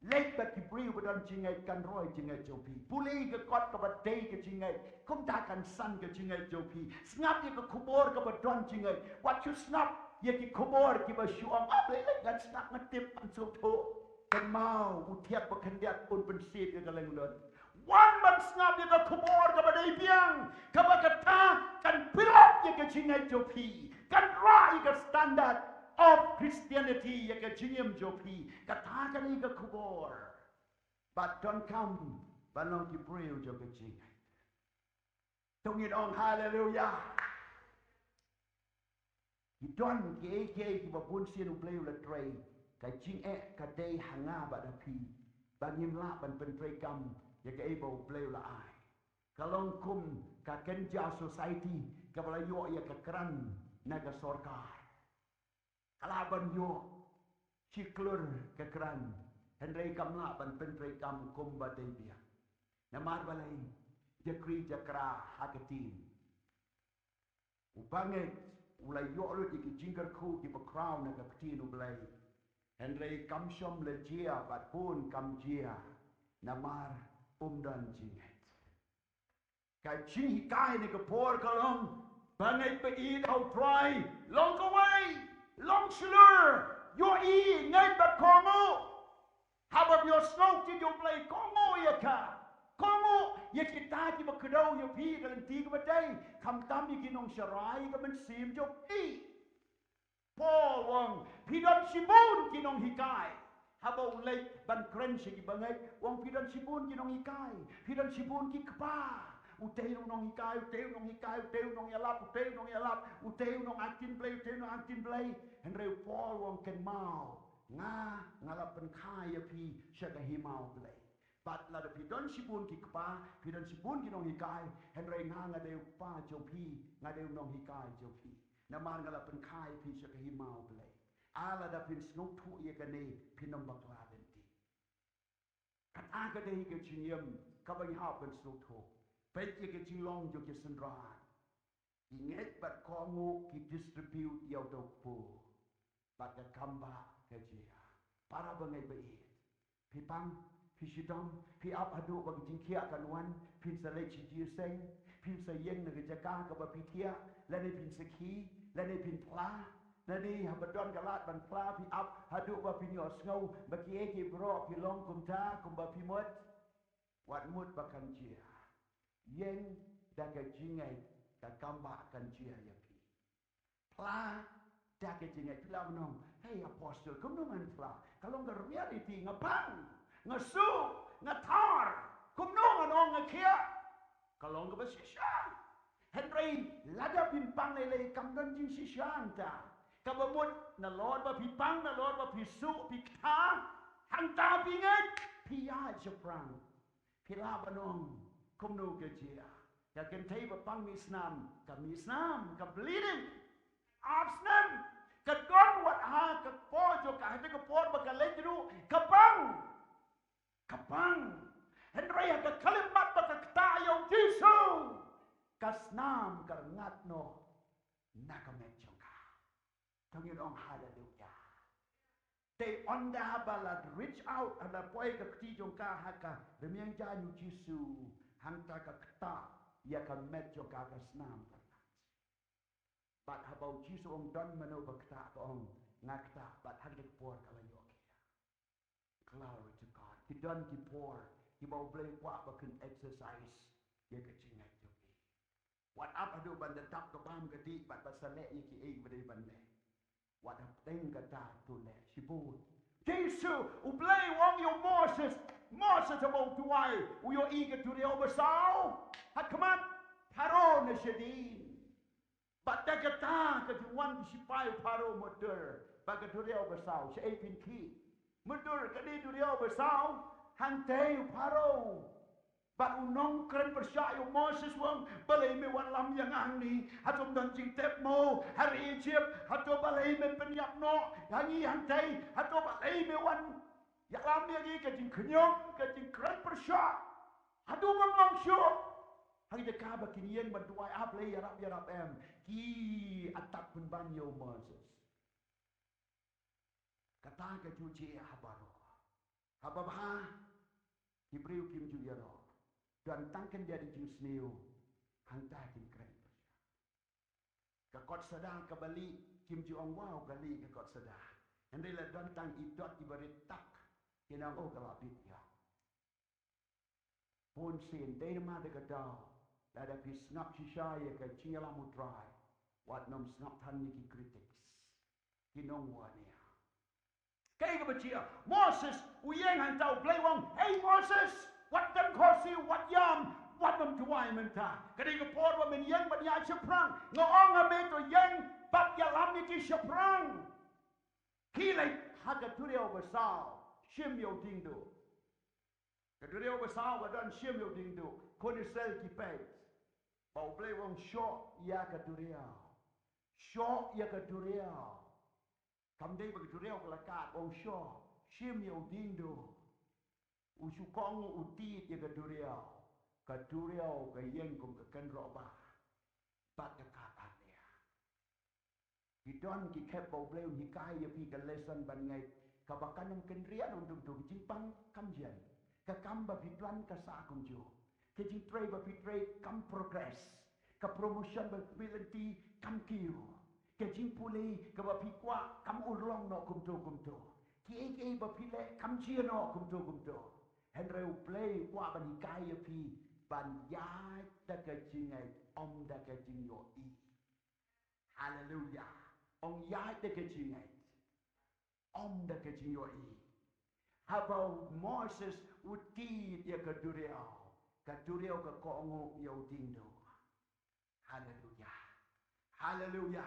leit bad ki briew ba don jingngeit, kan roi jingngeit jong phi. Pule ïa ka kot kaba dei ka jingngeit, kumta kan san ka jingngeit jong phi. Sngap ïa ka khubor kaba don jingngeit. Wat shu sngap ïa ki khubor kiba shu ong, ah, balei leh ngan sngap, nga tip ban sngewthuh. Kynmaw, u thiat ba khyndiat un pynshitom ïa ka lyngngoh. Wan ban sngap ïa ka khubor kaba dei biang, kaba kata kan pynlong ïa ka jingngeit jong phi, kan rah ïa ka standard of Christianity ïa ka jingim jong phi. Kata kan ïa ka khubor. Bad donkam ban long ki briew jong ka jingngeit. To ngin ong haleluya. Ki don kiei kiei kiba bun sien U Blei u la trei. Ka jingeh ka dei ha nga bad ha phi ba ngim lah ban pyntreikam ïa kaei ba U Blei u la ai. Ka long kum ka Kynja Society kaba la ïoh ïa ka kren na ka sorkar. Ka lah ban ïoh shi klur ka kren, hynrei kam lah ban pyntreikam kumba dei biang. Namar balei? Jakri jakra ha ka ktien. U bangeit u la ïoh lut ïa ki jingkyrkhu kiba khraw na ka ktien U Blei. Hynrei kam shym la jia bad bun kam jia namar um don jingngeit. Ka jinghikai ne ka por ka long, bangeit ba ïeit ha U Trai long kawei, long shlur, ïohi, ngeit bad kohnguh. Haba phi ïohsngew ktien jong U Blei, kohnguh ïa ka. Kohnguh ïa kita kiba kdew ïa phi ha ka lynti kaba dei, khamtam ïa ki nongsharai ka mynsiem jong phi. Paul u ong, phi don shibun ki nonghikai. Haba u leit ban kren sha ki bangeit, u ong phi don shibun ki nonghikai, phi don shibun ki kpa. Utei u nonghikai, utei u nonghikai, utei u nongïalap, utei u nongïalap, utei u nongakynblei, utei u nongakynblei. Hynrei u Paul u ong kynmaw, nga, nga la pynkha ïa phi sha ka hima U Blei. Bad lada phi don shibun ki kpa, phi don shibun ki nonghikai, hynrei nga, nga dei u kpa jong phi, nga dei u nonghikai jong phi. Namar nga la pynkha ïa phi sha ka hima U Blei. Ah, lada phin sngewthuh ïa kane, phin ym bakla lynti. Kata ka dei ka jingim kaba ngi hap ban sngewthuh. Peit ïa ka jinglong jong ki synran. Ki ngeit bad kohnguh ki distribute ïa uta u kpu. Bad ka kam ba ka jia. Para bangeit ba ïeit. Phi pang, phi shitom, phi ap haduh ba ka jingkhiah kan wan, phin sa leit shi jingïaseng, phin sa ïeng na ka jaka kaba phi thiah, lane phin sa khie, lane phin phla, lane haba don ka lad ban phla, phi ap haduh ba phin ïohsngew ba kiei kiei baroh ki long kumta kumba phi mut. Wat mut ba kan jia. Ïeng da ka jingngeit, ka kam ba kan jia ïa phi. Phla da ka jingngeit. Phi lah ban ong, hei Apostle, kumno ngan phla? Ka long ka reality, nga pang, nga suk, nga thar. Kumno ngan ong nga khiah? Ka long kaba shisha. Hynrei lada phim pang lei lei kam don jingshisha hangta. Kaba mut nalor ba phi pang, nalor ba phi suk, phi kha, hangta phi ngeit, phi ïaid shaphrang. Phi lah ban ong kumno ka jia. Ka kynthei ba pang mih snam, ka mih snam, ka bleeding. Ap snem, ka don wat ha ka por jong ka, ha ka por ba ka leit ruh, ka pang. Ka pang. Hynrei ha ka khyllipmat ba ka ktah ïa U Jisu, ka snam ka rngat noh na ka met jong ka. To ngin ong haleluya. Te ynda ba la reach out, ynda poi ka kti jong ka ha ka rmiang jaiñ U Jisu, hangta ka ktah ïa ka met jong ka, ka snam ka rngat. Bad haba U Jisu u ong don mano ba ktah, ka ong nga ktah, bad ha kata ka por ka la ïoh khiah. Glory to God. Ki don ki por kiba U Blei u kwah ba kin exercise ïa ka jingngeit jong phi. Wat ap haduh ban da tap ka bam ka dih bad ban sa leh ïa kiei ba dei ban leh. Wat hapdeng kata to leh shibun. Jisu, U Blei u ong ïa u Moses, Moses haba u duwai, u ïohi ka duriaw basaw ha khmat Pharaoh ne shadien. Bad da kata ka jingwan ki shipai u Pharaoh, mutdur, bad ka duriaw basaw, shaei phin khie? Mutdur, ka dei duriaw basaw. Hangtei u Pharaoh. Bad u nongkren pyrshah ïa u Moses u ong, balei me wan lam ïa nga hangne? Hato ym don jingtep mo? Ha ri Egypt, hato balei me pynïap noh ïa ngi hangtei? Hato balei me wan ïalam ïa ngi? Ka jingkhñium, ka jingkren pyrshah. Haduh ban long shuh. Ha ka jaka ba kin ïeng ban duwai, ah Blei ïarap, ïarap em, ki attack pynban ïa u Moses. Kata ka ju jia ha baroh. Haba bha, ki briew kim ju ïaroh. Don tang khyndiat jingsniew, hangta kin kren pyrshah. Ka kot Sodom kaba lieh, kim ju ong wow ka lieh ka kot Sodom. Hynrei la don tang i dot iba rit tak, kin ong oh ka la bit ïa. Bun sien, dei namar da ka daw, lada phi sngap shisha ïa ka jingïalam U Trai, wat nym sngap than ïa ki critics. Ki nongwan ïa. Kaei kaba jia, Moses u ïeng hangta, U Blei u ong, hei Moses, wat dem khohsiew, wat ïam, wat nym duwai mynta. Ka dei ka por ba men ïeng ban ïaid shaphrang. Nga ong ha me to ïeng, Bad ïalam ïa ki shaphrang. Khie leit ha ka duriaw ba saw, shim ïa u diengduh. Ka duriaw ba saw ka don, shim ïa u diengduh. Khun Israel ki peit. Ba U Blei u ong shoh ïa ka duriaw. Shoh ïa ka duriaw. Kam dei ba ka duriaw ka la kad, u ong shoh, shim ïa u diengduh. U shu kohnguh, u tied ïa ka duriaw. Ka duriaw ka ïeng kum ka kynroh bah. Bad ka kad hangne. Ki don ki khep ba U Blei un hikai ïa phi ka lesson ban ngeit, kaba kan ym kynriah ïa u diengduh. Ka jingpang kam jia. Ka kam ba phi plan ka sah kumjuh. Ka jingtrei ba phi trei kam progress. Ka promotion ba phi lynti kam kiew. Ka jingpule kaba phi kwah kam urlong noh kumto kumto. Kiei kiei ba phi leh kam jia noh kumto kumto. Hynrei U Blei u kwah ban hikai ïa phi ban ïaid da ka jingngeit, ym da ka jingïohi. Haleluya. Ong ïaid da ka jingngeit, ym da ka jingïohi. Haba u Moses u tied ïa ka duriaw, ka duriaw ka kohnguh ïa u diengduh. Haleluya. Haleluya.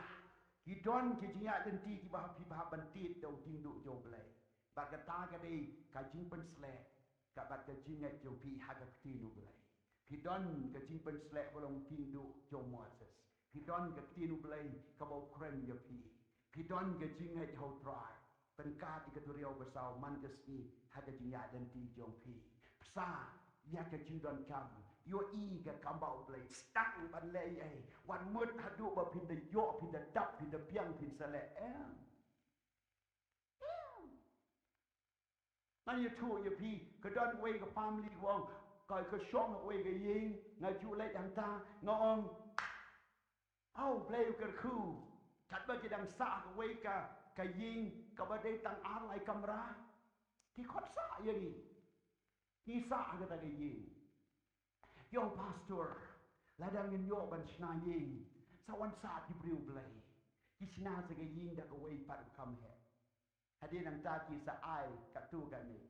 Ki don ki jingïaid lynti kiba phi hap ban tied da u diengduh jong U Blei. Bad kata ka dei ka jingpynsleh, ka bad ka jingngeit jong phi ha ka ktien U Blei. Phi don ka jingpynsleh ba long u diengduh jong u Moses. Phi don ka ktien U Blei kaba u kren ïa phi. Phi don ka jingngeit ha u Trai. Pynkat ïa ka duriaw ba saw man ka sngi ha ka jingïaid lynti jong phi. Bsa ïa ka jingdonkam. Ïohi ka kam ba U Blei. Sdang ban leh ei ei. Wat mut haduh ba phin da ïoh, phin da dap, phin da biang, phin sa leh. Em. Em. Ngan ïathuh ïa phi, ka don kawei ka family ka ong, ka, ka shong kawei ka ïing, nga ju leit hangta, nga ong, "Aw, Blei u kyrkhu, katba ki dang sah kawei ka, ka ïing, kaba dei tang ar lai kamra, ki khot sah ïa ngi. Ngi sah ha kata ka ïing." Ki ong, "Pastor, lada ngin ïoh ban shna ïing, sa wan sah ki briew Blei. Ki shna sa ka ïing da kawei pat u kham heh." Hadien nangta ki sa ai katto katne.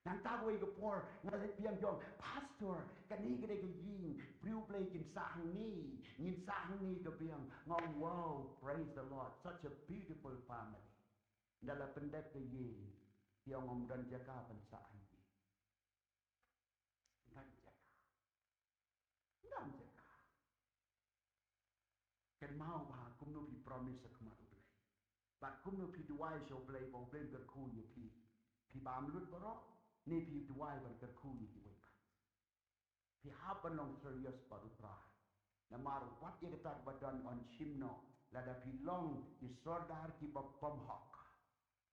Nangta kawei ka por nga leit biang, ki ong, "Pastor, kane ka dei ka ïing, briew Blei kin sah hangne, ngin sah hangne ka biang." Nga ong, "Wow, praise the Lord, such a beautiful family." Ynda la pyndep ka ïing, ki ong, "Ym don jaka ban sah hangne." Ym don jaka. Ym don jaka. Kynmaw bha kumno phi promise ha khmat U Blei. Bad kumno phi duwai sha U Blei ba U Blei un kyrkhu ïa phi. Phi bam lut baroh, ne phi duwai ban kyrkhu ïa kiwei pat. Phi hap ban long serious bad U Trai. Namar wat ïa kata kaba don yn shim noh, lada phi long ki sordar kiba bymhok.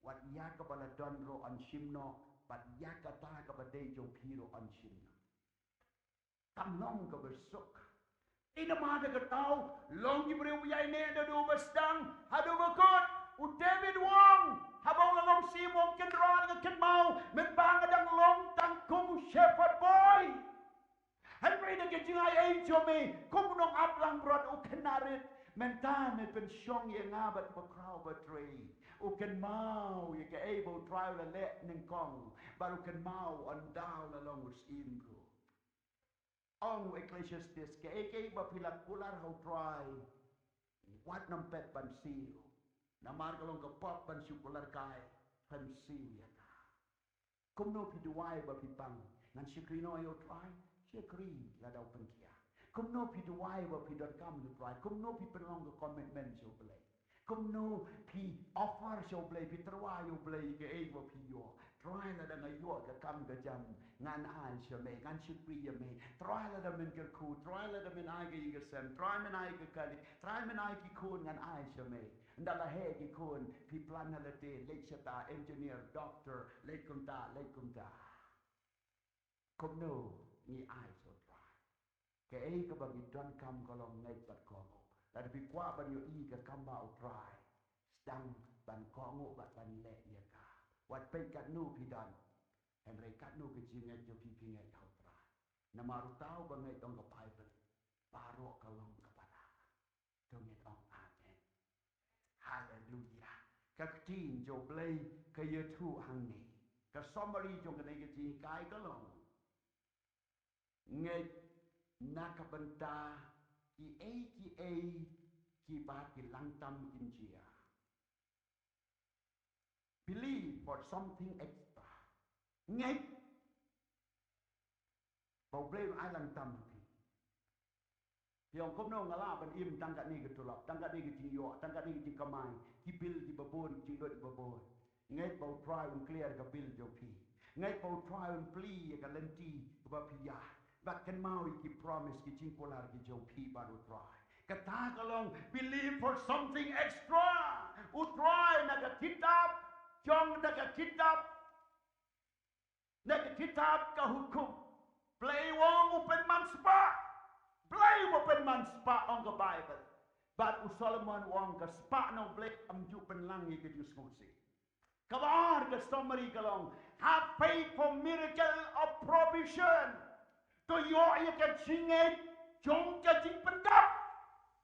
Wat ïa kaba la don ruh yn shim noh, bad ïa kata kaba dei jong phi ruh yn shim noh. Kam long kaba suk. Ïa namar kata, long ki briew ba ïaineh naduh ba sdang haduh ba kut. U David u ong, haba u la long syiem, u ong, "Kynrad, nga kynmaw mynba nga dang long tang kum u shepherd boy." Hynrei da ka jingai jong me kum u nongap langbrot, u khynnah rit, mynta me pynshong ïa nga bad kiba khraw ba trei. U kynmaw ïa kaei ba U Trai u la leh nyngkong, bad u kynmaw ynda u la long u syiem ruh. Ong u Ecclesiastes, kaei kaei ba phi la kular ha U Trai, wat nym phet ban siew. Namar ka long ka pop ban shu kular kai, phin siew ïa ka. Kumno phi duwai ba phi pang, ngan shakri noh ïa U Trai, shakri lada u pynkhiah. Kumno phi duwai ba phi donkam ïa U Trai, kumno phi pynlong ka commitment sha U Blei. Kumno phi offer sha U Blei, phi tyrwa ïa U Blei kaei ba phi ïoh. Trai, lada nga ïoh ka kam ka jam, ngan ai sha me, ngan shakri ïa me. Trai, lada men kyrkhu, Trai, lada men ai ka ïing ka sem, Trai, men ai ka kali, Trai, men ai ki khun, ngan ai sha me. Ynda la heh ki khun, phi plan ha lade, leit shata, engineer, doctor, leit kumta, leit kumta. Kumno ngi ai sha U Trai? Kaei kaba ngi donkam ka long ngeit bad kohnguh. Lada phi kwah ban ïohi ka kam ba U Trai, sdang ban kohnguh bad ban leh ïa ka. Wat peit katno phi don, hynrei katno ka jingngeit jong phi, phi ngeit ha U Trai. Namar uta uba ngeit, ong ka Baibl, baroh ka long kaba lah. To ngeit ong amen. Haleluya. Ka ktien jong U Blei ka ïathuh hangne. Ka summary jong kane ka jinghikai ka long: Ngeit na ka bynta kiei kiei kiba ki langtam kin jia. Believe for something extra. Ngeit ba U Blei un ai langtam ha phi. Phi ong kumno nga lah ban im tang katne ka tulop, tang katne ka jingïoh, tang katne ka jingkamai, ki bill kiba bun, ki jingduh kiba bun. Ngeit ba U Trai un clear ka bill jong phi. Ngeit ba U Trai un plie ïa ka lynti kaba phi ïaid. Bad kynmaw ïa ki promise, ki jingkular ki jong phi bad U Trai. Kata ka long believe for something extra. U Trai na ka kitab jong, na ka kitab, na ka kitab ka Hukum, Blei u ong u pynman spah. Blei u pynman spah, ong ka Baibl. Bad u Solomon u ong ka spah na U Blei kam ju pynlang ïa ka jingsngewsih. Kaba ar ka summary ka long, have faith for miracle of provision. To ïoh ïa ka jingngeit jong ka jingpyndap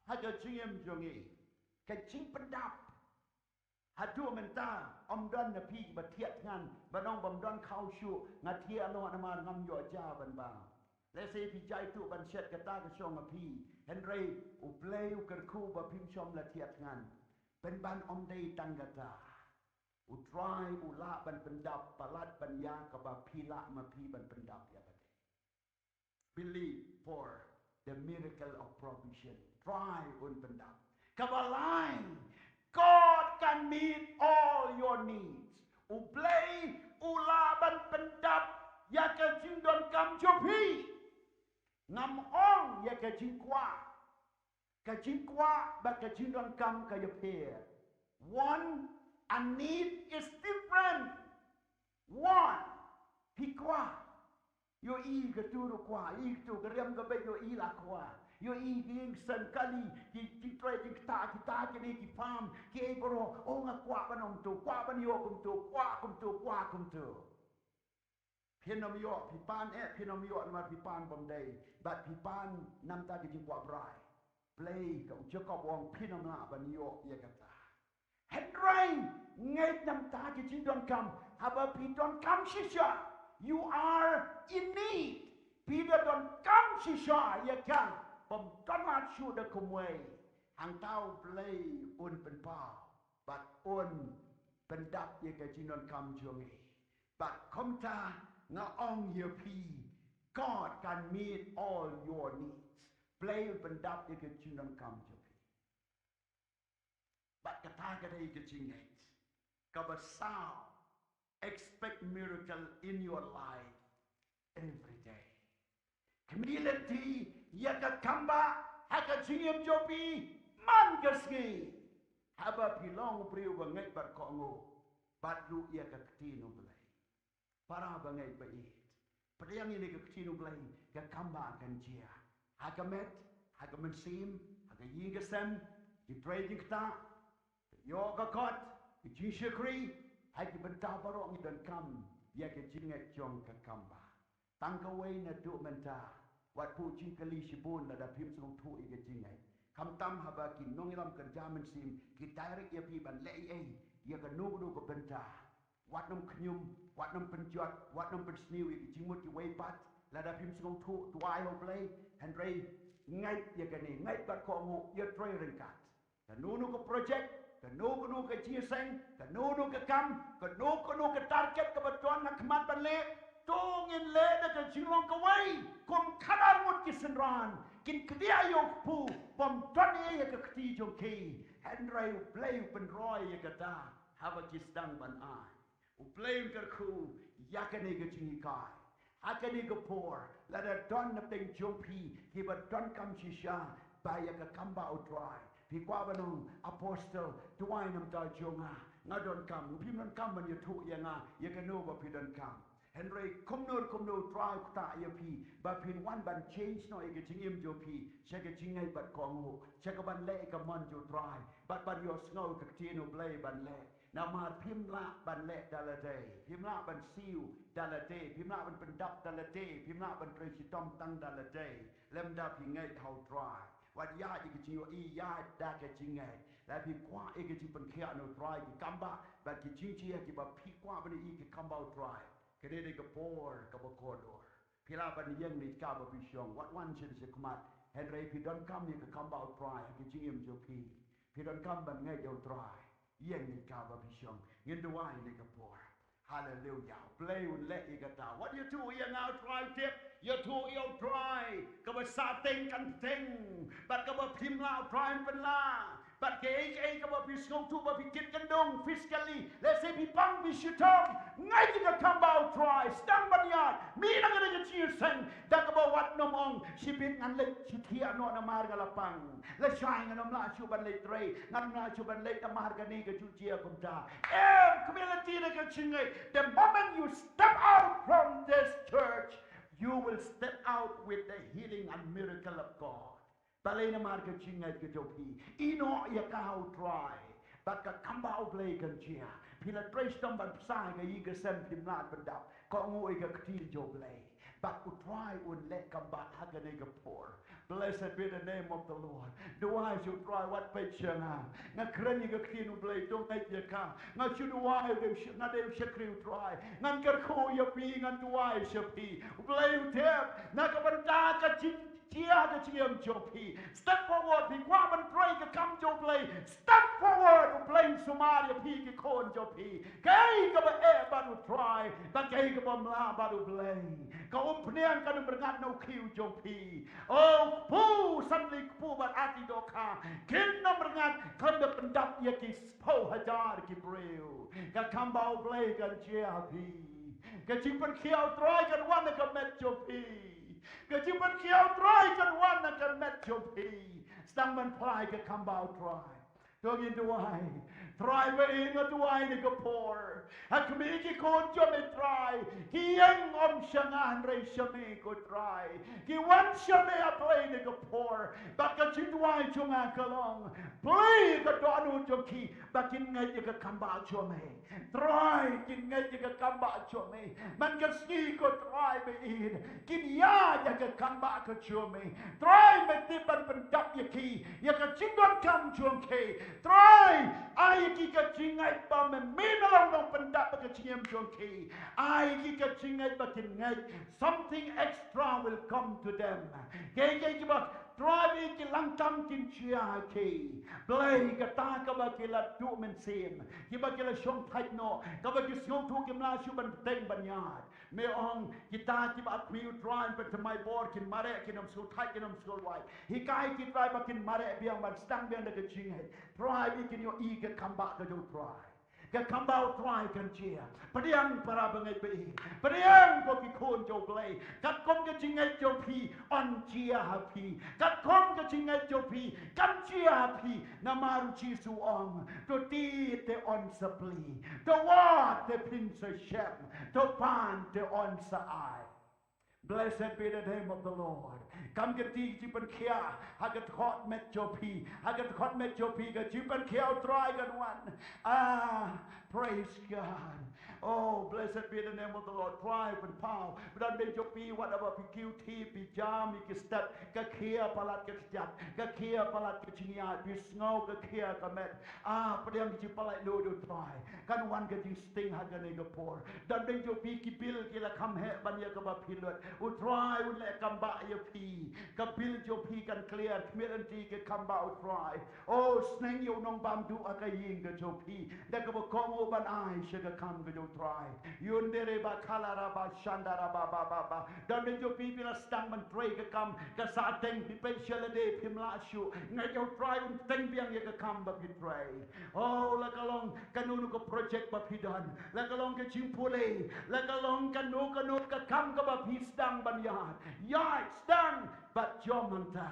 ha ka jingim jong ngi. Ka jingpyndap. Haduh mynta ym don na phi ba thiah thngan ban ong ba ym don khaw shuh, nga thiah noh namar ngam ïoh ja ban baw. Lehse phi jaituh ban shet kata ka shong ha phi, hynrei U Blei u kyrkhu ba phim shym la thiah thngan. Pynban ym dei tang kata. U Trai u lah ban pyndap palat ban ïa kaba phi lah ma phi ban pyndap ïa kata. Believe for the miracle of provision. Trai un pyndap. Kaba lai, God can meet all your needs. U Blei u lah ban pyndap ïa ka jingdonkam jong phi. Ngam ong ïa ka jingkwah. Ka jingkwah bad ka jingdonkam ka ïapher. Want and need is different. Want, phi kwah. Ïohi katu ruh kwah, ïohi katu ka riam ka beit, ïohi la kwah. Ïohi ki ïing sem kali, ki jingtrei jingktah kita kine ki farm, kiei baroh, oh nga kwah ban ong kumtu, kwah ban ïoh kumtu, kwah kumtu, kwah kumtu. Phin ym ïoh, phi pan eh, phin ym ïoh namar phi pan bym dei. Bad phi pan namar ka jingkwah brai. Blei ka u Jakob u ong phin ym lah ban ïoh ïa kata. Hynrei ngeit namar ka jingdonkam, haba phi donkam shisha, you are in need. Phi da donkam shisha ïa ka, bym don lad shuh da kumwei. Hangta U Blei un pynpaw bad un pyndap ïa ka jingdonkam jong ngi. Bad kumta nga ong ïa phi, God can meet all your needs. Blei un pyndap ïa ka jingdonkam jong phi. Bad kata ka dei ka jingngeit kaba saw. Expect miracle in your life every day. Khmih lynti ïa ka kambah ha ka jingim jong phi man ka sngi. Haba phi long u briew ba ngeit bad kohnguh bad ruh ïa ka ktien U Blei. Para bangeit baieit, pdiang ïa kane ka ktien U Blei, ka kambah kan jia ha ka met, ha ka mynsiem, ha ka ïing ka sem, jingtrei jingktah, ka ïoh ka kot, ka jingshakri, ha ki bynta baroh ngi donkam ïa ka jingngeit jong ka kambah. Tang kawei naduh mynta, wat buh jingkylli shibun lada phim sngewthuh ïa ka jingngeit. Khamtam haba ki nongïalam kyrja mynsiem ki direct ïa phi ban leh ei ei ïa kano kano ka bynta. Wat nym khñium, wat nym pynjot, wat nym pynsniew ïa ki jingmut kiwei pat. Lada phim sngewthuh, duwai ha U Blei, hynrei ngeit ïa kane, ngeit bad kohnguh, ïatrei ryngkat. Kano kano ka project, kano kano ka jingïaseng, kano kano ka kam, kano kano ka target kaba don ha khmat ban leh, to ngin leh da ka jinglong kawei, kum khadar ngut ki synran kin kdiah ïa u kpu, bym don ei ei ha ka kti jong ki. Hynrei U Blei u pynroi ïa kata haba ki sdang ban ai. U Blei un kyrkhu ïa kane ka jinghikai. Ha kane ka por, lada don na pdeng jong phi kiba donkam shisha ba ïa ka kambah U Trai, phi kwah ban ong, Apostle, duwai namar jong nga, nga donkam. Phim donkam ban ïathuh ïa nga ïa kano ba phi donkam. Hynrei kumno kumno U Trai u ktah ïa phi ba phin wan ban change noh ïa ka jingim jong phi sha ka jingngeit bad kohnguh, sha ka ban leh ïa ka mon jong U Trai bad ban ïohsngew ïa ka ktien U Blei ban leh. Namar phim lah ban leh da lade, phim lah ban siew da lade, phim lah ban pyndap da lade, phim lah ban trei shitom tang da lade lymda phi ngeit ha U Trai. Wat ïaid ïa ka jingïohi, ïaid da ka jingngeit. Lada phi kwah ïa ka jingpynkhiah na U Trai, ki kambah bad ki jingjia kiba phi kwah ban ïohi, ki kambah U Trai, ka dei dei ka por kaba kordor. Phi lah ban ïeng ne kaba phi shong, wat wan sha khmat, Hynrei phi donkam ïa ka kam ba U Trai ha ka jingim jong phi. Phi donkam ban ngeit ïa U Trai. Ïeng ïa ka ba phi shong. Ngin duwai ïa ka por. Haleluya. U Blei un leh ïa kata. Wat ïathuh ïa nga, U Trai u tip. Ïathuh ïa U Trai. Kaba sah teng kan teng. Bad kaba phim lah, U Trai un pynlah. Bad kaei kaei kaba phi sngewthuh ba phi kit kyndong physically. Lehse phi pang phi shitom. Ngeit ïa ka kam ba U Trai. Sdang ban ïaid. Mih na ka jingïaseng. Da kaba wat nym ong, shibit ngan leit sha thiah noh namar nga la pang. Lashai ngan ym lah shuh ban leit trei, ngan ym lah shuh ban leit namar kane ka jutjia kumta. Em, khmih lynti na ka jingngeit. The moment you step out from this church, you will step out with the healing and miracle of God. Balei? Namar ka jingngeit ka jong phi. Ïehnoh ïa ka ha U Trai. Bad ka kam ba U Blei kan jia. Phi la trei shitom ban bsa ïa ka ïing ka sem, phim lah ban pyndap. Kohnguh ïa ka ktien jong U Blei. Bad U Trai un leh kam ba ha kane ka por. Blessed be the name of the Lord. Duwai sha U Trai, wat peit sha nga. Nga kren ïa ka ktien U Blei, to ngeit ïa ka. Nga shu duwai, nga dei u shakri U Trai. Ngan kyrkhu ïa phi, ngan duwai sha phi. U Blei u tip na ka bynta ka jing jia ka jingim jong phi. Step forward, phi kwah ban trei ka kam jong U Blei. Step forward, U Blei un sumar ïa phi ki khun jong phi. Kaei kaba eh bad U Trai, bad kaei kaba ym lah bad U Blei. Ka umphniang kan ym rngat na u khiew jong phi. O kpu, Santlei kpu bad Ati Dohkha. Kin ym rngat, kan da pyndap ïa ki spah hajar ki briew. Ka kam ba U Blei kan jia ha phi. Ka jingpynkhiah U Trai kan wan na ka met jong phi. Ka jingpynkhiah U Trai kan wan na ka met jong phi. Sdang ban phla ïa ka kam ba U Trai. To ngin duwai. Trai, ba ïeit, nga duwai na ka por. Ha khmih ki khun jong me Trai. Ki ïeng ym sha nga hynrei sha me ko Trai. Ki wan sha me, A Blei, na ka por. Bad ka jingduwai jong nga ka long, plie ka dohnud jong ki ba kin ngeit ïa ka kam ba jong me. Trai, kin ngeit ïa ka kam ba jong me. Man ka sngi ko Trai ba ïeit, kin ïaid ïa ka kam ba ka jong me. Trai, me tip ban pyndap ïa ki, ïa ka jingdonkam jong ki. Trai, ai ïa ki ka jingngeit ba me, me long nongpyndap ïa ka jingim jong ki. Ai ïa ki ka jingngeit ba kin ngeit something extra will come to them. Ki, ki, kiba Trai, ba ïeit, ki langtam kin jia ha ki. Blei, kata kaba ki la duh mynsiem, kiba ki la shong thait noh, kaba ki sngewthuh kim lah shuh ban bteng ban ïaid. Me ong kita kiba khmih U Trai ban thymmai bor, kin mareh, kin ym sngewthait, kin ym sngewlwait. Hikai ki Trai ba kin mareh biang ban sdang biang da ka jingngeit. Trai, ba kin ïohi ka kam ba ka jong U Trai. Ka kam ba U Trai kan jia. Pdiang para bangeit ba ïeit. Pdiang ko ki khun jong U Blei. Katkum ka jingngeit jong phi yn jia ha phi. Katkum ka jingngeit jong phi kan jia ha phi. Namar U Jisu u ong, to tied te yn sa plie. To wad te phin sa shem. To pan te yn sa ai. Blessed be the name of the Lord. Kam kynti ka jingpynkhiah ha ka dkhot met jong phi. Ha ka dkhot met jong phi ka jingpynkhiah U Trai kan wan. Ah, praise God. Oh, blessed be the name of the Lord. Trai pynpaw. Ba don bynta jong phi, wat haba phi kiew thep, phi jam ïa ki stet, ka khia palat ka kjat, ka khia palat ka jingïaid, phi sngew ka khia ka met. Ah, pdiang ka jingpynlait lut U Trai. Kan wan ka jingsting ha kane ka por. Don bynta jong phi ki bill ki la kham heh ban ïa kaba phi lut. U Trai un leh kam ba ïa phi. Ka bill jong phi kan clear. Khmih lynti ka kam ba U Trai. O, sneng ïa u nongbam duh ha ka ïing ka jong phi. Da kaba kohnguh ban ai sha ka kam ka jong U Trai. Yundere ba khala ra ba shanda ra ba ba ba ba. Don bynta jong phi, phi la sdang ban trei ka kam, ka sateng phi peit sha lade phim lah shuh. Ngeit ïa U Trai un teng biang ïa ka kam ba phi trei. Oh, la ka long kano kano ka project ba phi don, la ka long ka jingpule, la ka long kano kano ka kam kaba phi sdang ban ïaid, ïaid sdang bad jom hangta.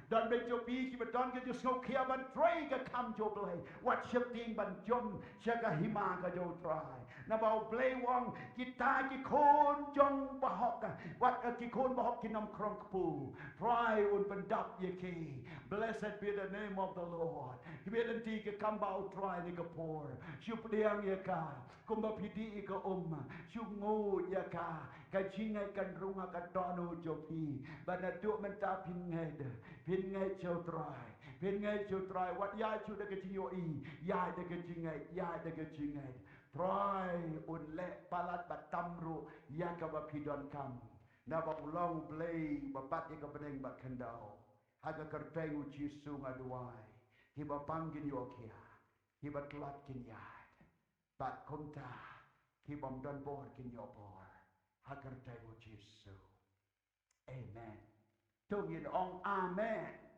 Don bynta jong phi kiba don ka jingsngewkhia ban trei ka kam jong U Blei, wat sheptieng ban jom sha ka hima ka jong U Trai. Naba U Blei u ong, kita ki khun jong bahok, wat, eh, ki khun bahok kin ym khrong kpu. Trai un pyndap ïa ki. Blessed be the name of the Lord. Khmih lynti ka kam ba U Trai ha kane ka por. Shu pdiang ïa ka. Kumba phi dih ïa ka um, shu nguid ïa ka. Ka jingngeit kan rung ha ka dohnud jong phi. Ba naduh mynta phin ngeit, phin ngeit sha U Trai. Phin ngeit sha U Trai. Wat ïaid shuh da ka jingïohi, ïaid da ka jingngeit, ïaid da ka jingngeit. Trai un leh palat bad tam ruh ïa kaba phi donkam. Naba u long U Blei ba bat ïa ka bneng bad khyndew. Ha ka kyrteng u Jisu nga duwai. Kiba pang kin ïoh khiah. Kiba tlot kin ïaid. Bad kumta, kibym don bor kin ïoh bor. Ha kyrteng u Jisu. Amen. To ngin ong amen.